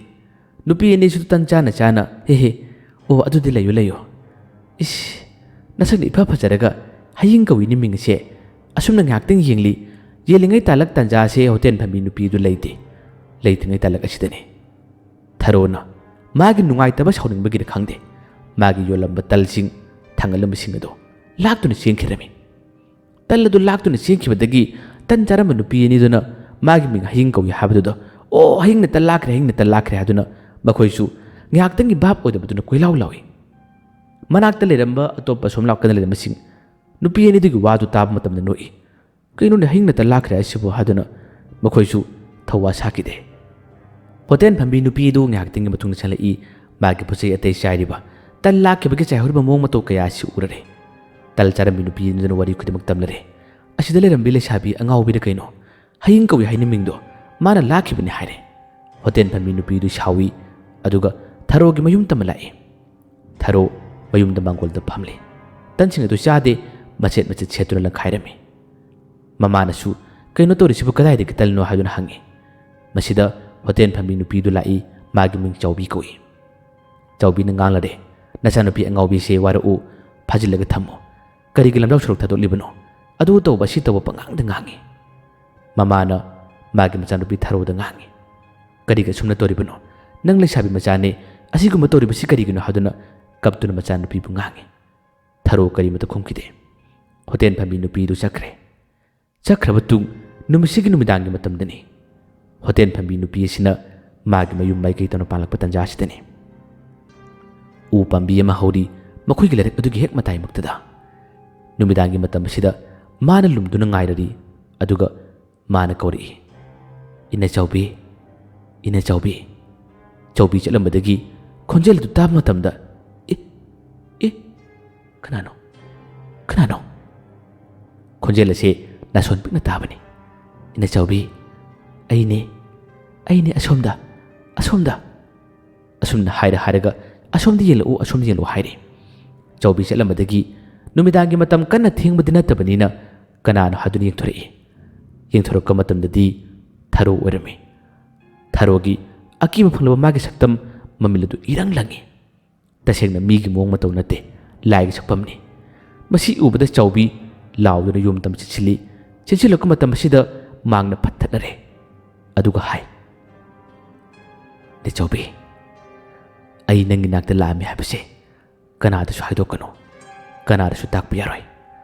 ꯅꯨꯄꯤ ꯑꯅꯤꯁꯨ ꯇꯟ ꯆꯥꯅ ꯆꯥꯅ, "ꯍꯦ ꯍꯦ, ꯑꯣ, ꯑꯗꯨꯗꯤ ꯂꯩꯌꯨ, ꯂꯩꯌꯨ꯫ ꯏꯁ, ꯅꯁꯛꯅ ꯏꯐ ꯐꯖꯔꯒ ꯍꯌꯤꯡ ꯀꯧꯏꯅꯤ ꯃꯤꯡ ꯑꯁꯦ"꯫ ꯑꯁꯨꯝꯅ ꯉꯥꯏꯍꯥꯛꯇꯪ ꯌꯦꯡꯂꯤ꯫ ꯌꯦꯡꯂꯤꯉꯩ ꯇꯥꯂꯛ ꯇꯟꯖꯥꯁꯦ ꯍꯣꯇꯦꯜ ꯐꯝꯕꯤ ꯅꯨꯄꯤꯗꯨ ꯂꯩꯇꯦ꯫ ꯂꯩꯇ꯭ꯔꯤꯉꯩ ꯇꯥꯂꯛ ꯑꯁꯤꯗꯅꯤ꯫ ꯊꯔꯣꯅ ꯃꯥꯒꯤ ꯅꯨꯡꯉꯥꯏꯇꯕ ꯁꯥꯎꯅꯤꯡꯕꯒꯤꯔ ꯈꯪꯗꯦ, ꯃꯥꯒꯤ ꯌꯣꯜꯂꯝꯕ ꯇꯜꯁꯤꯡ, ꯊꯥꯡꯒꯠꯂꯝꯕꯁꯤꯡ ꯑꯗꯨ ꯂꯥꯛꯇꯨꯅ ꯆꯦꯟꯈꯤꯔꯝꯃꯤ꯫ ꯇꯜ ꯑꯗꯨ ꯂꯥꯛꯇꯨꯅ ꯆꯦꯟꯈꯤꯕꯗꯒꯤ ꯇꯟ ꯆꯥꯔꯝꯕ ꯅꯨꯄꯤ ꯑꯅꯤꯗꯨꯅ ꯃꯥꯒꯤ ꯃꯤꯡ ꯍꯌꯤꯡ ꯀꯧꯏ ꯍꯥꯏꯕꯗꯨꯗ "ꯑꯣ, ꯍꯌꯤꯡꯅ ꯇꯟ ꯂꯥꯛꯈ꯭ꯔꯦ, ꯍꯌꯤꯡꯅ ꯇꯟ ꯂꯥꯛꯈ꯭ꯔꯦ" ꯍꯥꯏꯗꯨꯅ ꯃꯈꯣꯏꯁꯨ ꯉꯥꯏꯍꯥꯛꯇꯪꯒꯤ ꯚꯥꯞ ꯑꯣꯏꯗꯕꯗꯨꯅ ꯀꯣꯏꯂꯥꯎ ꯂꯥꯎꯏ꯫ ꯃꯅꯥꯛꯇ ꯂꯩꯔꯝꯕ ꯑꯇꯣꯞꯄ ꯑꯁꯣꯝ ꯅꯥꯀꯟꯗ ꯂꯩꯔꯝꯕꯁꯤꯡ ꯅꯨꯄꯤ ꯑꯅꯤꯗꯨꯒꯤ ꯋꯥꯗꯨ ꯇꯥꯕ ꯃꯇꯝꯗ ꯅꯣꯛꯏ꯫ "ꯀꯩꯅꯣꯅꯦ, ꯍꯌꯤꯡꯅ ꯇꯟ ꯂꯥꯛꯈ꯭ꯔꯦ ꯍꯥꯏꯁꯤꯕꯨ?" ꯍꯥꯏꯗꯨꯅ ꯃꯈꯣꯏꯁꯨ ꯊꯧꯋꯥ ꯁꯥꯈꯤꯗꯦ꯫ ꯍꯣꯇꯦꯜ ꯐꯝꯕꯤ ꯅꯨꯄꯤꯗꯨ ꯉꯥꯏꯍꯥꯛꯇꯪꯒꯤ ꯃꯇꯨꯡꯗ ꯆꯪꯂꯛꯏ꯫ ꯃꯥꯒꯤ ꯄꯣꯠꯆꯩ ꯑꯇꯩ ꯆꯥꯏꯔꯤꯕ, ꯇꯟ ꯂꯥꯛꯈꯤꯕꯒꯤ ꯆꯥꯏꯍꯧꯔꯤꯕ ꯃꯑꯣꯡ ꯃꯇꯧ ꯀꯌꯥ ꯑꯁꯤ ꯎꯔꯔꯦ꯫ ꯇꯜ ꯆꯥꯔꯝꯕꯤ ꯅꯨꯄꯤ ꯑꯗꯨꯅ ꯋꯥꯔꯤ ꯈꯨꯗꯤꯡꯃꯛ ꯇꯝꯂꯔꯦ꯫ ꯑꯁꯤꯗ ꯂꯩꯔꯝꯕꯤ ꯂꯩꯁꯥꯕꯤ ꯑꯉꯥꯎꯕꯤꯗ ꯀꯩꯅꯣ ꯍꯌꯤꯡ ꯀꯧꯏ ꯍꯥꯏꯅ ꯃꯤꯡꯗꯣ ꯃꯥꯅ ꯂꯥꯛꯈꯤꯕꯅꯤ ꯍꯥꯏꯔꯦ꯫ ꯍꯣꯇꯦꯜ ꯐꯝꯕꯤ ꯅꯨꯄꯤꯗꯨ ꯁꯥꯎꯏ, ꯑꯗꯨꯒ ꯊꯔꯣꯒꯤ ꯃꯌꯨꯝ ꯇꯝꯕ ꯂꯥꯛꯏ꯫ ꯊꯔꯣ ꯃꯌꯨꯝꯗ ꯃꯥꯡꯒꯣꯜꯗ ꯐꯝꯂꯤ꯫ ꯇꯟꯁꯤꯡ ꯑꯗꯨ ꯆꯥꯗꯦ, ꯃꯆꯦꯠ ꯃꯆꯦꯠ ꯁꯦꯠꯇꯨꯅ ꯂꯪꯈꯥꯏꯔꯝꯃꯤ꯫ ꯃꯃꯥꯅꯁꯨ "ꯀꯩꯅꯣ ꯇꯧꯔꯤꯁꯤꯕꯨ, ꯀꯗꯥꯏꯗꯒꯤ ꯇꯜꯅꯣ?" ꯍꯥꯏꯗꯨꯅ ꯍꯪꯉꯤ꯫ ꯃꯁꯤꯗ ꯍꯣꯇꯦꯜ ꯐꯝꯕꯤ ꯅꯨꯄꯤꯗꯨ ꯂꯥꯛꯏ꯫ ꯃꯥꯒꯤ ꯃꯤꯡ ꯆꯥꯎꯕꯤ ꯀꯧꯏ꯫ ꯆꯥꯎꯕꯤꯅ ꯉꯥꯡꯂꯔꯦ, "ꯅꯆꯥꯅꯨꯄꯤ ꯑꯉꯥꯎꯕꯤꯁꯦ ꯋꯥꯔꯛꯎ, ꯐꯥꯖꯤꯜꯂꯒ ꯊꯝꯃꯨ꯫ ꯀꯔꯤꯒꯤ ꯂꯝꯖꯥꯎ ꯁꯣꯔꯣꯛ ꯊꯥꯗꯣꯛꯂꯤꯕꯅꯣ? ꯑꯗꯨ ꯇꯧꯕ, ꯁꯤ ꯇꯧꯕ ꯄꯉꯥꯡꯗ ꯉꯥꯡꯉꯤ꯫" ꯃꯃꯥꯅ ꯃꯥꯒꯤ ꯃꯆꯥꯅꯨꯄꯤ ꯊꯔꯣꯗ ꯉꯥꯡꯉꯤ, "ꯀꯔꯤꯒꯤ ꯑꯁꯨꯝꯅ ꯇꯧꯔꯤꯕꯅꯣ? ꯅꯪ ꯂꯩꯁꯥꯕꯤ ꯃꯆꯥꯅꯤ, ꯑꯁꯤꯒꯨꯝꯕ ꯇꯧꯔꯤꯕꯁꯤ ꯀꯔꯤꯒꯤꯅꯣ?" ꯍꯥꯏꯗꯨꯅ ꯀꯞꯇꯨꯅ ꯃꯆꯥꯅꯨꯄꯤꯕꯨ ꯉꯥꯡꯉꯤ꯫ ꯊꯔꯣ ꯀꯔꯤꯃꯇ ꯈꯨꯝꯈꯤꯗꯦ꯫ ꯍꯣꯇꯦꯜ ꯐꯝꯕꯤ ꯅꯨꯄꯤꯗꯨ ꯆꯠꯈ꯭ꯔꯦ꯫ ꯆꯠꯈ꯭ꯔꯕ ꯇꯨꯡ ꯅꯨꯃꯤꯠꯁꯤꯒꯤ ꯅꯨꯃꯤꯗꯥꯡꯒꯤ ꯃꯇꯝꯗꯅꯤ꯫ ꯍꯣꯇꯦꯜ ꯐꯝꯕꯤ ꯅꯨꯄꯤ ꯑꯁꯤꯅ ꯃꯥꯒꯤ ꯃꯌꯨꯝ ꯃꯥꯏꯀꯩ ꯇꯝꯅ ꯄꯥꯡꯂꯛꯄ ꯇꯟꯖꯥ ꯑꯁꯤꯗꯅꯤ꯫ ꯎ ꯄꯥꯝꯕꯤ ꯑꯃ ꯍꯧꯔꯤ ꯃꯈꯣꯏꯒꯤ ꯂꯩꯔꯛ ꯑꯗꯨꯒꯤ ꯍꯦꯛ ꯃꯇꯥꯏꯃꯛꯇꯗ꯫ ꯅꯨꯃꯤꯗꯥꯡꯒꯤ ꯃꯇꯝ ꯑꯁꯤꯗ ꯃꯥꯅ ꯂꯨꯝꯗꯨꯅ ꯉꯥꯏꯔꯔꯤ, ꯑꯗꯨꯒ ꯃꯥꯅ ꯀꯧꯔꯛꯏ, "ꯏꯅꯦ ꯆꯥꯎꯕꯤ, ꯏꯅꯦ ꯆꯥꯎꯕꯤ꯫" ꯆꯥꯎꯕꯤ ꯆꯠꯂꯝꯕꯗꯒꯤ ꯈꯣꯟꯖꯦꯜ ꯑꯗꯨ ꯇꯥꯕ ꯃꯇꯝꯗ, "ꯑꯦ, ꯑꯦ, ꯀꯅꯥꯅꯣ? ꯀꯅꯥꯅꯣ?" ꯈꯣꯟꯖꯦꯜ ꯑꯁꯤ ꯅꯥꯁꯣꯟ ꯄꯤꯛꯅ ꯇꯥꯕꯅꯤ꯫ "ꯏꯅꯦ ꯆꯥꯎꯕꯤ, ꯑꯩꯅꯦ, ꯑꯩꯅꯦ, ꯑꯁꯣꯝꯗ, ꯑꯁꯣꯝꯗ꯫" ꯑꯁꯨꯝꯅ ꯍꯥꯏꯔ ꯍꯥꯏꯔꯒ "ꯑꯁꯣꯝꯗ ꯌꯦꯡꯂꯛꯎ, ꯑꯁꯣꯝꯗ ꯌꯦꯡꯂꯛꯎ" ꯍꯥꯏꯔꯤ꯫ ꯆꯥꯎꯕꯤ ꯆꯠꯂꯝꯕꯗꯒꯤ ꯅꯨꯃꯤꯗꯥꯡꯒꯤ ꯃꯇꯝ ꯀꯟꯅ ꯊꯦꯡꯕꯗꯤ ꯅꯠꯇꯕꯅꯤꯅ ꯀꯅꯥꯅꯣ ꯍꯥꯏꯗꯨꯅ ꯌꯦꯡꯊꯣꯔꯛꯏ꯫ ꯌꯦꯡꯊꯣꯔꯛꯄ ꯃꯇꯝꯗꯗꯤ ꯊꯔꯣ ꯑꯣꯏꯔꯝꯃꯤ꯫ ꯊꯔꯣꯒꯤ ꯑꯀꯤꯕ ꯐꯪꯂꯕ ꯃꯥꯒꯤ ꯁꯛꯇꯝ, ꯃꯃꯤꯠ ꯑꯗꯨ ꯏꯔꯪ ꯂꯪꯏ꯫ ꯇꯁꯦꯡꯅ ꯃꯤꯒꯤ ꯃꯑꯣꯡ ꯃꯇꯧ ꯅꯠꯇꯦ, ꯂꯥꯏꯒꯤ ꯁꯛꯐꯝꯅꯤ꯫ ꯃꯁꯤ ꯎꯕꯗ ꯆꯥꯎꯕꯤ ꯂꯥꯎꯗꯨꯅ ꯌꯨꯝꯗ ꯆꯦꯟꯁꯤꯜꯂꯤ꯫ ꯆꯦꯟꯁꯤꯜꯂꯛꯄ ꯃꯇꯝ ꯑꯁꯤꯗ ꯃꯥꯡꯅ ꯐꯠ ꯊꯠꯅꯔꯦ꯫ ꯑꯗꯨꯒ ꯍꯥꯏ, "ꯅꯦ ꯆꯥꯎꯕꯤ, ꯑꯩ ꯅꯪꯒꯤ ꯅꯥꯛꯇ ꯂꯥꯛꯑꯝꯃꯤ ꯍꯥꯏꯕꯁꯦ ꯀꯅꯥꯗꯁꯨ ꯍꯥꯏꯗꯣꯛꯀꯅꯨ, ꯀꯅꯥꯗꯁꯨ ꯇꯥꯛꯄ ꯌꯥꯔꯣꯏ꯫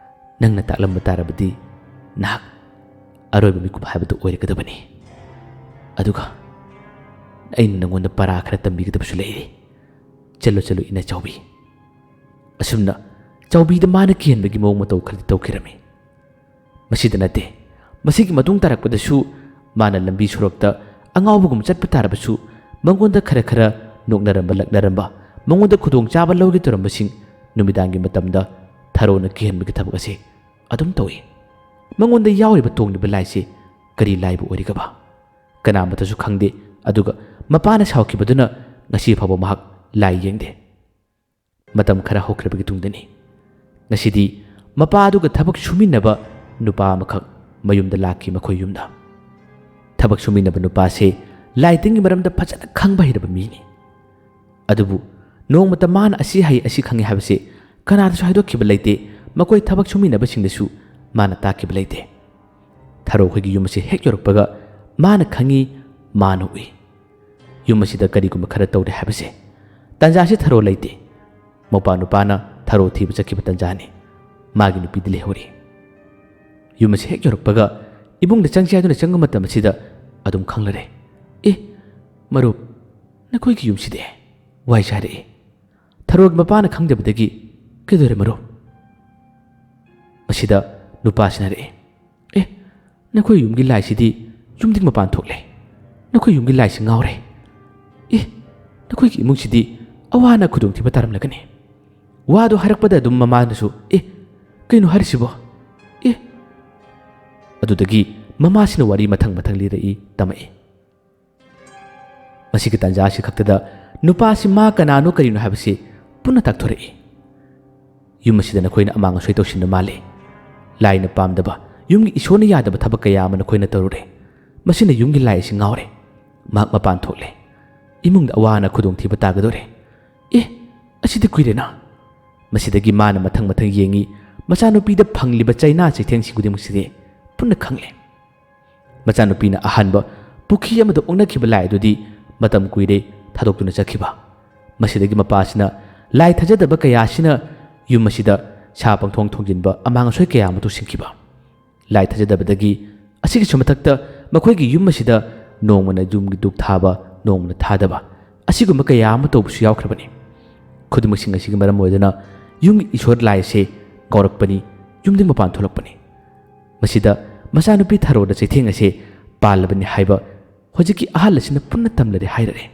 ꯅꯪꯅ ꯇꯥꯛꯂꯝꯕ ꯇꯥꯔꯕꯗꯤ ꯅꯍꯥꯛ ꯑꯔꯣꯏꯕ ꯃꯤꯀꯨꯞ ꯍꯥꯏꯕꯗꯨ ꯑꯣꯏꯔꯒꯗꯕꯅꯤ꯫ ꯑꯗꯨꯒ ꯑꯩꯅ ꯅꯉꯣꯟꯗ ꯄꯔꯥ ꯈꯔ ꯇꯝꯕꯤꯒꯗꯕꯁꯨ ꯂꯩꯔꯤ꯫ ꯆꯠꯂꯣ, ꯆꯠꯂꯣ, ꯏꯅꯦ ꯆꯥꯎꯕꯤ꯫ ꯑꯁꯨꯝꯅ ꯆꯥꯎꯕꯤꯗ ꯃꯥꯅ ꯀꯤꯍꯟꯕꯒꯤ ꯃꯑꯣꯡ ꯃꯇꯧ ꯈꯔꯗꯤ ꯇꯧꯈꯤꯔꯝꯃꯤ꯫ ꯃꯁꯤꯗ ꯅꯠꯇꯦ, ꯃꯁꯤꯒꯤ ꯃꯇꯨꯡ ꯇꯥꯔꯛꯄꯗꯁꯨ ꯃꯥꯅ ꯂꯝꯕꯤ ꯁꯣꯔꯣꯛꯇ ꯑꯉꯥꯎꯕꯒꯨꯝ ꯆꯠꯄ ꯇꯥꯔꯕꯁꯨ, ꯃꯉꯣꯟꯗ ꯈꯔ ꯈꯔ ꯅꯣꯛꯅꯔꯝꯕ ꯂꯛꯅꯔꯝꯕ, ꯃꯉꯣꯟꯗ ꯈꯨꯗꯣꯡꯆꯥꯕ ꯂꯧꯒꯦ ꯇꯧꯔꯝꯕꯁꯤꯡ ꯅꯨꯃꯤꯗꯥꯡꯒꯤ ꯃꯇꯝꯗ ꯊꯔꯣꯅ ꯀꯤꯍꯟꯕꯒꯤ ꯊꯕꯛ ꯑꯁꯤ ꯑꯗꯨꯝ ꯇꯧꯏ꯫ ꯃꯉꯣꯟꯗ ꯌꯥꯎꯔꯤꯕ ꯇꯣꯡꯂꯤꯕ ꯂꯥꯏꯁꯤ ꯀꯔꯤ ꯂꯥꯏꯕꯨ ꯑꯣꯏꯔꯤꯒꯕ? ꯀꯅꯥꯃꯠꯇꯁꯨ ꯈꯪꯗꯦ꯫ ꯑꯗꯨꯒ ꯃꯄꯥꯅ ꯁꯥꯎꯈꯤꯕꯗꯨꯅ ꯉꯁꯤ ꯐꯥꯎꯕ ꯃꯍꯥꯛ ꯂꯥꯏ ꯌꯦꯡꯗꯦ꯫ ꯃꯇꯝ ꯈꯔ ꯍꯧꯈ꯭ꯔꯕꯒꯤ ꯇꯨꯡꯗꯅꯤ꯫ ꯉꯁꯤꯗꯤ ꯃꯄꯥ ꯑꯗꯨꯒ ꯊꯕꯛ ꯁꯨꯃꯤꯟꯅꯕ ꯅꯨꯄꯥ ꯑꯃꯈꯛ ꯃꯌꯨꯝꯗ ꯂꯥꯛꯈꯤ꯫ ꯃꯈꯣꯏ ꯌꯨꯝꯗ ꯊꯕꯛ ꯁꯨꯃꯤꯟꯅꯕ ꯅꯨꯄꯥꯁꯦ ꯂꯥꯏ ꯇꯤꯟꯒꯤ ꯃꯔꯝꯗ ꯐꯖꯅ ꯈꯪꯕ ꯍꯩꯔꯕ ꯃꯤꯅꯤ꯫ ꯑꯗꯨꯕꯨ ꯅꯣꯡꯃꯇ ꯃꯥꯅ ꯑꯁꯤ ꯍꯩ, ꯑꯁꯤ ꯈꯪꯉꯤ ꯍꯥꯏꯕꯁꯦ ꯀꯅꯥꯗꯁꯨ ꯍꯥꯏꯗꯣꯛꯈꯤꯕ ꯂꯩꯇꯦ꯫ ꯃꯈꯣꯏ ꯊꯕꯛ ꯁꯨꯃꯤꯟꯅꯕꯁꯤꯡꯗꯁꯨ ꯃꯥꯅ ꯇꯥꯛꯈꯤꯕ ꯂꯩꯇꯦ꯫ ꯊꯔꯣ ꯈꯣꯏꯒꯤ ꯌꯨꯝ ꯑꯁꯤ ꯍꯦꯛ ꯌꯧꯔꯛꯄꯒ ꯃꯥꯅ ꯈꯪꯉꯤ, ꯃꯥꯅ ꯎꯏ꯫ ꯌꯨꯝ ꯑꯁꯤꯗ ꯀꯔꯤꯒꯨꯝꯕ ꯈꯔ ꯇꯧꯔꯦ ꯍꯥꯏꯕꯁꯦ꯫ ꯇꯥꯟꯖꯥꯁꯤ ꯊꯔꯣ ꯂꯩꯇꯦ꯫ ꯃꯧꯄꯥ ꯅꯨꯄꯥꯅ ꯊꯔꯣ ꯊꯤꯕ ꯆꯠꯈꯤꯕ ꯇꯥꯟꯖꯥꯅꯤ꯫ ꯃꯥꯒꯤ ꯅꯨꯄꯤꯗꯤ ꯂꯩꯍꯧꯔꯤ꯫ ꯌꯨꯝ ꯑꯁꯤ ꯍꯦꯛ ꯌꯧꯔꯛꯄꯒ ꯏꯃꯨꯡꯗ ꯆꯪꯁꯤ ꯍꯥꯏꯗꯨꯅ ꯆꯪꯕ ꯃꯇꯝ ꯑꯁꯤꯗ ꯑꯗꯨꯝ ꯈꯪꯂꯔꯦ꯫ "ꯑꯦ, ꯃꯔꯨꯞ, ꯅꯈꯣꯏꯒꯤ ꯌꯨꯝꯁꯤꯗꯤ?" ꯋꯥꯏ ꯆꯥꯏꯔꯛꯏ꯫ ꯊꯔꯣꯒꯤ ꯃꯄꯥꯅ ꯈꯪꯗꯕꯗꯒꯤ, "ꯀꯩꯗꯧꯔꯦ ꯃꯔꯨꯞ?" ꯃꯁꯤꯗ ꯅꯨꯄꯥꯁꯤꯅ ꯍꯥꯏꯔꯛꯏ, "ꯑꯦ, ꯅꯈꯣꯏ ꯌꯨꯝꯒꯤ ꯂꯥꯏꯁꯤꯗꯤ ꯌꯨꯝꯗꯒꯤ ꯃꯄꯥꯟ ꯊꯣꯛꯂꯦ꯫ ꯅꯈꯣꯏ ꯌꯨꯝꯒꯤ ꯂꯥꯏꯁꯤ ꯉꯥꯎꯔꯦ꯫ ꯑꯦ, ꯅꯈꯣꯏꯒꯤ ꯏꯃꯨꯡꯁꯤꯗꯤ ꯑꯋꯥ ꯑꯅꯥ ꯈꯨꯗꯣꯡꯊꯤꯕ ꯇꯥꯔꯝꯂꯒꯅꯤ꯫" ꯋꯥꯗꯨ ꯍꯥꯏꯔꯛꯄꯗ ꯑꯗꯨꯝ ꯃꯃꯥꯅꯁꯨ, "ꯑꯦ, ꯀꯩꯅꯣ ꯍꯥꯏꯔꯤꯁꯤꯕꯣ? ꯑꯦ?" ꯑꯗꯨꯗꯒꯤ ꯃꯃꯥꯁꯤꯅ ꯋꯥꯔꯤ ꯃꯊꯪ ꯃꯊꯪ ꯂꯤꯔꯛꯏ, ꯇꯝꯃꯛꯏ꯫ ꯃꯁꯤꯒꯤ ꯇꯥꯟꯖꯥ ꯑꯁꯤ ꯈꯛꯇꯗ ꯅꯨꯄꯥ ꯑꯁꯤ ꯃꯥ ꯀꯅꯥꯅꯣ ꯀꯔꯤꯅꯣ ꯍꯥꯏꯕꯁꯤ ꯄꯨꯟꯅ ꯇꯥꯛꯊꯣꯔꯛꯏ꯫ ꯌꯨꯝ ꯑꯁꯤꯗ ꯅꯈꯣꯏꯅ ꯑꯃꯥꯡ ꯑꯁꯣꯏ ꯇꯧꯁꯤꯟꯕ ꯃꯥꯜꯂꯤ꯫ ꯂꯥꯏꯅ ꯄꯥꯝꯗꯕ, ꯌꯨꯝꯒꯤ ꯏꯁꯣꯔꯅ ꯌꯥꯗꯕ ꯊꯕꯛ ꯀꯌꯥ ꯑꯃ ꯅꯈꯣꯏꯅ ꯇꯧꯔꯨꯔꯦ꯫ ꯃꯁꯤꯅ ꯌꯨꯝꯒꯤ ꯂꯥꯏ ꯑꯁꯤ ꯉꯥꯎꯔꯦ꯫ ꯃꯍꯥꯛ ꯃꯄꯥꯟ ꯊꯣꯛꯂꯦ꯫ ꯏꯃꯨꯡꯗ ꯑꯋꯥ ꯑꯅꯥ ꯈꯨꯗꯣꯡꯊꯤꯕ ꯇꯥꯒꯗꯧꯔꯦ꯫ ꯑꯦ, ꯑꯁꯤꯗꯤ ꯀꯨꯏꯔꯦꯅ꯫ ꯃꯁꯤꯗꯒꯤ ꯃꯥꯅ ꯃꯊꯪ ꯃꯊꯪ ꯌꯦꯡꯉꯤ꯫ ꯃꯆꯥꯅꯨꯄꯤꯗ ꯐꯪꯂꯤꯕ ꯆꯩꯅꯥ ꯆꯩꯊꯦꯡꯁꯤꯡ ꯈꯨꯗꯤꯡꯃꯛꯁꯤꯗꯤ ꯄꯨꯟꯅ ꯈꯪꯂꯦ꯫ ꯃꯆꯥꯅꯨꯄꯤꯅ ꯑꯍꯥꯟꯕ ꯄꯨꯈ꯭ꯔꯤ ꯑꯃꯗ ꯑꯣꯛꯅꯈꯤꯕ ꯂꯥꯏ ꯑꯗꯨꯗꯤ ꯃꯇꯝ ꯀꯨꯏꯔꯦ ꯊꯥꯗꯣꯛꯇꯨꯅ ꯆꯠꯈꯤꯕ꯫ ꯃꯁꯤꯗꯒꯤ ꯃꯄꯥꯁꯤꯅ ꯂꯥꯏ ꯊꯥꯖꯗꯕ ꯀꯌꯥ ꯑꯁꯤꯅ ꯌꯨꯝ ꯑꯁꯤꯗ ꯁꯥ ꯄꯪꯊꯣꯡ ꯊꯣꯡꯖꯤꯟꯕ, ꯑꯃꯥꯡ ꯑꯁꯣꯏ ꯀꯌꯥ ꯑꯃ ꯇꯧꯁꯤꯟꯈꯤꯕ꯫ ꯂꯥꯏ ꯊꯥꯖꯗꯕꯗꯒꯤ ꯑꯁꯤꯒꯤꯁꯨ ꯃꯊꯛꯇ ꯃꯈꯣꯏꯒꯤ ꯌꯨꯝ ꯑꯁꯤꯗ ꯅꯣꯡꯃꯅ ꯌꯨꯝꯒꯤ ꯙꯨꯞ ꯊꯥꯕ, ꯅꯣꯡꯃꯅ ꯊꯥꯗꯕ, ꯑꯁꯤꯒꯨꯝꯕ ꯀꯌꯥ ꯑꯃ ꯇꯧꯕꯁꯨ ꯌꯥꯎꯈ꯭ꯔꯕꯅꯤ꯫ ꯈꯨꯗꯤꯡꯃꯛꯁꯤꯡ ꯑꯁꯤꯒꯤ ꯃꯔꯝ ꯑꯣꯏꯗꯨꯅ ꯌꯨꯝꯒꯤ ꯏꯁꯣꯔ ꯂꯥꯏ ꯑꯁꯦ ꯉꯥꯎꯔꯛꯄꯅꯤ, ꯌꯨꯝꯗꯒꯤ ꯃꯄꯥꯟ ꯊꯣꯛꯂꯛꯄꯅꯤ꯫ ꯃꯁꯤꯗ ꯃꯆꯥꯅꯨꯄꯤ ꯊꯔꯣꯗ ꯆꯩꯊꯦꯡ ꯑꯁꯦ ꯄꯥꯜꯂꯕꯅꯤ ꯍꯥꯏꯕ ꯍꯧꯖꯤꯛꯀꯤ ꯑꯍꯜ ꯑꯁꯤꯅ ꯄꯨꯟꯅ ꯇꯝꯂꯔꯦ ꯍꯥꯏꯔꯛꯑꯦ꯫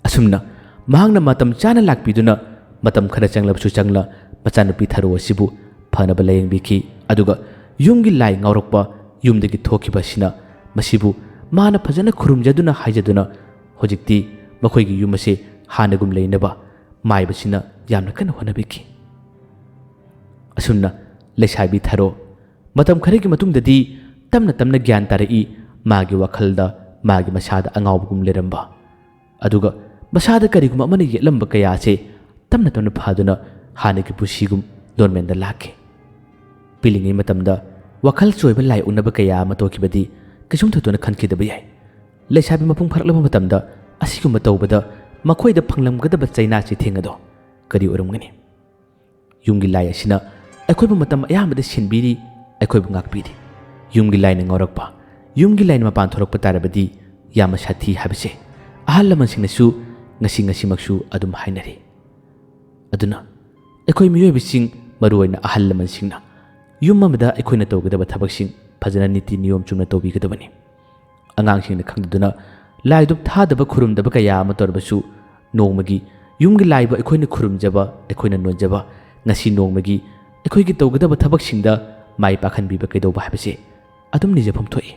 ꯑꯁꯨꯝꯅ ꯃꯍꯥꯛꯅ ꯃꯇꯝ ꯆꯥꯅ ꯂꯥꯛꯄꯤꯗꯨꯅ ꯃꯇꯝ ꯈꯔ ꯆꯪꯂꯕꯁꯨ ꯆꯪꯂ ꯃꯆꯥꯅꯨꯄꯤ ꯊꯔꯣ ꯑꯁꯤꯕꯨ ꯐꯅꯕ ꯂꯥꯌꯦꯡꯕꯤꯈꯤ꯫ ꯑꯗꯨꯒ ꯌꯨꯝꯒꯤ ꯂꯥꯏ ꯉꯥꯎꯔꯛꯄ ꯌꯨꯝꯗꯒꯤ ꯊꯣꯛꯈꯤꯕ ꯑꯁꯤꯅ ꯃꯁꯤꯕꯨ ꯃꯥꯅ ꯐꯖꯅ ꯈꯨꯔꯨꯝꯖꯗꯨꯅ ꯍꯥꯏꯖꯗꯨꯅ ꯍꯧꯖꯤꯛꯇꯤ ꯃꯈꯣꯏꯒꯤ ꯌꯨꯝ ꯑꯁꯤ ꯍꯥꯟꯅꯒꯨꯝ ꯂꯩꯅꯕ ꯃꯥꯏꯕꯁꯤꯅ ꯌꯥꯝꯅ ꯀꯟꯅ ꯍꯣꯠꯅꯕꯤꯈꯤ꯫ ꯑꯁꯨꯝꯅ ꯂꯩꯁꯥꯕꯤ ꯊꯔꯣ ꯃꯇꯝ ꯈꯔꯒꯤ ꯃꯇꯨꯡꯗꯗꯤ ꯇꯞꯅ ꯇꯞꯅ ꯒ꯭ꯌꯥꯟ ꯇꯥꯔꯛꯏ꯫ ꯃꯥꯒꯤ ꯋꯥꯈꯜꯗ ꯃꯥꯒꯤ ꯃꯁꯥꯗ ꯑꯉꯥꯎꯕꯒꯨꯝ ꯂꯩꯔꯝꯕ, ꯑꯗꯨꯒ ꯃꯁꯥꯗ ꯀꯔꯤꯒꯨꯝꯕ ꯑꯃꯅ ꯌꯦꯠꯂꯝꯕ ꯀꯌꯥ ꯑꯁꯦ ꯇꯞꯅ ꯇꯞꯅ ꯐꯗꯨꯅ ꯍꯥꯟꯅꯒꯤ ꯄꯨꯟꯁꯤꯒꯨꯝ ꯅꯣꯔꯃꯦꯜꯗ ꯂꯥꯛꯈꯤ꯫ ꯄꯤꯛꯂꯤꯉꯩ ꯃꯇꯝꯗ ꯋꯥꯈꯜ ꯆꯣꯏꯕ ꯂꯥꯏ ꯎꯅꯕ ꯀꯌꯥ ꯑꯃ ꯊꯣꯛꯈꯤꯕꯗꯤ ꯀꯩꯁꯨꯝ ꯊꯣꯏꯗꯣꯛꯅ ꯈꯟꯈꯤꯗꯕ ꯌꯥꯏ꯫ ꯂꯩꯁꯥꯕꯤ ꯃꯄꯨꯡ ꯐꯥꯔꯛꯂꯕ ꯃꯇꯝꯗ ꯑꯁꯤꯒꯨꯝꯕ ꯇꯧꯕꯗ ꯃꯈꯣꯏꯗ ꯐꯪꯂꯝꯒꯗꯕ ꯆꯩꯅꯥ ꯆꯩꯊꯦꯡ ꯑꯗꯣ ꯀꯔꯤ ꯑꯣꯏꯔꯝꯒꯅꯤ? ꯌꯨꯝꯒꯤ ꯂꯥꯏ ꯑꯁꯤꯅ ꯑꯩꯈꯣꯏꯕꯨ ꯃꯇꯝ ꯑꯌꯥꯝꯕꯗ ꯁꯦꯟꯕꯤꯔꯤ, ꯑꯩꯈꯣꯏꯕꯨ ꯉꯥꯛꯄꯤꯔꯤ꯫ ꯌꯨꯝꯒꯤ ꯂꯥꯏꯅ ꯉꯥꯎꯔꯛꯄ, ꯌꯨꯝꯒꯤ ꯂꯥꯏꯅ ꯃꯄꯥꯟ ꯊꯣꯛꯂꯛꯄ ꯇꯥꯔꯕꯗꯤ ꯌꯥꯝꯅ ꯁꯥꯊꯤ ꯍꯥꯏꯕꯁꯦ ꯑꯍꯜ ꯂꯃꯟꯁꯤꯡꯅꯁꯨ ꯉꯁꯤ ꯉꯁꯤꯃꯛꯁꯨ ꯑꯗꯨꯝ ꯍꯥꯏꯅꯔꯤ꯫ ꯑꯗꯨꯅ ꯑꯩꯈꯣꯏ ꯃꯤꯑꯣꯏꯕꯁꯤꯡ, ꯃꯔꯨꯑꯣꯏꯅ ꯑꯍꯜ ꯂꯃꯟꯁꯤꯡꯅ ꯌꯨꯝ ꯑꯃꯗ ꯑꯩꯈꯣꯏꯅ ꯇꯧꯒꯗꯕ ꯊꯕꯛꯁꯤꯡ ꯐꯖꯅ ꯅꯤꯇꯤ ꯅꯤꯌꯣꯝ ꯆꯨꯝꯅ ꯇꯧꯕꯤꯒꯗꯕꯅꯤ꯫ ꯑꯉꯥꯡꯁꯤꯡꯅ ꯈꯪꯗꯗꯨꯅ ꯂꯥꯏꯗꯨꯞ ꯊꯥꯗꯕ ꯈꯨꯔꯨꯝꯗꯕ ꯀꯌꯥ ꯑꯃ ꯇꯧꯔꯕꯁꯨ ꯅꯣꯡꯃꯒꯤ ꯌꯨꯝꯒꯤ ꯂꯥꯏꯕꯨ ꯑꯩꯈꯣꯏꯅ ꯈꯨꯔꯨꯝꯖꯕ, ꯑꯩꯈꯣꯏꯅ ꯅꯣꯟꯖꯕ, ꯉꯁꯤ ꯅꯣꯡꯃꯒꯤ ꯑꯩꯈꯣꯏꯒꯤ ꯇꯧꯒꯗꯕ ꯊꯕꯛꯁꯤꯡꯗ ꯃꯥꯏ ꯄꯥꯛꯍꯟꯕꯤꯕ ꯀꯩꯗꯧꯕ ꯍꯥꯏꯕꯁꯦ ꯑꯗꯨꯝ ꯅꯤꯖꯐꯝ ꯊꯣꯛꯏ꯫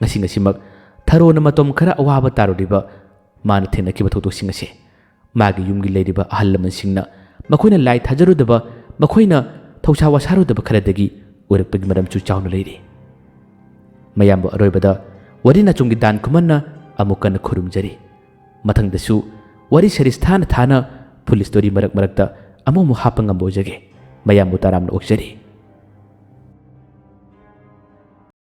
ꯉꯁꯤ ꯉꯁꯤꯃꯛ ꯊꯔꯣꯅ ꯃꯇꯝ ꯈꯔ ꯑꯋꯥꯕ ꯇꯥꯔꯨꯔꯤꯕ ꯃꯥꯅ ꯊꯦꯡꯅꯈꯤꯕ ꯊꯧꯗꯣꯛꯁꯤꯡ ꯑꯁꯦ ꯃꯥꯒꯤ ꯌꯨꯝꯒꯤ ꯂꯩꯔꯤꯕ ꯑꯍꯜ ꯂꯃꯟꯁꯤꯡꯅ ꯃꯈꯣꯏꯅ ꯂꯥꯏ ꯊꯥꯖꯔꯨꯗꯕ, ꯃꯈꯣꯏꯅ ꯊꯧꯁꯥ ꯋꯥꯁꯥꯔꯨꯗꯕ ꯈꯔꯗꯒꯤ ꯑꯣꯏꯔꯛꯄꯒꯤ ꯃꯔꯝꯁꯨ ꯆꯥꯎꯅ ꯂꯩꯔꯤ꯫ ꯃꯌꯥꯝꯕꯨ ꯑꯔꯣꯏꯕꯗ ꯋꯥꯔꯤ ꯅꯥꯆꯣꯝꯒꯤ ꯗꯥꯟ ꯈꯨꯃꯟꯅ ꯑꯃꯨꯛ ꯀꯟꯅ ꯈꯨꯔꯨꯝꯖꯔꯤ꯫ ꯃꯊꯪꯗꯁꯨ ꯋꯥꯔꯤ ꯁꯔꯤꯁ ꯊꯥꯅ ꯊꯥꯅ ꯐꯨꯜ ꯁ꯭ꯇꯣꯔꯤ ꯃꯔꯛ ꯃꯔꯛꯇ ꯑꯃꯨꯛ ꯑꯃꯨꯛ ꯍꯥꯞꯄ ꯉꯝꯕ ꯑꯣꯏꯖꯒꯦ꯫ ꯃꯌꯥꯝꯕꯨ ꯇꯔꯥꯝꯅ ꯑꯣꯛꯆꯔꯤ꯫